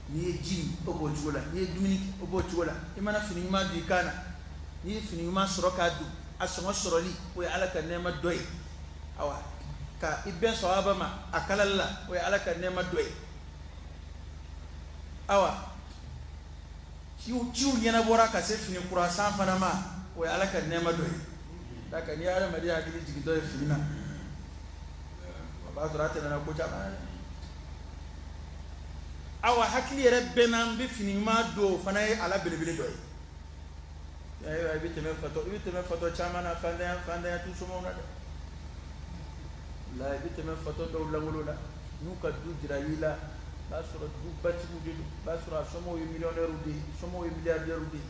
n'i ye ji min o b'o cogo la, n'i ye dumuni kɛ o b'o cogo la, i mana fini ɲuman don i kan na, n'i ye fini ɲuman sɔrɔ k'a don, a sɔngɔ sɔrɔli o ye Ala ka nɛɛma dɔ ye. Awa ka i bɛn sɔhaba ma a kalali la, o ye Ala ka nɛɛma dɔ ye. Awa ciw ɲɛnabɔra ka se fini kura san fana ma, o ye Ala ka nɛɛma dɔ ye. Daka n'i ye adamaden hakili jigintɔ ye fini na, a b'a sɔrɔ a tɛmɛna ko caman na dɛ. Awa hakili yɛrɛ bɛɛ na n bɛ fini ɲuman don, o fana ye Ala belebele dɔ ye. Ayiwa i bɛ tɛmɛ fatɔ caman na, fantanya t'u somɔgɔw na dɛ. La i bɛ tɛmɛ fatɔ dɔw langolo la, n'u ka du jira i la, b'a sɔrɔ du batigiw de don, b'a sɔrɔ a somɔgɔw ye millionnaires de ye, somɔgɔw ye milliardaires de ye,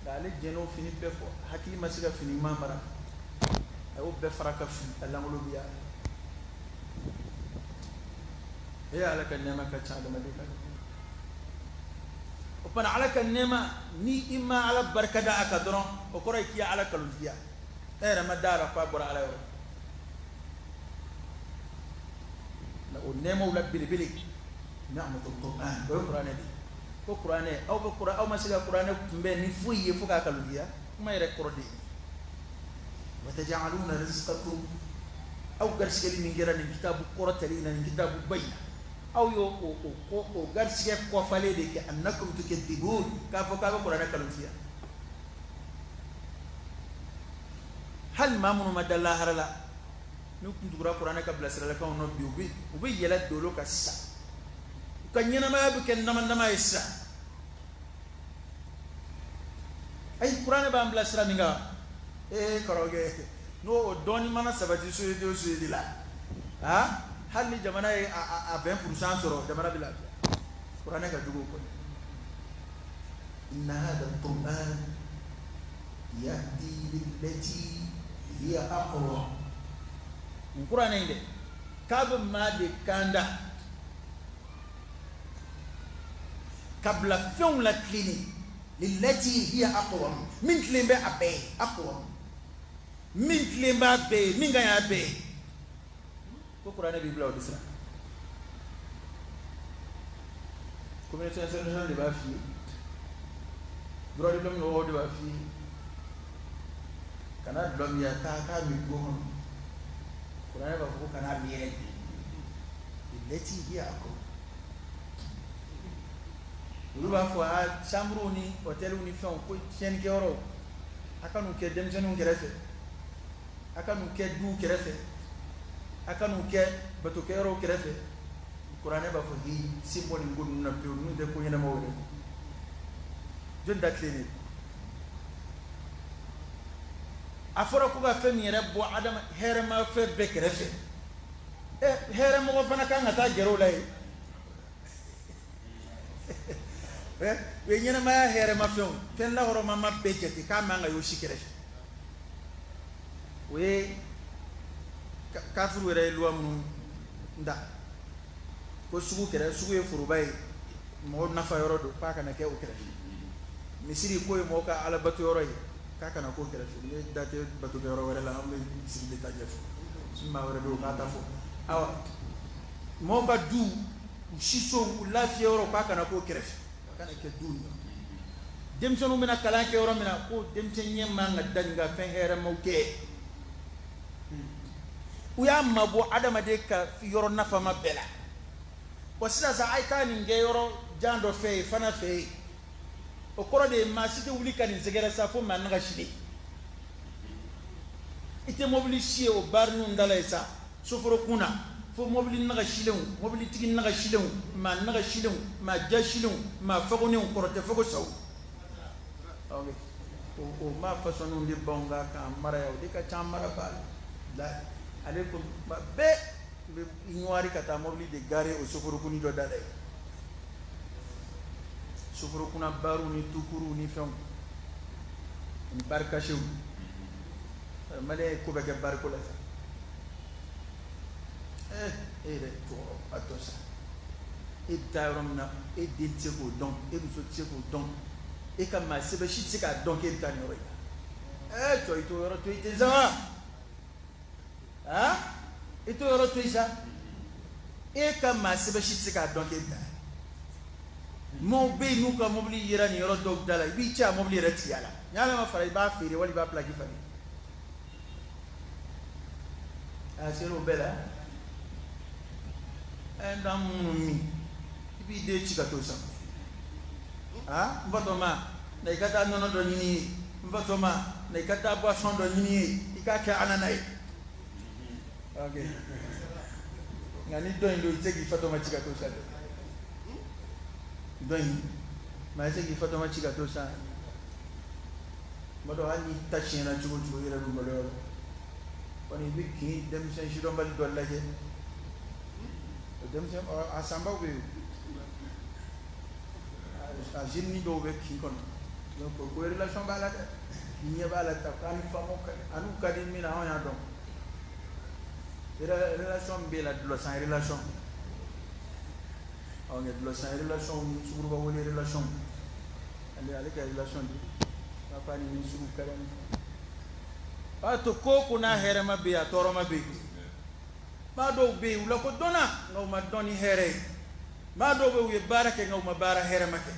nka ale jɛn'o fini bɛɛ fɔ, hakili ma se ka fini ɲuman mara, a y'o bɛɛ fara ka fili, a langolo bi yan. E Ala ka nɛɛma ka ca adamaden kan. O fana Ala ka nɛɛma, ni i ma Ala barika da a kan dɔrɔn, o kɔrɔ ye k'i ye Ala kalontigiya, e yɛrɛ ma da a la k'a bɔra Ala yɔrɔ. O nɛɛmaw la belebele ni'matul Qur'an, o ye kuranɛ de ye. Ko kuranɛ, aw bɛ kuran, aw ma se ka kuranɛ kunbɛn ni foyi ye fo k'a kalontigiya, kuma yɛrɛ kɔrɔ de ye. Wa taj'aluna rizqakum, aw garisigɛli min kɛra nin kitabu kɔrɔtɛli in na, nin kitabu ba in na, aw y'o o garisigɛ kɔfalen de kɛ annakum tukadhibun, k'a fɔ k'a bɛ kuranɛ kalontigiya. Hali maa minnu ma da lahara la, n'u kun tugura kuranɛ ka bilasiralikanw nɔ bi, u bɛ yɛlɛ dolo kan sisan, u ka ɲɛnamaya bɛ kɛ nama-nama ye sisan. Ayi kuranɛ b'an bila sira min kan, ee kɔrɔkɛ, n'o dɔɔnin mana sabati société o société la, ah hali ni jamana ye a 20% sɔrɔ, jamana bɛ lafiya. Kuranɛ ka jugu o kɔni. Inna hadha al-Qur'an yahdi lillati hiya aqwam. Nin kuranɛ in dɛ k'a bɛ maa de kanda ka bila fɛnw la tilenni lillati hiya aqwam, min tilen bɛ a bɛɛ ye, aqwam min tilen b'a bɛɛ ye, min ka ɲi a bɛɛ ye. Ko kuranɛ b'i bila o de sira. Communauté internationale de b'a f'i ye, droit de l'homme mɔgɔw de b'a f'i ye, kana dulɔ min yan, taa k'a min kungo kɔnɔ. Kuranɛ b'a fɔ ko kana min yɛrɛ, lillati hiya aqwam. Olu b'a fɔ a chambre ni hôteliw ni fɛnw ko tiɲɛnikɛyɔrɔw, a ka n'u kɛ denmisɛnninw kɛrɛfɛ, a ka n'u kɛ duw kɛrɛfɛ, a ka n'u kɛ batokɛyɔrɔw kɛrɛfɛ. Kuranɛ b'a fɔ k'i sen bɔ nin ko ninnu na pewu, ninnu tɛ ko ɲɛnamaw ye dɛ. Jɔn da tilennen? A fɔra ko ka fɛn min yɛrɛ bɔ adama hɛrɛma fɛn bɛɛ kɛrɛfɛ, ɛ hɛrɛmɔgɔ fana kan ka taa gɛrɛ o la yen. O ye ɲɛnamaya hɛrɛma fɛnw, fɛn lahɔrɔma ma bɛɛ jate k'a man ka y'o si kɛrɛfɛ. O ye kafiriw yɛrɛ ye loi minnu da ko sugu kɛrɛ, sugu ye foroba ye, mɔgɔw nafa yɔrɔ don, k'a kana kɛ o kɛrɛfɛ. Misiri ko ye mɔgɔw ka alabato yɔrɔ ye, k'a kana k'o kɛrɛfɛ. Ne da tɛ batokɛyɔrɔ wɛrɛ la, an bɛ misiri de ta ɲɛfɔ, ni maa wɛrɛ bɛ yen o k'a ta fɔ. Awa mɔgɔw ka du, u siso, u lafiya yɔrɔ, k'a kana k'o kɛrɛfɛ, a kana kɛ du ni. Denmisɛnninw bɛna kalan kɛ yɔrɔ min na, ko denmisɛn ɲɛ man ka da nin ka fɛn hɛrɛmaw kɛ. U y'a mabɔ adamaden ka yɔrɔ nafama bɛɛ la. Wa sisan sa a ye taa nin kɛ yɔrɔ jan dɔ fɛ yen fana fɛ yen, o kɔrɔ de ye maa si tɛ wuli ka nin sɛgɛrɛ sa fo maa nagasilen. I tɛ mobili si ye o baari ninnu da la yen sa soforo kun na, fo mobili nagasilenw, mobilitigi nagasilenw, maa nagasilenw, maa jasilenw, maa fagonenw, kɔrɔtɛ fago saw. O maa fasɔnninw de b'anw kan k'an mara yan, o de ka ca an marabaa la. Ale ko bɛɛ bɛ ɲɔgɔnri ka taa mobili de gare o soforokuni dɔ da la yen, soforokunna baariw ni tukuruw ni fɛnw ani bari kasew. Maliyɛn ye ko bɛɛ kɛ bariko la sa. E yɛrɛ cɛkɔrɔba dɔ sa, e bɛ taa yɔrɔ min na, e den tɛ se k'o dɔn, e muso tɛ se k'o dɔn, e ka maa sɛbɛ si tɛ se k'a dɔn k'e bɛ taa nin yɔrɔ in na. Cɔ i t'o yɔrɔ to i tɛ sa wa? I t'o yɔrɔ to yen sa. E ka maa sɛbɛ si tɛ se k'a dɔn k'e bɛ taa. Maaw bɛ yen n'u ka mobili yera nin yɔrɔ dɔw da la, i b'i cɛ a mobili yɛrɛ tigiya la. Ni Ala ma fara i b'a feere wali i b'a pilaki falen. A sera o bɛɛ la. Ɛ n'an minnu min, i b'i den ci ka t'o san. N fatɔma, na i ka taa nɔnɔ dɔ ɲini ye. N fatɔma, na i ka taa boisson dɔ ɲini ye. I k'a kɛ anana ye. Ok. Nka ni dɔ in don, i tɛ se k'i fatɔma ci ka t'o san dɛ. Dɔ in, maa tɛ se k'i fatɔma ci ka t'o san. Tuma dɔ hali n'i ta tiɲɛna cogo o cogo, i yɛrɛ bɛ maloya o la. Kɔni i bɛ kin denmisɛn sidɔnbali dɔ lajɛ. O denmisɛn a sanbaw bɛ yen. A jeune dɔw bɛ kin kɔnɔ. Donc ko relation b'a la dɛ. Ni ɲɛ b'a la ta k'an ni faamaw ka di, a n'u ka di min na anw y'a dɔn. Relation min b'e la, dulɔ san relation. Ɔ nka dulɔ san relation ni suguruba wele relation. Ale ka relation di. Papa ni min sugu ka di. B'a to ko ko n'a hɛrɛma bɛ yen, a tɔɔrɔma bɛ yen. Maa dɔw bɛ yen u lakodɔnna nka u ma dɔn ni hɛrɛ ye. Maa dɔw bɛ yen u ye baara kɛ nka u ma baara hɛrɛma kɛ.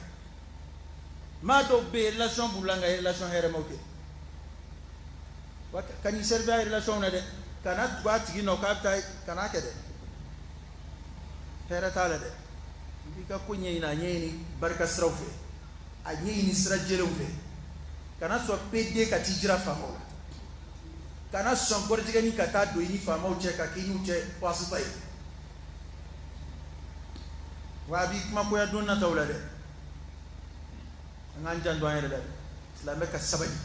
Maa dɔw bɛ yen relation b'u la nka relation hɛrɛmaw tɛ. Wa ka n'i servir a relation na dɛ, kana tugu a tigi nɔ k'a bɛ taa, kana kɛ dɛ. Hɛrɛ t'a la dɛ. I b'i ka ko ɲɛɲini, a ɲɛɲini barika siraw fɛ, a ɲɛɲini sira jɛlenw fɛ. Kana sɔn PD ka t'i jira faamaw la. Kana sɔn gɔrijɛgɛni ka taa don i ni faamaw cɛ ka k'i n'u cɛ wasita ye. Wa a b'i kumakoya don nataw la dɛ. An k'an janto an yɛrɛ la dɛ. Silamɛ ka sabali,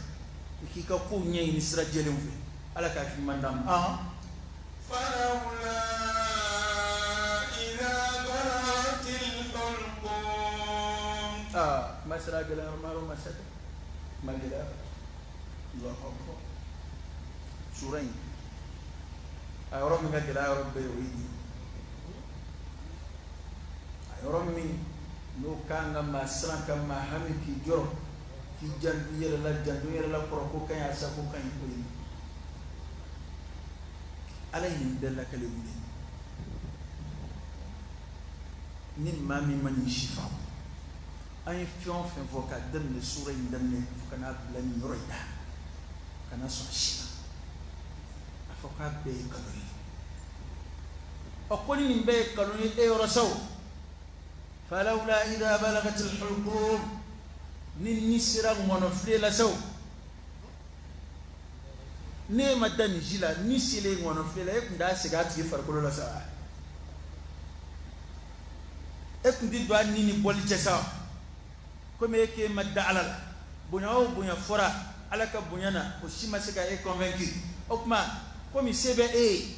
i k'i ka kow ɲɛɲini sira jɛlenw fɛ. Ala ka hakili ɲuman d'an ma. Ma sira gɛlɛya ma yɔrɔ ma sa dɛ. Ma gɛlɛya. Allahu akbar. Sura in a yɔrɔ min ka gɛlɛn, a yɔrɔ bɛɛ o ye nin, a yɔrɔ min n'o kan ka maa siran, ka maa hami, k'i jɔrɔ, k'i janto i yɛrɛ la, janto i yɛrɛ la kɔrɔ ko ka ɲi, a sa ko ka ɲi, o ye nin. Ala ye nin bɛɛ lakale mun ye? Ni maa min ma nin si faamu, an ye fɛn o fɛn fɔ k'a daminɛ sura in daminɛ fo ka n'a bila nin yɔrɔ in na, kana sɔn si ma a fɔ k'a bɛɛ ye nkalon ye. Ɔ, ko ni nin bɛɛ ye nkalon ye e yɔrɔ sa o, falawla idha balagatil hulqum, ni ni sera ŋɔnɔfile la sa o, ne ma da nin si la, ni selen ŋɔnɔfile la, e tun t'a segin a tigi farikolo la sa, e tun tɛ don a ni ni bɔli cɛ sa? Komi e k'e ma da Ala la, bonya o bonya fɔra Ala ka bonya na, o si ma se ka e convaincu. O tuma, komi se bɛ e ye,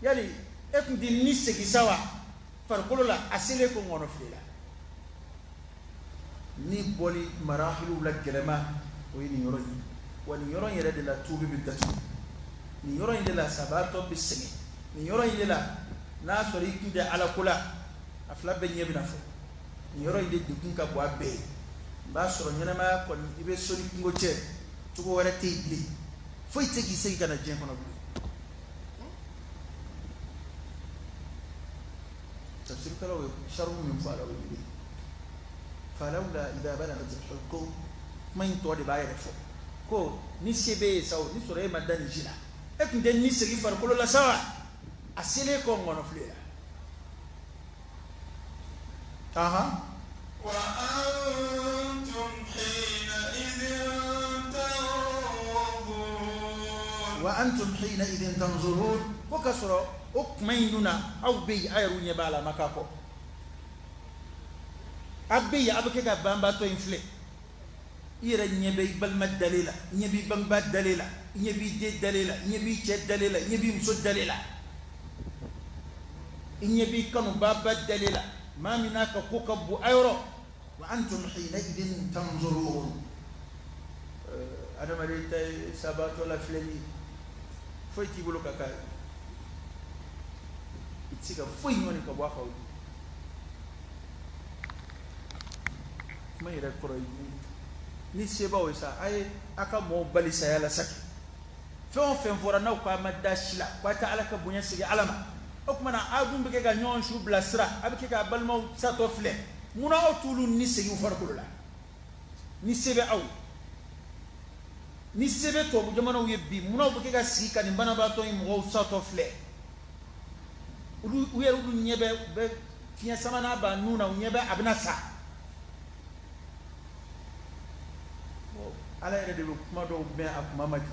yali e tun tɛ ni segin sa wa farikolo la, a selen ko ŋɔnɔfile la? Ni bɔli marahiliw la gɛlɛma, o ye nin yɔrɔ in ye. Wa nin yɔrɔ in yɛrɛ de la tuubi bɛ datugu, nin yɔrɔ in de la sabaatɔ bɛ sɛgɛn, nin yɔrɔ in de la n'a sɔrɔ i kun tɛ Ala ko la, a fila bɛɛ ɲɛ bɛna fɔ. Nin yɔrɔ in de degun ka bon a bɛɛ ye. N b'a sɔrɔ ɲɛnamaya kɔni, i bɛ so ni kungo cɛ, cogo wɛrɛ tɛ yen bilen, foyi tɛ se k'i segin ka na diɲɛ kɔnɔ bilen. Tafsirikɛlaw ye sarifu min fɔ a la, o ye falawla idha balagat al-hulqum. Kuma in tɔ de b'a yɛrɛ fɔ ko ni se b'e ye sa o, ni sɔrɔ e ma da nin si la, e tun tɛ ni segin farikolo la sa wa, a selen kɔ ŋɔnɔfile la? Ahan. وأنتم حينئذ تنظرون. Wa antum hina idin tanzurun, ko ka sɔrɔ o kuma in dun na, aw bɛ yen, aw yɛrɛw ɲɛ b'a la, a ma k'a kɔ, a bɛ yen, a bɛ kɛ ka banbaatɔ in filɛ. I yɛrɛ ɲɛ bɛ i balima dalen la, i ɲɛ b'i bangebaa dalen la, i ɲɛ b'i den dalen la, i ɲɛ b'i cɛ dalen la, i ɲɛ b'i muso dalen la, i ɲɛ b'i kanubaaba dalen la, maa min n'a ka ko ka bon a yɔrɔ. Wa antum hina idin tanzurun. Adamaden ta ye sabaatɔ la filɛli ye, foyi t'i bolo ka k'a ye, i tɛ se ka foyi ɲɔni ka bɔ a kan. O kuma yɛrɛ kɔrɔ ye jumɛn ye? Ni sebaw ye sa, a ye a ka mɔɔw bali saya la sa. Fɛn o fɛn fɔra, n'aw ko a ma da si la, ko a tɛ Ala ka bonya segin Ala ma, o tuma na aw dun bɛ kɛ ka ɲɔgɔn su bilasira, a bɛ kɛ k'a balimaw satɔ filɛ, munna aw t'olu ni segin u farikolo la, ni se bɛ aw ye, ni se bɛ tubabu jamanaw ye bi? Munna aw bɛ kɛ ka sigi ka nin banabaatɔ in mɔgɔw satɔ filɛ? Olu u yɛrɛ, olu ɲɛ bɛ, u bɛ fiɲɛ sama n'a b'a nun na, u ɲɛ bɛ a bɛna sa. Ala yɛrɛ de bɛ kuma dɔw bɛn a kuma ma di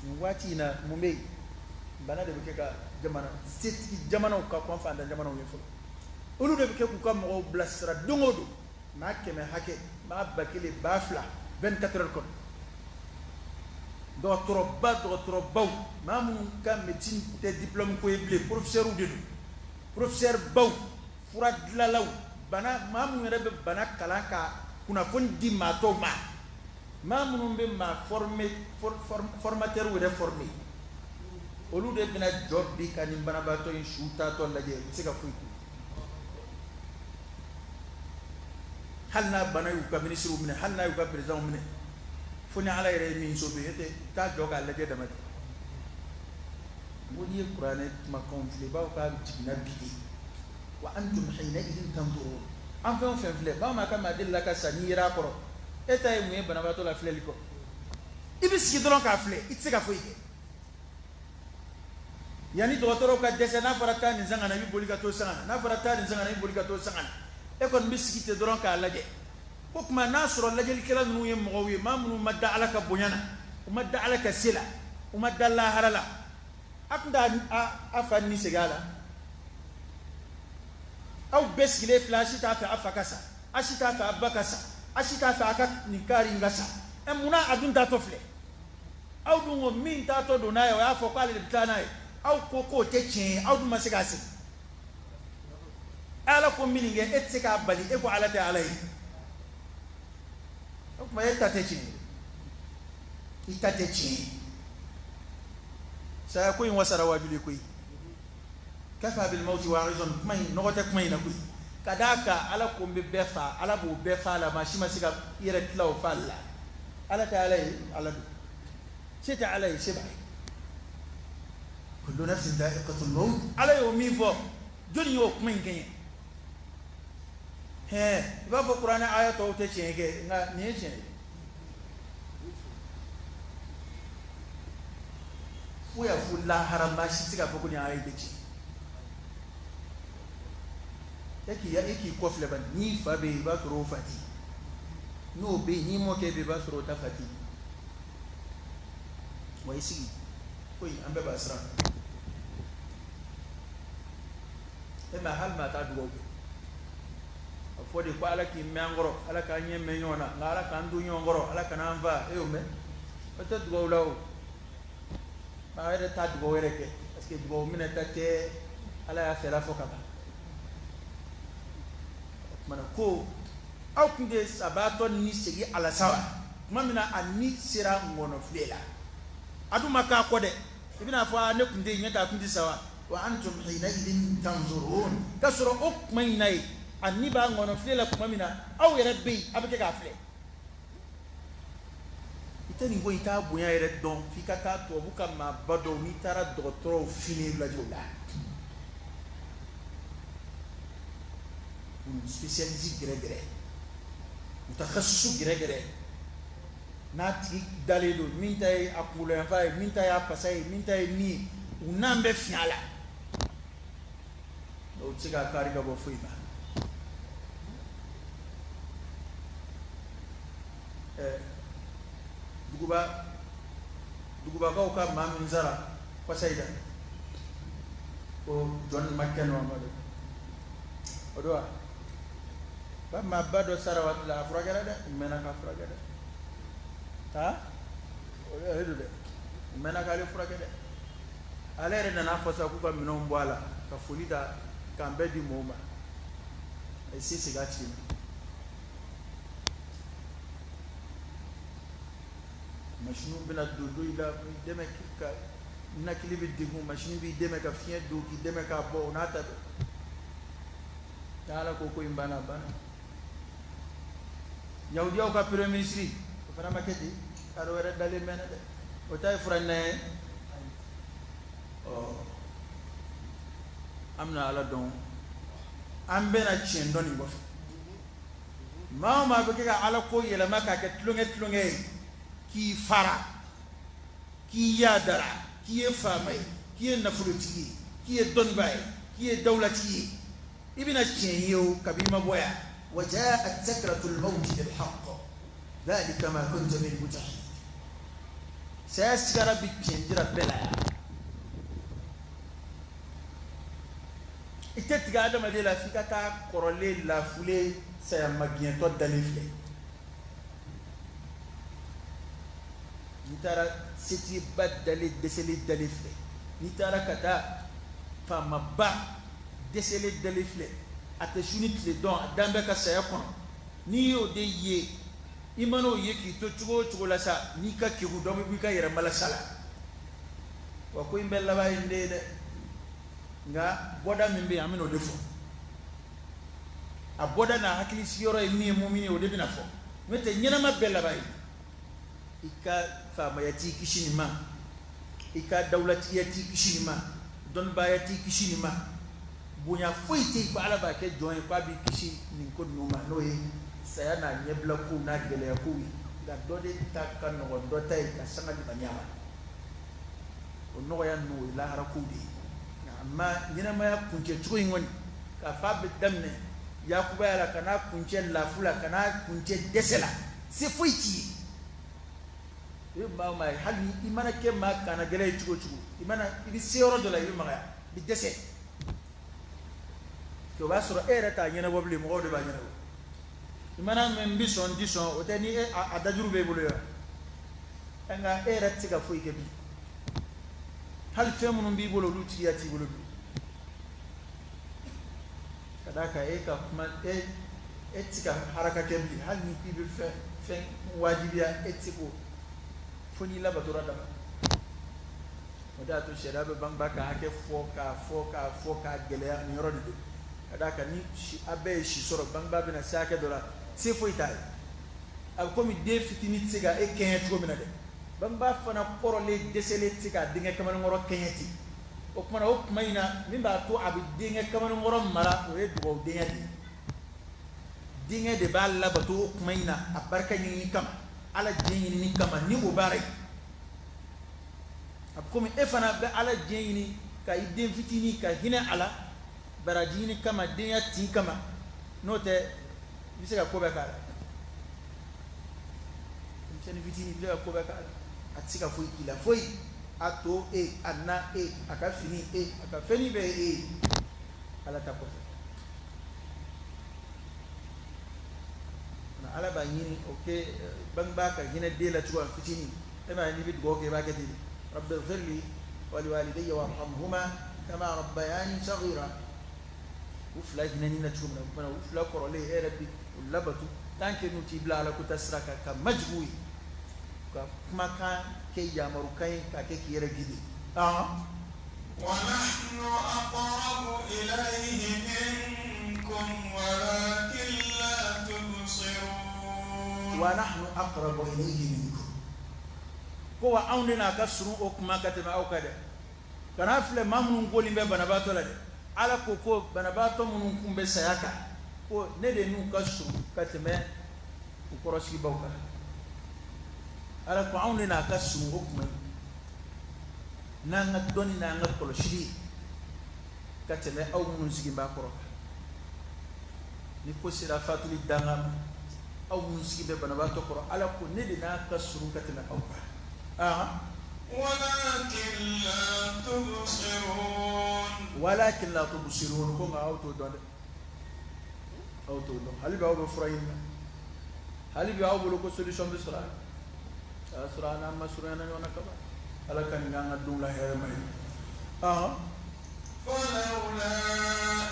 nin waati in na. Mun bɛ yen? Bana de bɛ kɛ ka jamana setigi jamanaw ka kɔn fantan jamanaw ye fɔlɔ. Olu de bɛ kɛ k'u ka mɔgɔw bilasira don o don, maa 100 hakɛ, maa 1000, 2000, 24 heures kɔnɔ. Dɔgɔtɔrɔba, dɔgɔtɔrɔbaw, maa minnu ka médecine tɛ diplôme ko ye bilen, professeur de don, professeur baw, fura dilanlaw, bana maa minnu yɛrɛ bɛ bana kalan ka kunnafoni di maa tɔw ma, maa minnu bɛ maa former, formateur yɛrɛ former, olu de bɛna jɔ bi ka nin banabaatɔ in su taatɔ lajɛ. U tɛ se ka foyi k'u, hali n'a bana y'u ka ministres minɛ, hali n'a y'u ka présidents minɛ, fo ni Ala yɛrɛ ye min sauver. E tɛ taa jɔ k'a lajɛ dama de. N ko n'i ye kuranɛ kumakanw filɛ, i b'a fɔ k'a jiginna bi de. Wa antum hina idin tanzurun. An fɛn o fɛn filɛ, maa o maa ka maa delila ka sa, n'i yera a kɔrɔ, e ta ye mun ye banabaatɔ la filɛli kɔ? I bɛ sigi dɔrɔn k'a filɛ, i tɛ se ka foyi kɛ. Yanni dɔgɔtɔrɔw ka dɛsɛ, n'a fɔra taa nin san ka na, i bɛ boli ka t'o san ka na. N'a fɔra taa nin san ka na, i bɛ boli ka t'o san ka na. E kɔni bɛ sigi ten dɔrɔn k'a lajɛ. Ko tuma n'a sɔrɔ lajɛlikɛla ninnu ye mɔgɔw ye, maa minnu ma da Ala ka bonya na, u ma da Ala ka se la, u ma da lahara la, a tun t'a a fa ni segin a la. Aw bɛɛ sigilen filɛ, a si t'a fɛ a fa ka sa, a si t'a fɛ a ba ka sa, a si t'a fɛ a ka nin kaari in ka sa. Ɛ, munna a dun taatɔ filɛ? Aw dun ko min taatɔ don n'a ye, o y'a fɔ k'ale de bɛ taa n'a ye. Aw ko k'o tɛ tiɲɛ ye, aw dun ma se k'a segin. Ala ko min kɛ, e tɛ se k'a bali. E ko Ala tɛ Ala ye, o tuma e ta tɛ tiɲɛ ye. I ta tɛ tiɲɛ ye. Saya ko in wasara waajuli koyi. Kafa bil mawti wa'izan, kuma in nɔgɔ tɛ kuma in na koyi. Ka d'a kan Ala ko n bɛ bɛɛ fa, Ala b'o bɛɛ fa la, maa si ma se ka i yɛrɛ tila o fali la. Ala tɛ Ala ye, Ala don. Se tɛ Ala ye, se b'a ye. Kullu nafsin dha'iqatul maut. Ala y'o min fɔ, jɔnni y'o kuma in kɛɲɛ? Hɛn, i b'a fɔ kuranɛ aya tɔw tɛ tiɲɛ kɛ, nka nin ye tiɲɛ ye. Fo ya fo lahara, maa si tɛ se k'a fɔ ko nin aya in tɛ tiɲɛ. E k'i kɔ filɛ bani, n'i fa bɛ yen, i b'a sɔrɔ o fa tɛ yen. N'o bɛ yen, n'i mɔkɛ bɛ yen, i b'a sɔrɔ o ta fa tɛ yen. Wa i sigi ko in, an bɛɛ b'a siran. E ma hali maa t'a dugawu kɛ. A fɔ de ko Ala k'i mɛn an kɔrɔ, Ala k'an ɲɛ mɛn ɲɔgɔn na, nka Ala k'an to ɲɔgɔn kɔrɔ, Ala kana an fa. E y'o mɛn? O tɛ dugawu la o. Maa yɛrɛ t'a dugawu yɛrɛ kɛ, parce que dugawu minɛta tɛ, Ala y'a fɛla fɔ ka ban. O tuma na ko aw tun tɛ sabaatɔ ni segin a la sa wa? Tuma min na a ni sera ngɔnɔfile la, a dun ma k'a kɔ dɛ. I bɛna fɔ, aa, ne tun tɛ yen, ɲɛ tɛ a tun tɛ sa wa? Wa antum hinaidin tanzurun. K'a sɔrɔ o tuma in na yen, a ni b'a ngɔnɔfile la tuma min na, aw yɛrɛ bɛ yen, aw bɛ kɛ k'a filɛ. I tɛ nin ko in, i t'a bonya yɛrɛ dɔn f'i ka taa tubabu ka maaba dɔw, n'i taara dɔgɔtɔrɔw fini lajɛ o la. Spécialiste gɛrɛgɛrɛ, mutakhasisu gɛrɛgɛrɛ, n'a tigi dalen don, min ta ye a kunkolo yanfan ye, min ta ye a pasa ye, min ta ye min ye, u n'an bɛ fiɲɛ la. O tɛ se k'a kari ka bɔ foyi ma. Dugubakaw ka maa min sara kɔsa in na, ko John McKenna ma don, o don wa? Ba maaba dɔ sara waati la, a furakɛra dɛ, u mɛnna k'a furakɛ dɛ. Ha, o don dɛ, u mɛnna k'ale furakɛ dɛ. Ale yɛrɛ nana fɔ sa k'u ka minɛnw bɔ a la ka foli ta k'an bɛɛ di mɔgɔw ma. A ye se segin a tigi ma. Masiniw bɛna don don i la, i dɛmɛ ka ninakili bɛ degun, masini b'i dɛmɛ ka fiɲɛ don, k'i dɛmɛ k'a bɔ, o n'a ta bɛɛ. Ala ko in banna, a banna. Yahudiyaw ka premier ministre, o fana ma kɛ ten, k'a dɔ wɛrɛ dalen mɛnna dɛ, o ta ye fura nɛ ye. Ɔ, an bɛna Ala dɔn, an bɛna tiɲɛ dɔn nin kɔfɛ. Maa o maa bɛ kɛ ka Ala ko yɛlɛma k'a kɛ tulonkɛ tulonkɛ ye, k'i fara, k'i yaadara, k'i ye faama ye, k'i ye nafolotigi ye, k'i ye dɔnnibaa ye, k'i ye dawulatigi ye, i bɛna tiɲɛ ye o kabi i ma bɔ yan. Wa ja'at sakratul mawti bil haqq dhalika ma kunta minhu tahid. Saya sigara bi tiɲɛ jira bɛɛ la yan. I tɛ tigɛ adamaden la f'i ka taa kɔrɔlen lafulen saya magɛntɔ dalen filɛ. N'i taara setigiba dalen dɛsɛlen dalen filɛ, n'i taara ka taa faamaba dɛsɛlen dalen filɛ, a tɛ su ni tile dɔn, a dan bɛ ka saya kɔnɔ. N'i y'o de ye, i man'o ye k'i to cogo o cogo la sa, n'i ka kegu dɔ bɛ bɔ i ka yɛrɛmalasa la. Wa ko in bɛɛ laban ye n de ye dɛ, nka bɔda min bɛ yen, an bɛna o de fɔ. A bɔda n'a hakili sigiyɔrɔ ye min ye, mumini ye, o de bɛna fɔ. N'o tɛ ɲɛnama bɛɛ laban ye. I ka faamaya t'i kisi nin ma, i ka dawulatigiya t'i kisi nin ma, dɔnnibaaya t'i kisi nin ma, bonya foyi tɛ yen ko Ala b'a kɛ jɔn ye k'a b'i kisi nin ko ninnu ma, n'o ye saya n'a ɲɛbila kow n'a gɛlɛya kow ye. Nka dɔ de ta ka nɔgɔn dɔ ta ye ka sanga limaniya ma. O nɔgɔya ninnu, o ye lahara kow de ye. Nka ma ɲɛnamaya kuncɛ cogo in kɔni, k'a fɔ a bɛ daminɛ yakubaya la ka n'a kuncɛ lafu la, ka n'a kuncɛ dɛsɛ la, se foyi t'i ye. I bɛ maa o maa ye, hali ni i mana kɛ maa kana gɛlɛn ye cogo o cogo, i mana i bɛ se yɔrɔ dɔ la, i bɛ magaya, i bɛ dɛsɛ. O b'a sɔrɔ e yɛrɛ t'a ɲɛnabɔ bilen, mɔgɔw de b'a ɲɛnabɔ. I mana mɛn n bi sɔn, n ti sɔn, o tɛ ni e a dajuru b'e bolo yan, nka e yɛrɛ tɛ se ka foyi kɛ bi. Hali fɛn minnu b'i bolo, olu tigiya t'i bolo bi. Ka d'a kan e ka kuma, e tɛ se ka haraka kɛ bilen. Hali ni k'i bɛ fɛn wajibiya, e tɛ se k'o Fo n'i labatora dama. O de y'a to sariya bɛ bangebaa ka hakɛ fɔ k'a fɔ k'a fɔ k'a gɛlɛya nin yɔrɔ de don. Ka d'a kan ni a bɛɛ ye si sɔrɔ, bangebaa bɛna se hakɛ dɔ la, se foyi t'a ye. A bɛ komi den fitinin tɛ se ka e kɛɲɛ cogo min na dɛ, bangebaa fana kɔrɔlen dɛsɛlen tɛ se k'a denkɛ kamalenkɔrɔ kɛɲɛ ten. O tuma na, o tuma in na, min b'a to a bɛ denkɛ kamalenkɔrɔ mara, o ye dugawudenya de ye. Denkɛ de b'a labato o tuma in na, a barika ɲinini kama, Ala diɲɛ ɲinini kama ni o baara ye. A bɛ komi e fana bɛ Ala diɲɛ ɲini ka i den fitinin ka hinɛ a la baraji ɲini kama, denya tin kama. N'o tɛ, i bɛ se ka ko bɛɛ k'a la. Denmisɛnnin fitinin, i bɛ se ka ko bɛɛ k'a la, a tɛ se ka foyi k'i la, foyi. A to e, a na e, a ka fini e, a ka fɛnnin bɛɛ ye e ye, Ala ta kɔfɛ. Ala b'a ɲini o kɛ bangebaa ka hinɛ den la cogo min fitinin. E m'a ye, n'i bɛ dugawu kɛ, i b'a kɛ ten de: rabbi ighfirli wa liwalidayya warhamhuma kama rabbayani saghira. U fila hinɛni na cogo min na, o kumana u fila kɔrɔlen, e yɛrɛ bi u labato tant que n'u t'i bila Ala ko ta sira kan, ka majigin u ye, ka kumakan kɛ yamarukan ye, k'a kɛ k'i yɛrɛ guider. ونحن أقرب إليه منكم ولكن لا تبصرون. ونحن أقرب إليه منكم, ko wa anw de n'a ka surun o kuma ka tɛmɛ aw kan dɛ. Kana filɛ maa minnu kolen bɛ banabaatɔ la dɛ. Ala ko ko banabaatɔ minnu kun bɛ saya kan, ko ne de n'u ka surun ka tɛmɛ u kɔrɔsigibaw kan. Ala ko anw de n'a ka surun o kuma n'an ka dɔnni n'an ka kɔlɔsili ye ka tɛmɛ aw minnu sigi b'a kɔrɔ kan. Ni ko sera fatuli danga ma, aw minnu sigi bɛ banabaatɔ kɔrɔ, Ala ko ne de n'a ka surun ka tɛmɛ aw kan. ولكن لا تبصرون. ولكن لا تبصرون, ko nka aw t'o dɔn dɛ, aw t'o dɔn. Hali bi aw bɛ fura ɲini na, hali bi aw bolo ko solution bɛ sɔrɔ a la. A y'a sɔrɔ an n'an ma surunyana ɲɔgɔn na kaban. Ala ka nin k'an ka denw la hɛrɛ ma ye. فلولا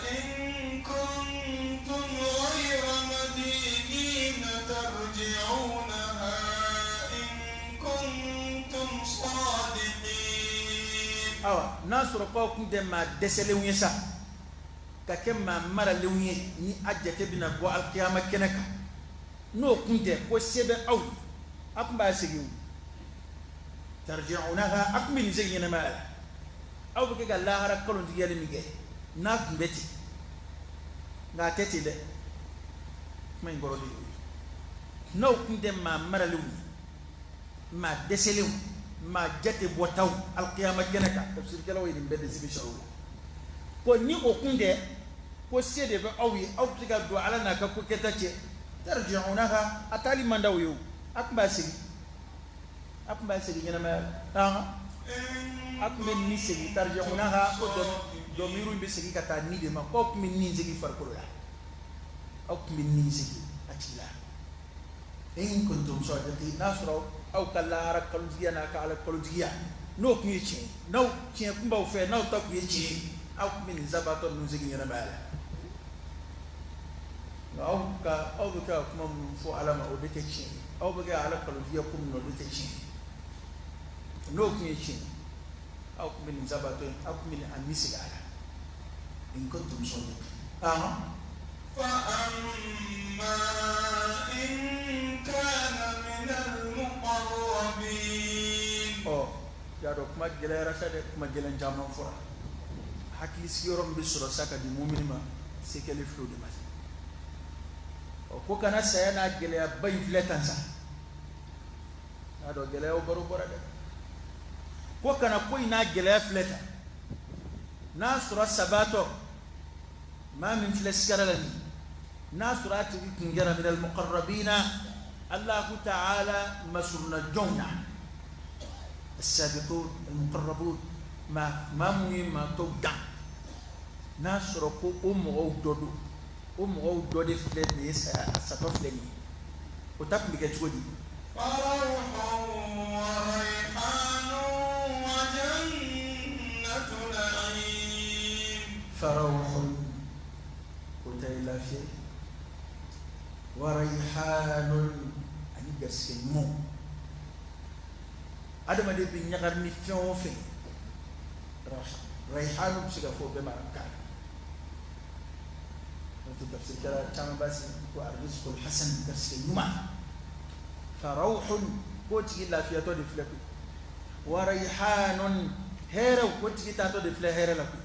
إن كنتم غير مدينين ترجعونها إن كنتم صادقين. Awa, n'a sɔrɔ k'aw kun tɛ maa dɛsɛlenw ye sa ka kɛ maa maralenw ye, ni a jate bɛna bɔ alikiyama kɛnɛ kan, n'o kun tɛ ko se bɛ aw ye, a kun b'a segin o. ترجعونها, a kun bɛ nin segin ɲɛnamaya la. Aw bɛ kɛ ka lahara kalontigiyali min kɛ, n'a kun bɛ ten, nka a tɛ ten dɛ. Kuma in kɔrɔ de ye, n'aw kun tɛ maa maralenw ye, maa dɛsɛlenw, maa jate bɔtaw alikiyama kɛnɛ kan. Tafsirikɛlaw ye nin bɛɛ de sigi sariw la ko ni o kun tɛ ko se de bɛ aw ye, aw bɛ se ka don Ala n'a ka ko kɛta cɛ. ترجعونها, a taali man d'aw ye o, a kun b'a segin, a kun b'a segin ɲɛnamaya la. A kun bɛ ni segin. ترجعونها, ko dɔmiru bɛ segin ka taa ni de ma, ko aw kun bɛ ni segin farikolo la, aw kun bɛ ni segin a tigi la. إن كنتم صادقين, n'a sɔrɔ aw ka lahara kalontigiya n'a ka Ala kalontigiya, n'o kun ye tiɲɛ ye, n'aw tiɲɛ kun b'aw fɛ, n'aw ta kun ye tiɲɛ ye, aw kun bɛ nin sabaatɔ ninnu segin ɲɛnamaya la. Nka aw ka aw bɛ ka kuma minnu fɔ Ala ma, o de tɛ tiɲɛ ye. Aw bɛ kɛ Ala kalontigiya ko min na, o de tɛ tiɲɛ ye. N'o kun ye tiɲɛ ye, aw kun bɛ nin sabaatɔ in, aw kun bɛ nin a ni segin a la. إن كنتم صادقين. فأما إن كان من المقربين. Ɔ, y'a dɔn kuma gɛlɛyara sa dɛ, kuma gɛlɛn caman fɔra. Hakili sigiyɔrɔ min bɛ sɔrɔ sa ka di mumini ma, se kɛlen filɛ o de ma. Ɔ, ko kana saya n'a gɛlɛyaba in filɛ tan sa. Y'a dɔn gɛlɛyaw baro bɔra dɛ. Ko kana ko in n'a gɛlɛya filɛ tan, n'a sɔrɔ sabaatɔ maa min filɛ sigara la nin, n'a sɔrɔ a tigi kun kɛra من المقربين, Allahu ta'ala masuruna jɔnw na, السابقون المقربون, maa maa mun ye maa tɔw dan, n'a sɔrɔ ko o mɔgɔw dɔ don, o mɔgɔw dɔ de filɛ nin ye, saya a satɔ filɛ nin ye, o ta tun bɛ kɛ cogo di? فروح وريحان وجنة نعيم. فروح, o ta ye lafiya ye, وريحان, ani garisɛgɛ ɲumanw. Adamaden bɛ ɲagari ni fɛn o fɛn, rayhanu bɛ se ka fɔ o bɛɛ ma kan. N'o tɛ tafsir kɛra caman b'a sigi ko arrizqul hasan, garisɛgɛ ɲuman. Farawhun, k'o tigi lafiyatɔ de filɛ koyi. Wa rayhanun, hɛrɛw, k'o tigi taatɔ de filɛ hɛrɛ la koyi.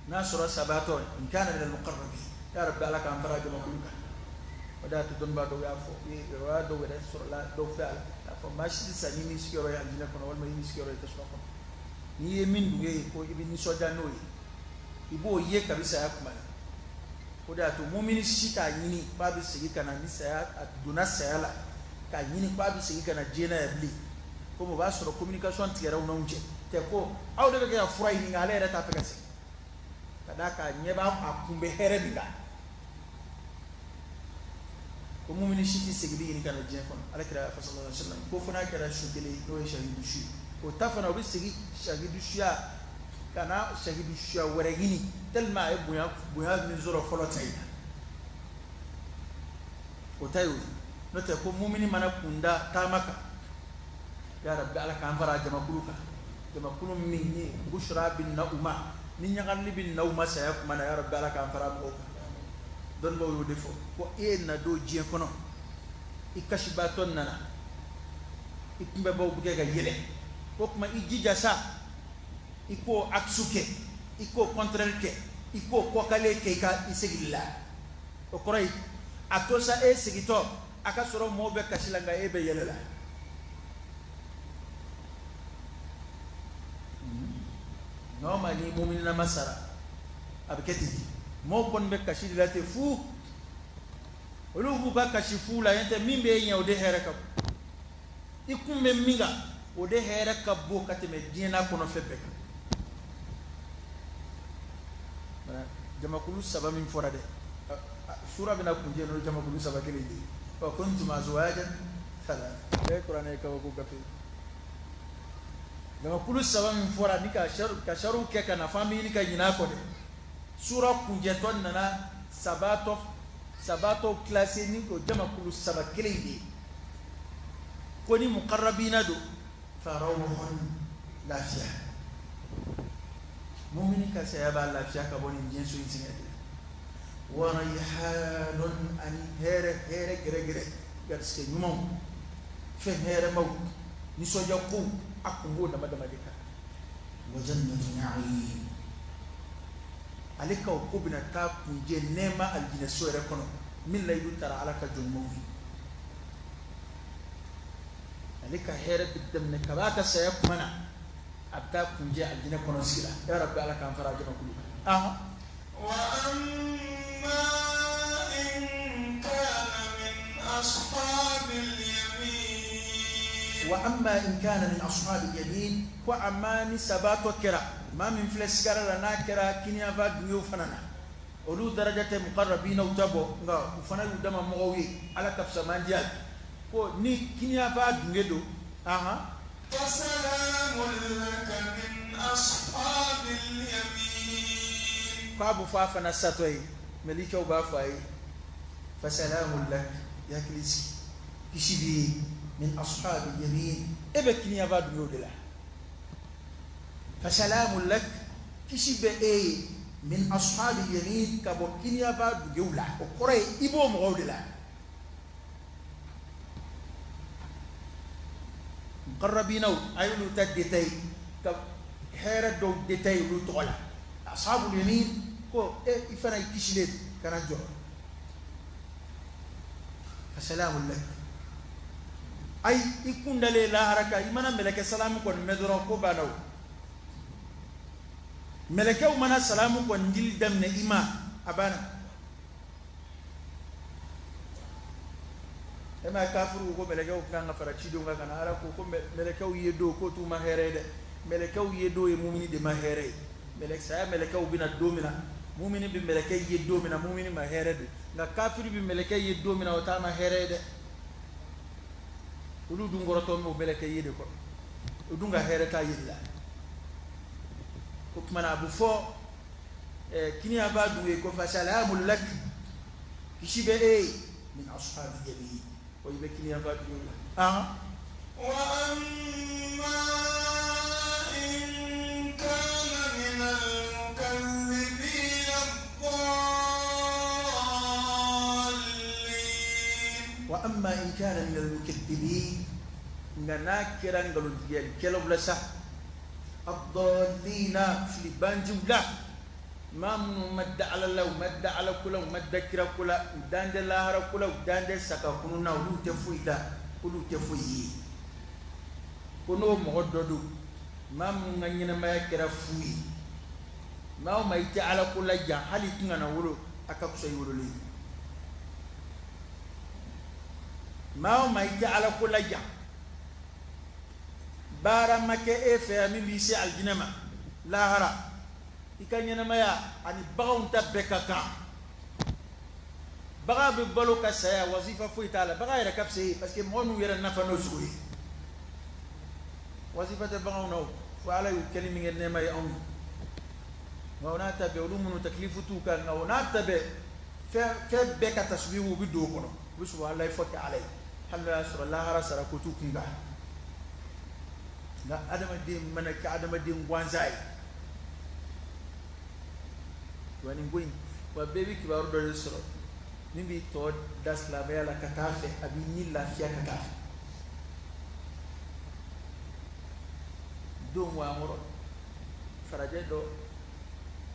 N'a sɔrɔ sabatɔ in kana min al-muqarrabin, ya rabbi ala k'an fara jamakulu kan. O de y'a to dɔnnibaa dɔw y'a fɔ, riwaya dɔw yɛrɛ sɔrɔla dɔw fɛ a la k'a fɔ maa si tɛ sa n'i m'i sigiyɔrɔ ye alijinɛ kɔnɔ walima i m'i sigiyɔrɔ ye tasuma kɔnɔ. N'i ye min dun ye ko i bɛ nisɔndiya n'o ye, i b'o ye kabi saya kuma na. O de y'a to mumini si t'a ɲini k'a bɛ segin ka na ni saya a donna saya la k'a ɲini k'a bɛ segin ka na diɲɛ na yan bilen, komi o b'a sɔrɔ communication tigɛra u n'anw cɛ. Tɛ ko aw de bɛ kɛ ka fura ɲini nka ale yɛrɛ t'a fɛ ka segin, ka d'a kan a ɲɛ b'a a kun bɛ hɛrɛ min kan. Ko mumini si tɛ segin ɲini ka na diɲɛ kɔnɔ. Ala kira y'a fɔ sallallahu alaihi wa sallam ko fo n'a kɛra su kelen n'o ye sahidu su ye, o ta fana o bɛ segin sahidu suya ka na sahidu suya wɛrɛ ɲini tellement a ye bonya bonya min sɔrɔ fɔlɔ ta in na, o ta y'o ye. N'o tɛ ko mumini mana kunda taama kan, ya rabbi ala k'an fara jamakulu kan, jamakulu min ni bushra bɛ na u ma, ni ɲagali bɛ na u ma saya kuma na, ya rabbi ala k'an fara mɔgɔw kan. Dɔnnibaw y'o de fɔ ko e ye na don diɲɛ kɔnɔ, i kasibaatɔ nana, i kunbɛbaw bɛ kɛ ka yɛlɛ, o tuma i jija sa i k'o axe kɛ, i k'o contraire kɛ, i k'o kɔkale kɛ i ka i segili la. O kɔrɔ ye a to sa e segitɔ a ka sɔrɔ mɔgɔw bɛ kasi la nka e bɛ yɛlɛ la. Nɔɔma ni muminama sara a bɛ kɛ ten, mɔgɔw kɔni bɛ kasi de la ten fu, olu b'u ka kasi fu la, ɲɛ tɛ min bɛ e ɲɛ o de hɛrɛ ka bon, i kun bɛ min kan o de hɛrɛ ka bon ka tɛmɛ diɲɛ n'a kɔnɔfɛn bɛɛ kan. Jamakulu saba min fɔra dɛ, sura bɛna kuncɛ n'o jamakulu saba kelen de ye. Wa kuntum azwajan thalatha, bɛɛ ye kuranɛ ye kabako gafe. Jamakulu saba min fɔra ni ka sariw kɛ ka na f'an bɛ ɲini ka ɲinɛ a kɔ dɛ. Sura kuncɛtɔ nana sabatɔ classé ni o jamakulu saba kelen de ye. Ko ni muqarrabina don, farawhun, lafiya. Mumini ka saya b'a lafiya ka bɔ nin diɲɛ so in sɛgɛn de la. Wa rayhanun, ani hɛrɛ hɛrɛ gɛrɛgɛrɛ, garisɛgɛ ɲumanw, fɛn hɛrɛmaw, nisɔndiya kow, a kun b'o dama dama de kan. Wa jannatu na'im, ale ka o ko bɛna taa kunjɛ nɛɛma alijinɛ so yɛrɛ kɔnɔ min layidu tara ala ka jɔn ɲumanw ye. Ale ka hɛrɛ bɛ daminɛ kab'a ka saya kuma na, a bɛ taa kunjɛ alijinɛ kɔnɔ sigi la. Ya rabbi ala k'an fara jamakulu kan. Wa amma in kana min ashabil yamin, wa amma in kana min ashabil yamin, ko amma ni sabatɔ kɛra maa min filɛ sigara la n'a kɛra kiniyanfa dungew fana na, olu daraja tɛ muqarrabinaw ta bɔ, nka u fana y'u dama mɔgɔw ye ala ka fisa man diya. Ko ni kiniyanfa dunge don, fasalamun laka min ashabil yamin, k'a bɛ fɔ a fana satɔ ye, mɛlɛkɛw b'a fɔ a ye fasalamun lak, i hakili sigi, kisi b'i ye, min ashabil yamin, e bɛ kiniyanfa dungew de la. Fasalamun lak, kisi bɛ e ye, min ashabil yamin, ka bɔ kiniyanfa dungew la, o kɔrɔ ye i b'o mɔgɔw de la. Muqarrabinaw a y'olu ta détail ka hɛrɛ dɔw détail olu tɔgɔ la. Ashabul yamin ko e i fana i kisilen kana jɔ. Fasalamun lak, ayi i kun dalen lahara kan, i mana mɛlɛkɛ salamu kɔni mɛn dɔrɔn ko banna o. Mɛlɛkɛw mana salamu kɔni dili daminɛ i ma, a banna. E ma ye kafiruw ko mɛlɛkɛw kan ka fara cidenw kan ka na, ala ko ko mɛlɛkɛw ye don k'o t'u ma hɛrɛ ye dɛ. Mɛlɛkɛw ye don ye mumini de ma hɛrɛ ye. Saya mɛlɛkɛw bɛna don min na, mumini bɛ mɛlɛkɛ ye don min na, mumini ma hɛrɛ don. Nka kafiri bɛ mɛlɛkɛ ye don min na, o t'a ma hɛrɛ ye dɛ. Olu dun kɔrɔtɔ bɛ o mɛlɛkɛ ye de kɔrɔ, o dun ka hɛrɛ t'a yiri la. O tuma na a bɛ fɔ kiniyanfa dun ye ko fasalamun lak, kisi bɛ e ye, min ashabil yamin, o i bɛ kiniyanfa dungew la. Wa amma in kana min al-mukaththibin, nka n'a kɛra nkalontigiyalikɛlaw la sa, ad-dallina, filibanjiw la, maa minnu ma da Ala la, u ma da Ala ko la, u ma da kira ko la, u dan tɛ lahara ko la, u dan tɛ sa ka kunun na, olu tɛ foyi la, olu tɛ foyi ye. Ko n'o mɔgɔ dɔ don, maa minnu ka ɲɛnamaya kɛra fu ye, maa o maa i tɛ Ala ko la jan, hali i tun kana wolo, a ka fisa i wololen ye. Maa o maa i tɛ Ala ko la jan, baara ma kɛ e fɛ yan min b'i se alijinɛ ma lahara, i ka ɲɛnamaya ani baganw ta bɛɛ ka kan. Bagan bɛ balo ka saya, wazifa foyi t'a la, bagan yɛrɛ ka fisa ye, parce que mɔgɔ n'u yɛrɛ nafa n'o sogo ye. Wazifa tɛ baganw na o, fo Ala y'u kɛli min kɛ nɛɛma ye anw ye. Nka o n'a ta bɛɛ, olu minnu takilifu t'u kan, nka o n'a ta bɛɛ, fɛn bɛɛ ka tasubihu u bɛ don o kɔnɔ, u bɛ subahanallahi fɔ kɛ Ala ye, hali n'o y'a sɔrɔ lahara sara ko t'u kun kan. Nka adamaden mana kɛ adamaden gansan ye, wa nin ko in, wa bɛɛ bɛ kibaru dɔ de sɔrɔ min b'i tɔ da silamɛya la ka taa fɛ, a b'i ni lafiya ka taa fɛ. Don wa an kɔrɔ, farajɛ dɔ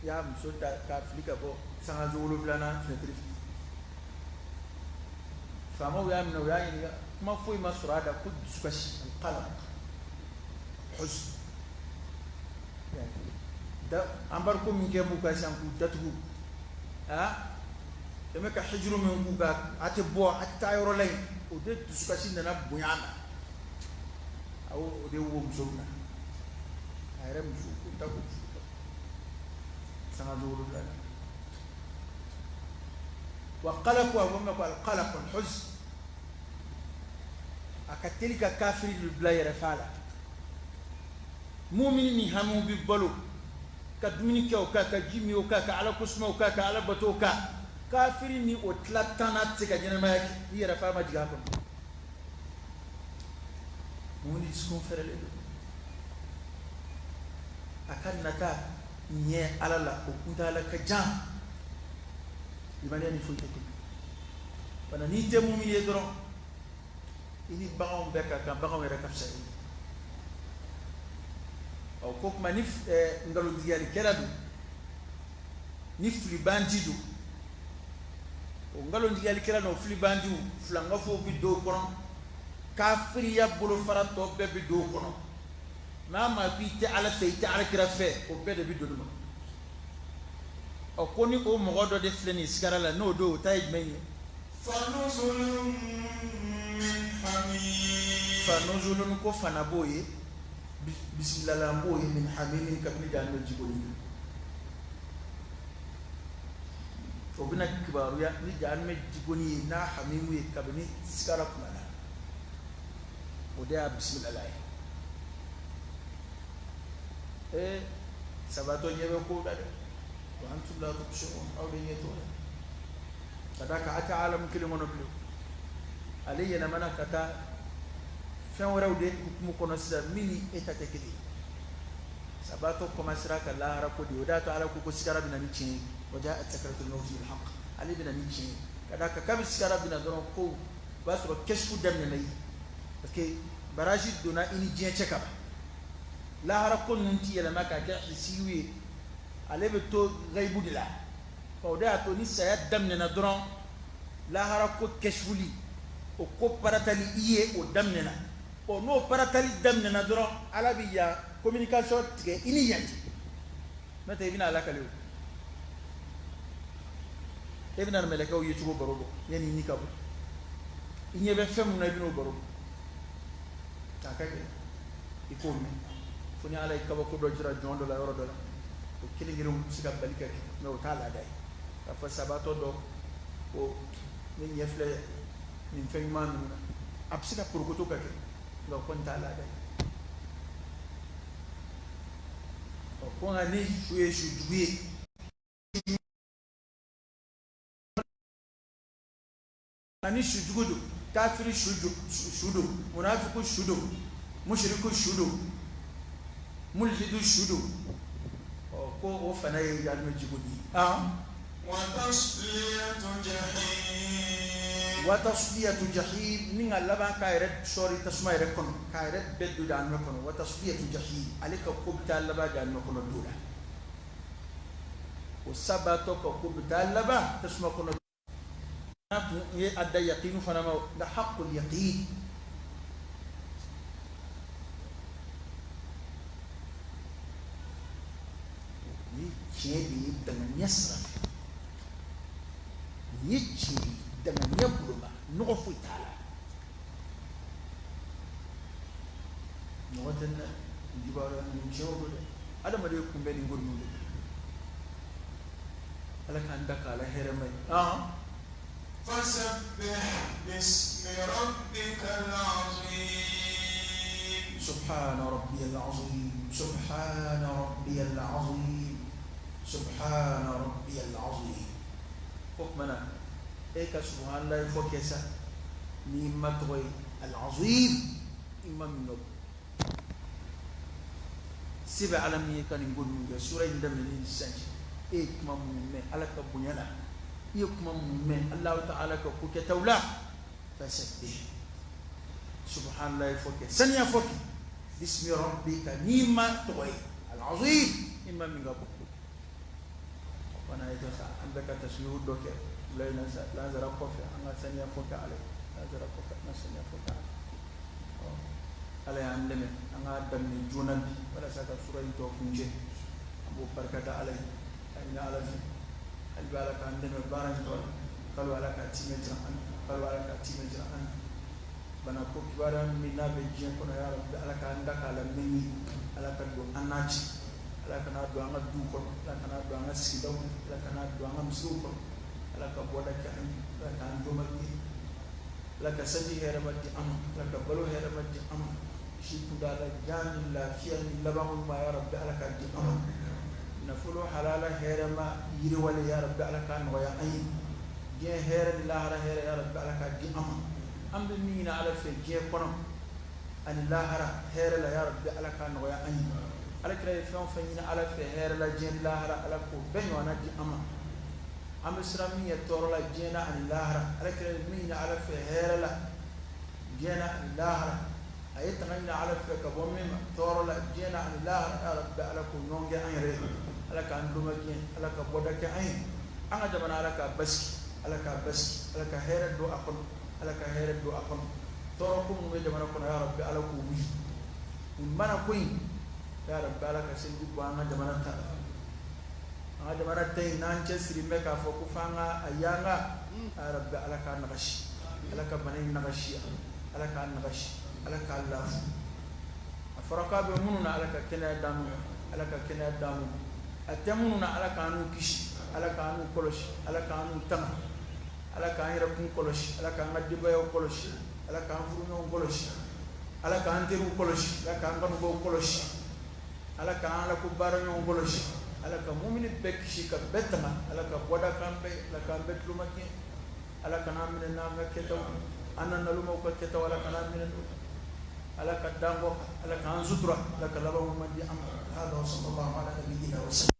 y'a muso ta k'a fili ka bɔ sangaso 7nan fenêtre fɛ. Faamaw y'a minɛ, u y'a ɲininka, kuma foyi ma sɔrɔ a da ko dusukasi, alqalaq, huzn. Da embargo min kɛ b'u kan sisan k'u datugu, dɛmɛ ka hijiru min k'u kan, a tɛ bɔ, a tɛ taa yɔrɔ la yen, o de dusukasi nana bonya a ma. Awɔ, o de wo muso min na, a yɛrɛ muso ko ta ko sangaso 7 la. Wa qalaqu, a ko ma ko alqalaq alhuzn, a ka teli ka kafiri de bila yɛrɛ fa la. Mumini ni hamiw bi balo ka dumuni kɛ o kan, ka ji min o kan, ka Ala ko suma o kan, ka Ala bato o kan. Kafiri ni o tila tan na tɛ se ka ɲɛnamaya kɛ i yɛrɛ fa ma jigin a kɔnɔ. Mumini dusukun fɛrɛlen don, a ka nata ɲɛ Ala la, o kuntaala ka jan, limaniya ni foyi tɛ kelen. Bana n'i tɛ mumini ye dɔrɔn, i ni baganw bɛɛ ka kan, baganw yɛrɛ ka fisa i ye. Ɔ ko tuma ni nkalontigiyalikɛla don, ni filibanti don, o nkalontigiyalikɛla n'o filibantiw filankafow bɛ don o kɔnɔ, kafiriya bolofara tɔ bɛɛ bɛ don o kɔnɔ. Maa maa k'i tɛ Ala fɛ, i tɛ Ala kira fɛ, o bɛɛ de bɛ don ma. Ɔ ko ni o mɔgɔ dɔ de filɛ nin sigara la, n'o don, o ta ye jumɛn ye? Fanuzulun, ko fana b'o ye, bisimilalan b'o ye, min hamimin, kabini jahanama jikoni na. O bɛna kibaruya ni jahanama jikoni ye n'a hamimu ye kabini sigara kuma na, o de y'a bisimilala ye. Ee, sabatɔ ɲɛ bɛ kow la dɛ, wa antum la tubsirun, aw de ɲɛ t'o la. Ka d'a kan a tɛ alamu kelen kɔnɔ bilen, ale yɛlɛmana ka taa fɛn wɛrɛw de hukumu kɔnɔ sisan min ni e ta tɛ kelen ye. Sabatɔ kɔmasera ka lahara ko de, o de y'a to Ala ko ko sigara bɛ na ni tiɲɛ ye, wa ja'at sakratul mawti bil haqq, ale bɛ na ni tiɲɛ ye. Ka d'a kan kabi sigara bɛ na dɔrɔn, ko o b'a sɔrɔ kɛsifu daminɛna i ye, parce que baraji donna i ni diɲɛ cɛ ka ban. Lahara ko ninnu ti yɛlɛma ka kɛ hisiyu ye, ale bɛ to gayibu de la. O de y'a to ni saya daminɛna dɔrɔn, lahara ko kɛsifuli, o ko paratali i ye, o daminɛna. Ɔ n'o paratali daminɛna dɔrɔn, Ala bɛ yan communication tigɛ i ni yan cɛ. N'o tɛ i bɛna Ala kale o, e bɛna mɛlɛkɛw ye cogo baro bɔ yanni i ni ka bɔ, i ɲɛ bɛ fɛn min na i bɛn'o baro bɔ k'a ka gɛlɛn i k'o mɛn, fo ni Ala ye kabako dɔ jira jɔn dɔ la yɔrɔ dɔ la, o kelen kelenw bɛ se ka bali ka kɛ, mɛ o t'a laada ye. K'a fɔ sabatɔ dɔ ko ne ɲɛ filɛ nin fɛn ɲuman ninnu na, a bɛ se ka porokoto ka kɛ, nka o kɔni t'a laada ye. Ɔ ko nka ni su ye su jugu ye, nka ni su jugu don, Kafiri su don, munafiku su don, mushriku su don, mulhidu su don. Ɔ ko o fana ye jahanama jiko di. وتصلية جحيم. وتصلية جحيم, ni ka laban k'a yɛrɛ sɔɔri tasuma yɛrɛ kɔnɔ, k'a yɛrɛ bɛɛ don jahanama kɔnɔ. وتصلية جحيم, ale ka ko bɛ taa laban jahanama kɔnɔ don la. O sabatɔ ka ko bɛ taa laban tasuma kɔnɔ. N'a kun ye a da yaqinu fana ma, nka حق اليقين. Ni tiɲɛ de ye danganiya sira fɛ, nin ye tiɲɛ ye danganiya bolo ma, nɔgɔ foyi t'a la, nɔgɔ tɛ dɛ. Nin kibaruya ninnu tiɲɛw don dɛ. Adamaden kun bɛ nin ko ninnu de. Ala k'an da k'a la hɛrɛ ma ye. فسبح باسم ربك العظيم. سبحان ربي العظيم، سبحان ربي العظيم، سبحان ربي العظيم. O tuma na e ka سبحان الله fɔ kɛ sa n'i ma tɔgɔ ye العظيم, i ma min nɔ se bɛ Ala min ye ka nin ko ninnu kɛ. Sura in daminɛni ni sisan cɛ, e ye kuma minnu mɛn Ala ka bonya la, i ye kuma minnu mɛn Alahu taala ka ko kɛtaw la, فسبح, سبحان الله fɔ kɛ, saniya fɔ kɛ, باسم ربك, n'i ma tɔgɔ ye العظيم, i ma min ka bɔ. O fana ye dɔ sa, an bɛ ka tasbihu dɔ kɛ wula in na sa. Lansara kɔfɛ, an ka saniya fɔ kɛ Ala ye. Lansara kɔfɛ, an ka saniya fɔ kɛ Ala ye. Ɔ, Ala y'an dɛmɛ, an k'a daminɛ joona bi walasa ka sura in tɔ kuncɛ. An b'o barika da Ala ye, ka ɲini Ala fɛ hali bi Ala k'an dɛmɛ baara in tɔ la. Kalo, Ala k'a timɛ jira an na. Kalo, Ala k'a timɛ jira an na. Bana ko kibaruya min n'a bɛ diɲɛ kɔnɔ, ya Rabbi, Ala k'an da k'a la mɛn. Ala ka don an n'a cɛ. Ala kana don an ka duw kɔnɔ, Ala kana don an ka sigidaw kɔnɔ, Ala kana don an ka misiriw kɔnɔ. Ala ka bɔda kɛ an ye, Ala k'an dɔnbali ye. Ala ka sanji hɛrɛma di an ma, Ala ka balo hɛrɛma di an ma, si kundala jan ni lafiya ni labanko ɲuman, ya Rabbi, Ala k'a di an ma. Nafolo halala hɛrɛma yiriwale, ya Rabbi, Ala k'a nɔgɔya an ye. Diɲɛ hɛrɛ ni lahara hɛrɛ, ya Rabbi, Ala k'a di an ma. An bɛ min ɲini Ala fɛ diɲɛ kɔnɔ ani lahara hɛrɛ la, ya Rabbi, Ala k'a nɔgɔya an ye. Ala kira ye fɛn o fɛn ɲini Ala fɛ hɛrɛ la diɲɛ ni lahara, Ala k'o bɛɛ ɲɔgɔnna di an ma. An bɛ siran min ɲɛ tɔɔrɔ la diɲɛ na ani lahara, Ala kira ye min ɲini Ala fɛ hɛrɛ la diɲɛ na ani lahara, a ye tanga ɲini Ala fɛ ka bɔ min ma tɔɔrɔ la diɲɛ na ani lahara, ya Rabbi, Ala k'o ɲɔgɔn kɛ an yɛrɛ ye. Ala k'an doma diɲɛ, Ala ka bɔda kɛ an ye. An ka jamana, Ala k'a basigi, Ala k'a basigi, Ala ka hɛrɛ don a kɔnɔ, Ala ka hɛrɛ don a kɔnɔ. Tɔɔrɔ ko minnu bɛ jamana kɔnɔ, ya Rabbi, Ala k'o wuli. Nin bana ko in, ya Rabbi, Ala ka seliji bɔ an ka jamana ta la. An ka jamana ta in n'an cɛsiri bɛ k'a fɔ ko f'an ka a yanga, ya Rabbi, Ala k'a nagasi, Ala ka bana in nagasi, Ala k'a nagasi, Ala k'a lafu. A fɔra k'a bɛ minnu na, Ala ka kɛnɛya d'an ma, Ala ka kɛnɛya d'an ma. A tɛ minnu na, Ala k'an n'u kisi, Ala k'an n'u kɔlɔsi, Ala k'an n'u tanga, Ala k'an yɛrɛ kun kɔlɔsi, Ala k'an ka denbayaw kɔlɔsi, Ala k'an furuɲɔgɔnw kɔlɔsi, Ala k'an teriw kɔlɔsi, Ala k'an kanubaw kɔlɔsi, Ala k'an Ala ko baara ɲɔgɔn kɔlɔsi, Ala ka mumini bɛɛ kisi ka bɛɛ tanga, Ala ka bɔda k'an bɛɛ, Ala k'an bɛɛ tulomajɛ. Ala kana minɛ n'an ka kɛtaw, an na nalomaw ka kɛtaw, Ala kana minɛ n'o. Ala ka dan bɔ, Ala k'an sutura, Ala ka laban ɲuman di an ma. هذا وصلى الله على نبينا وسلم.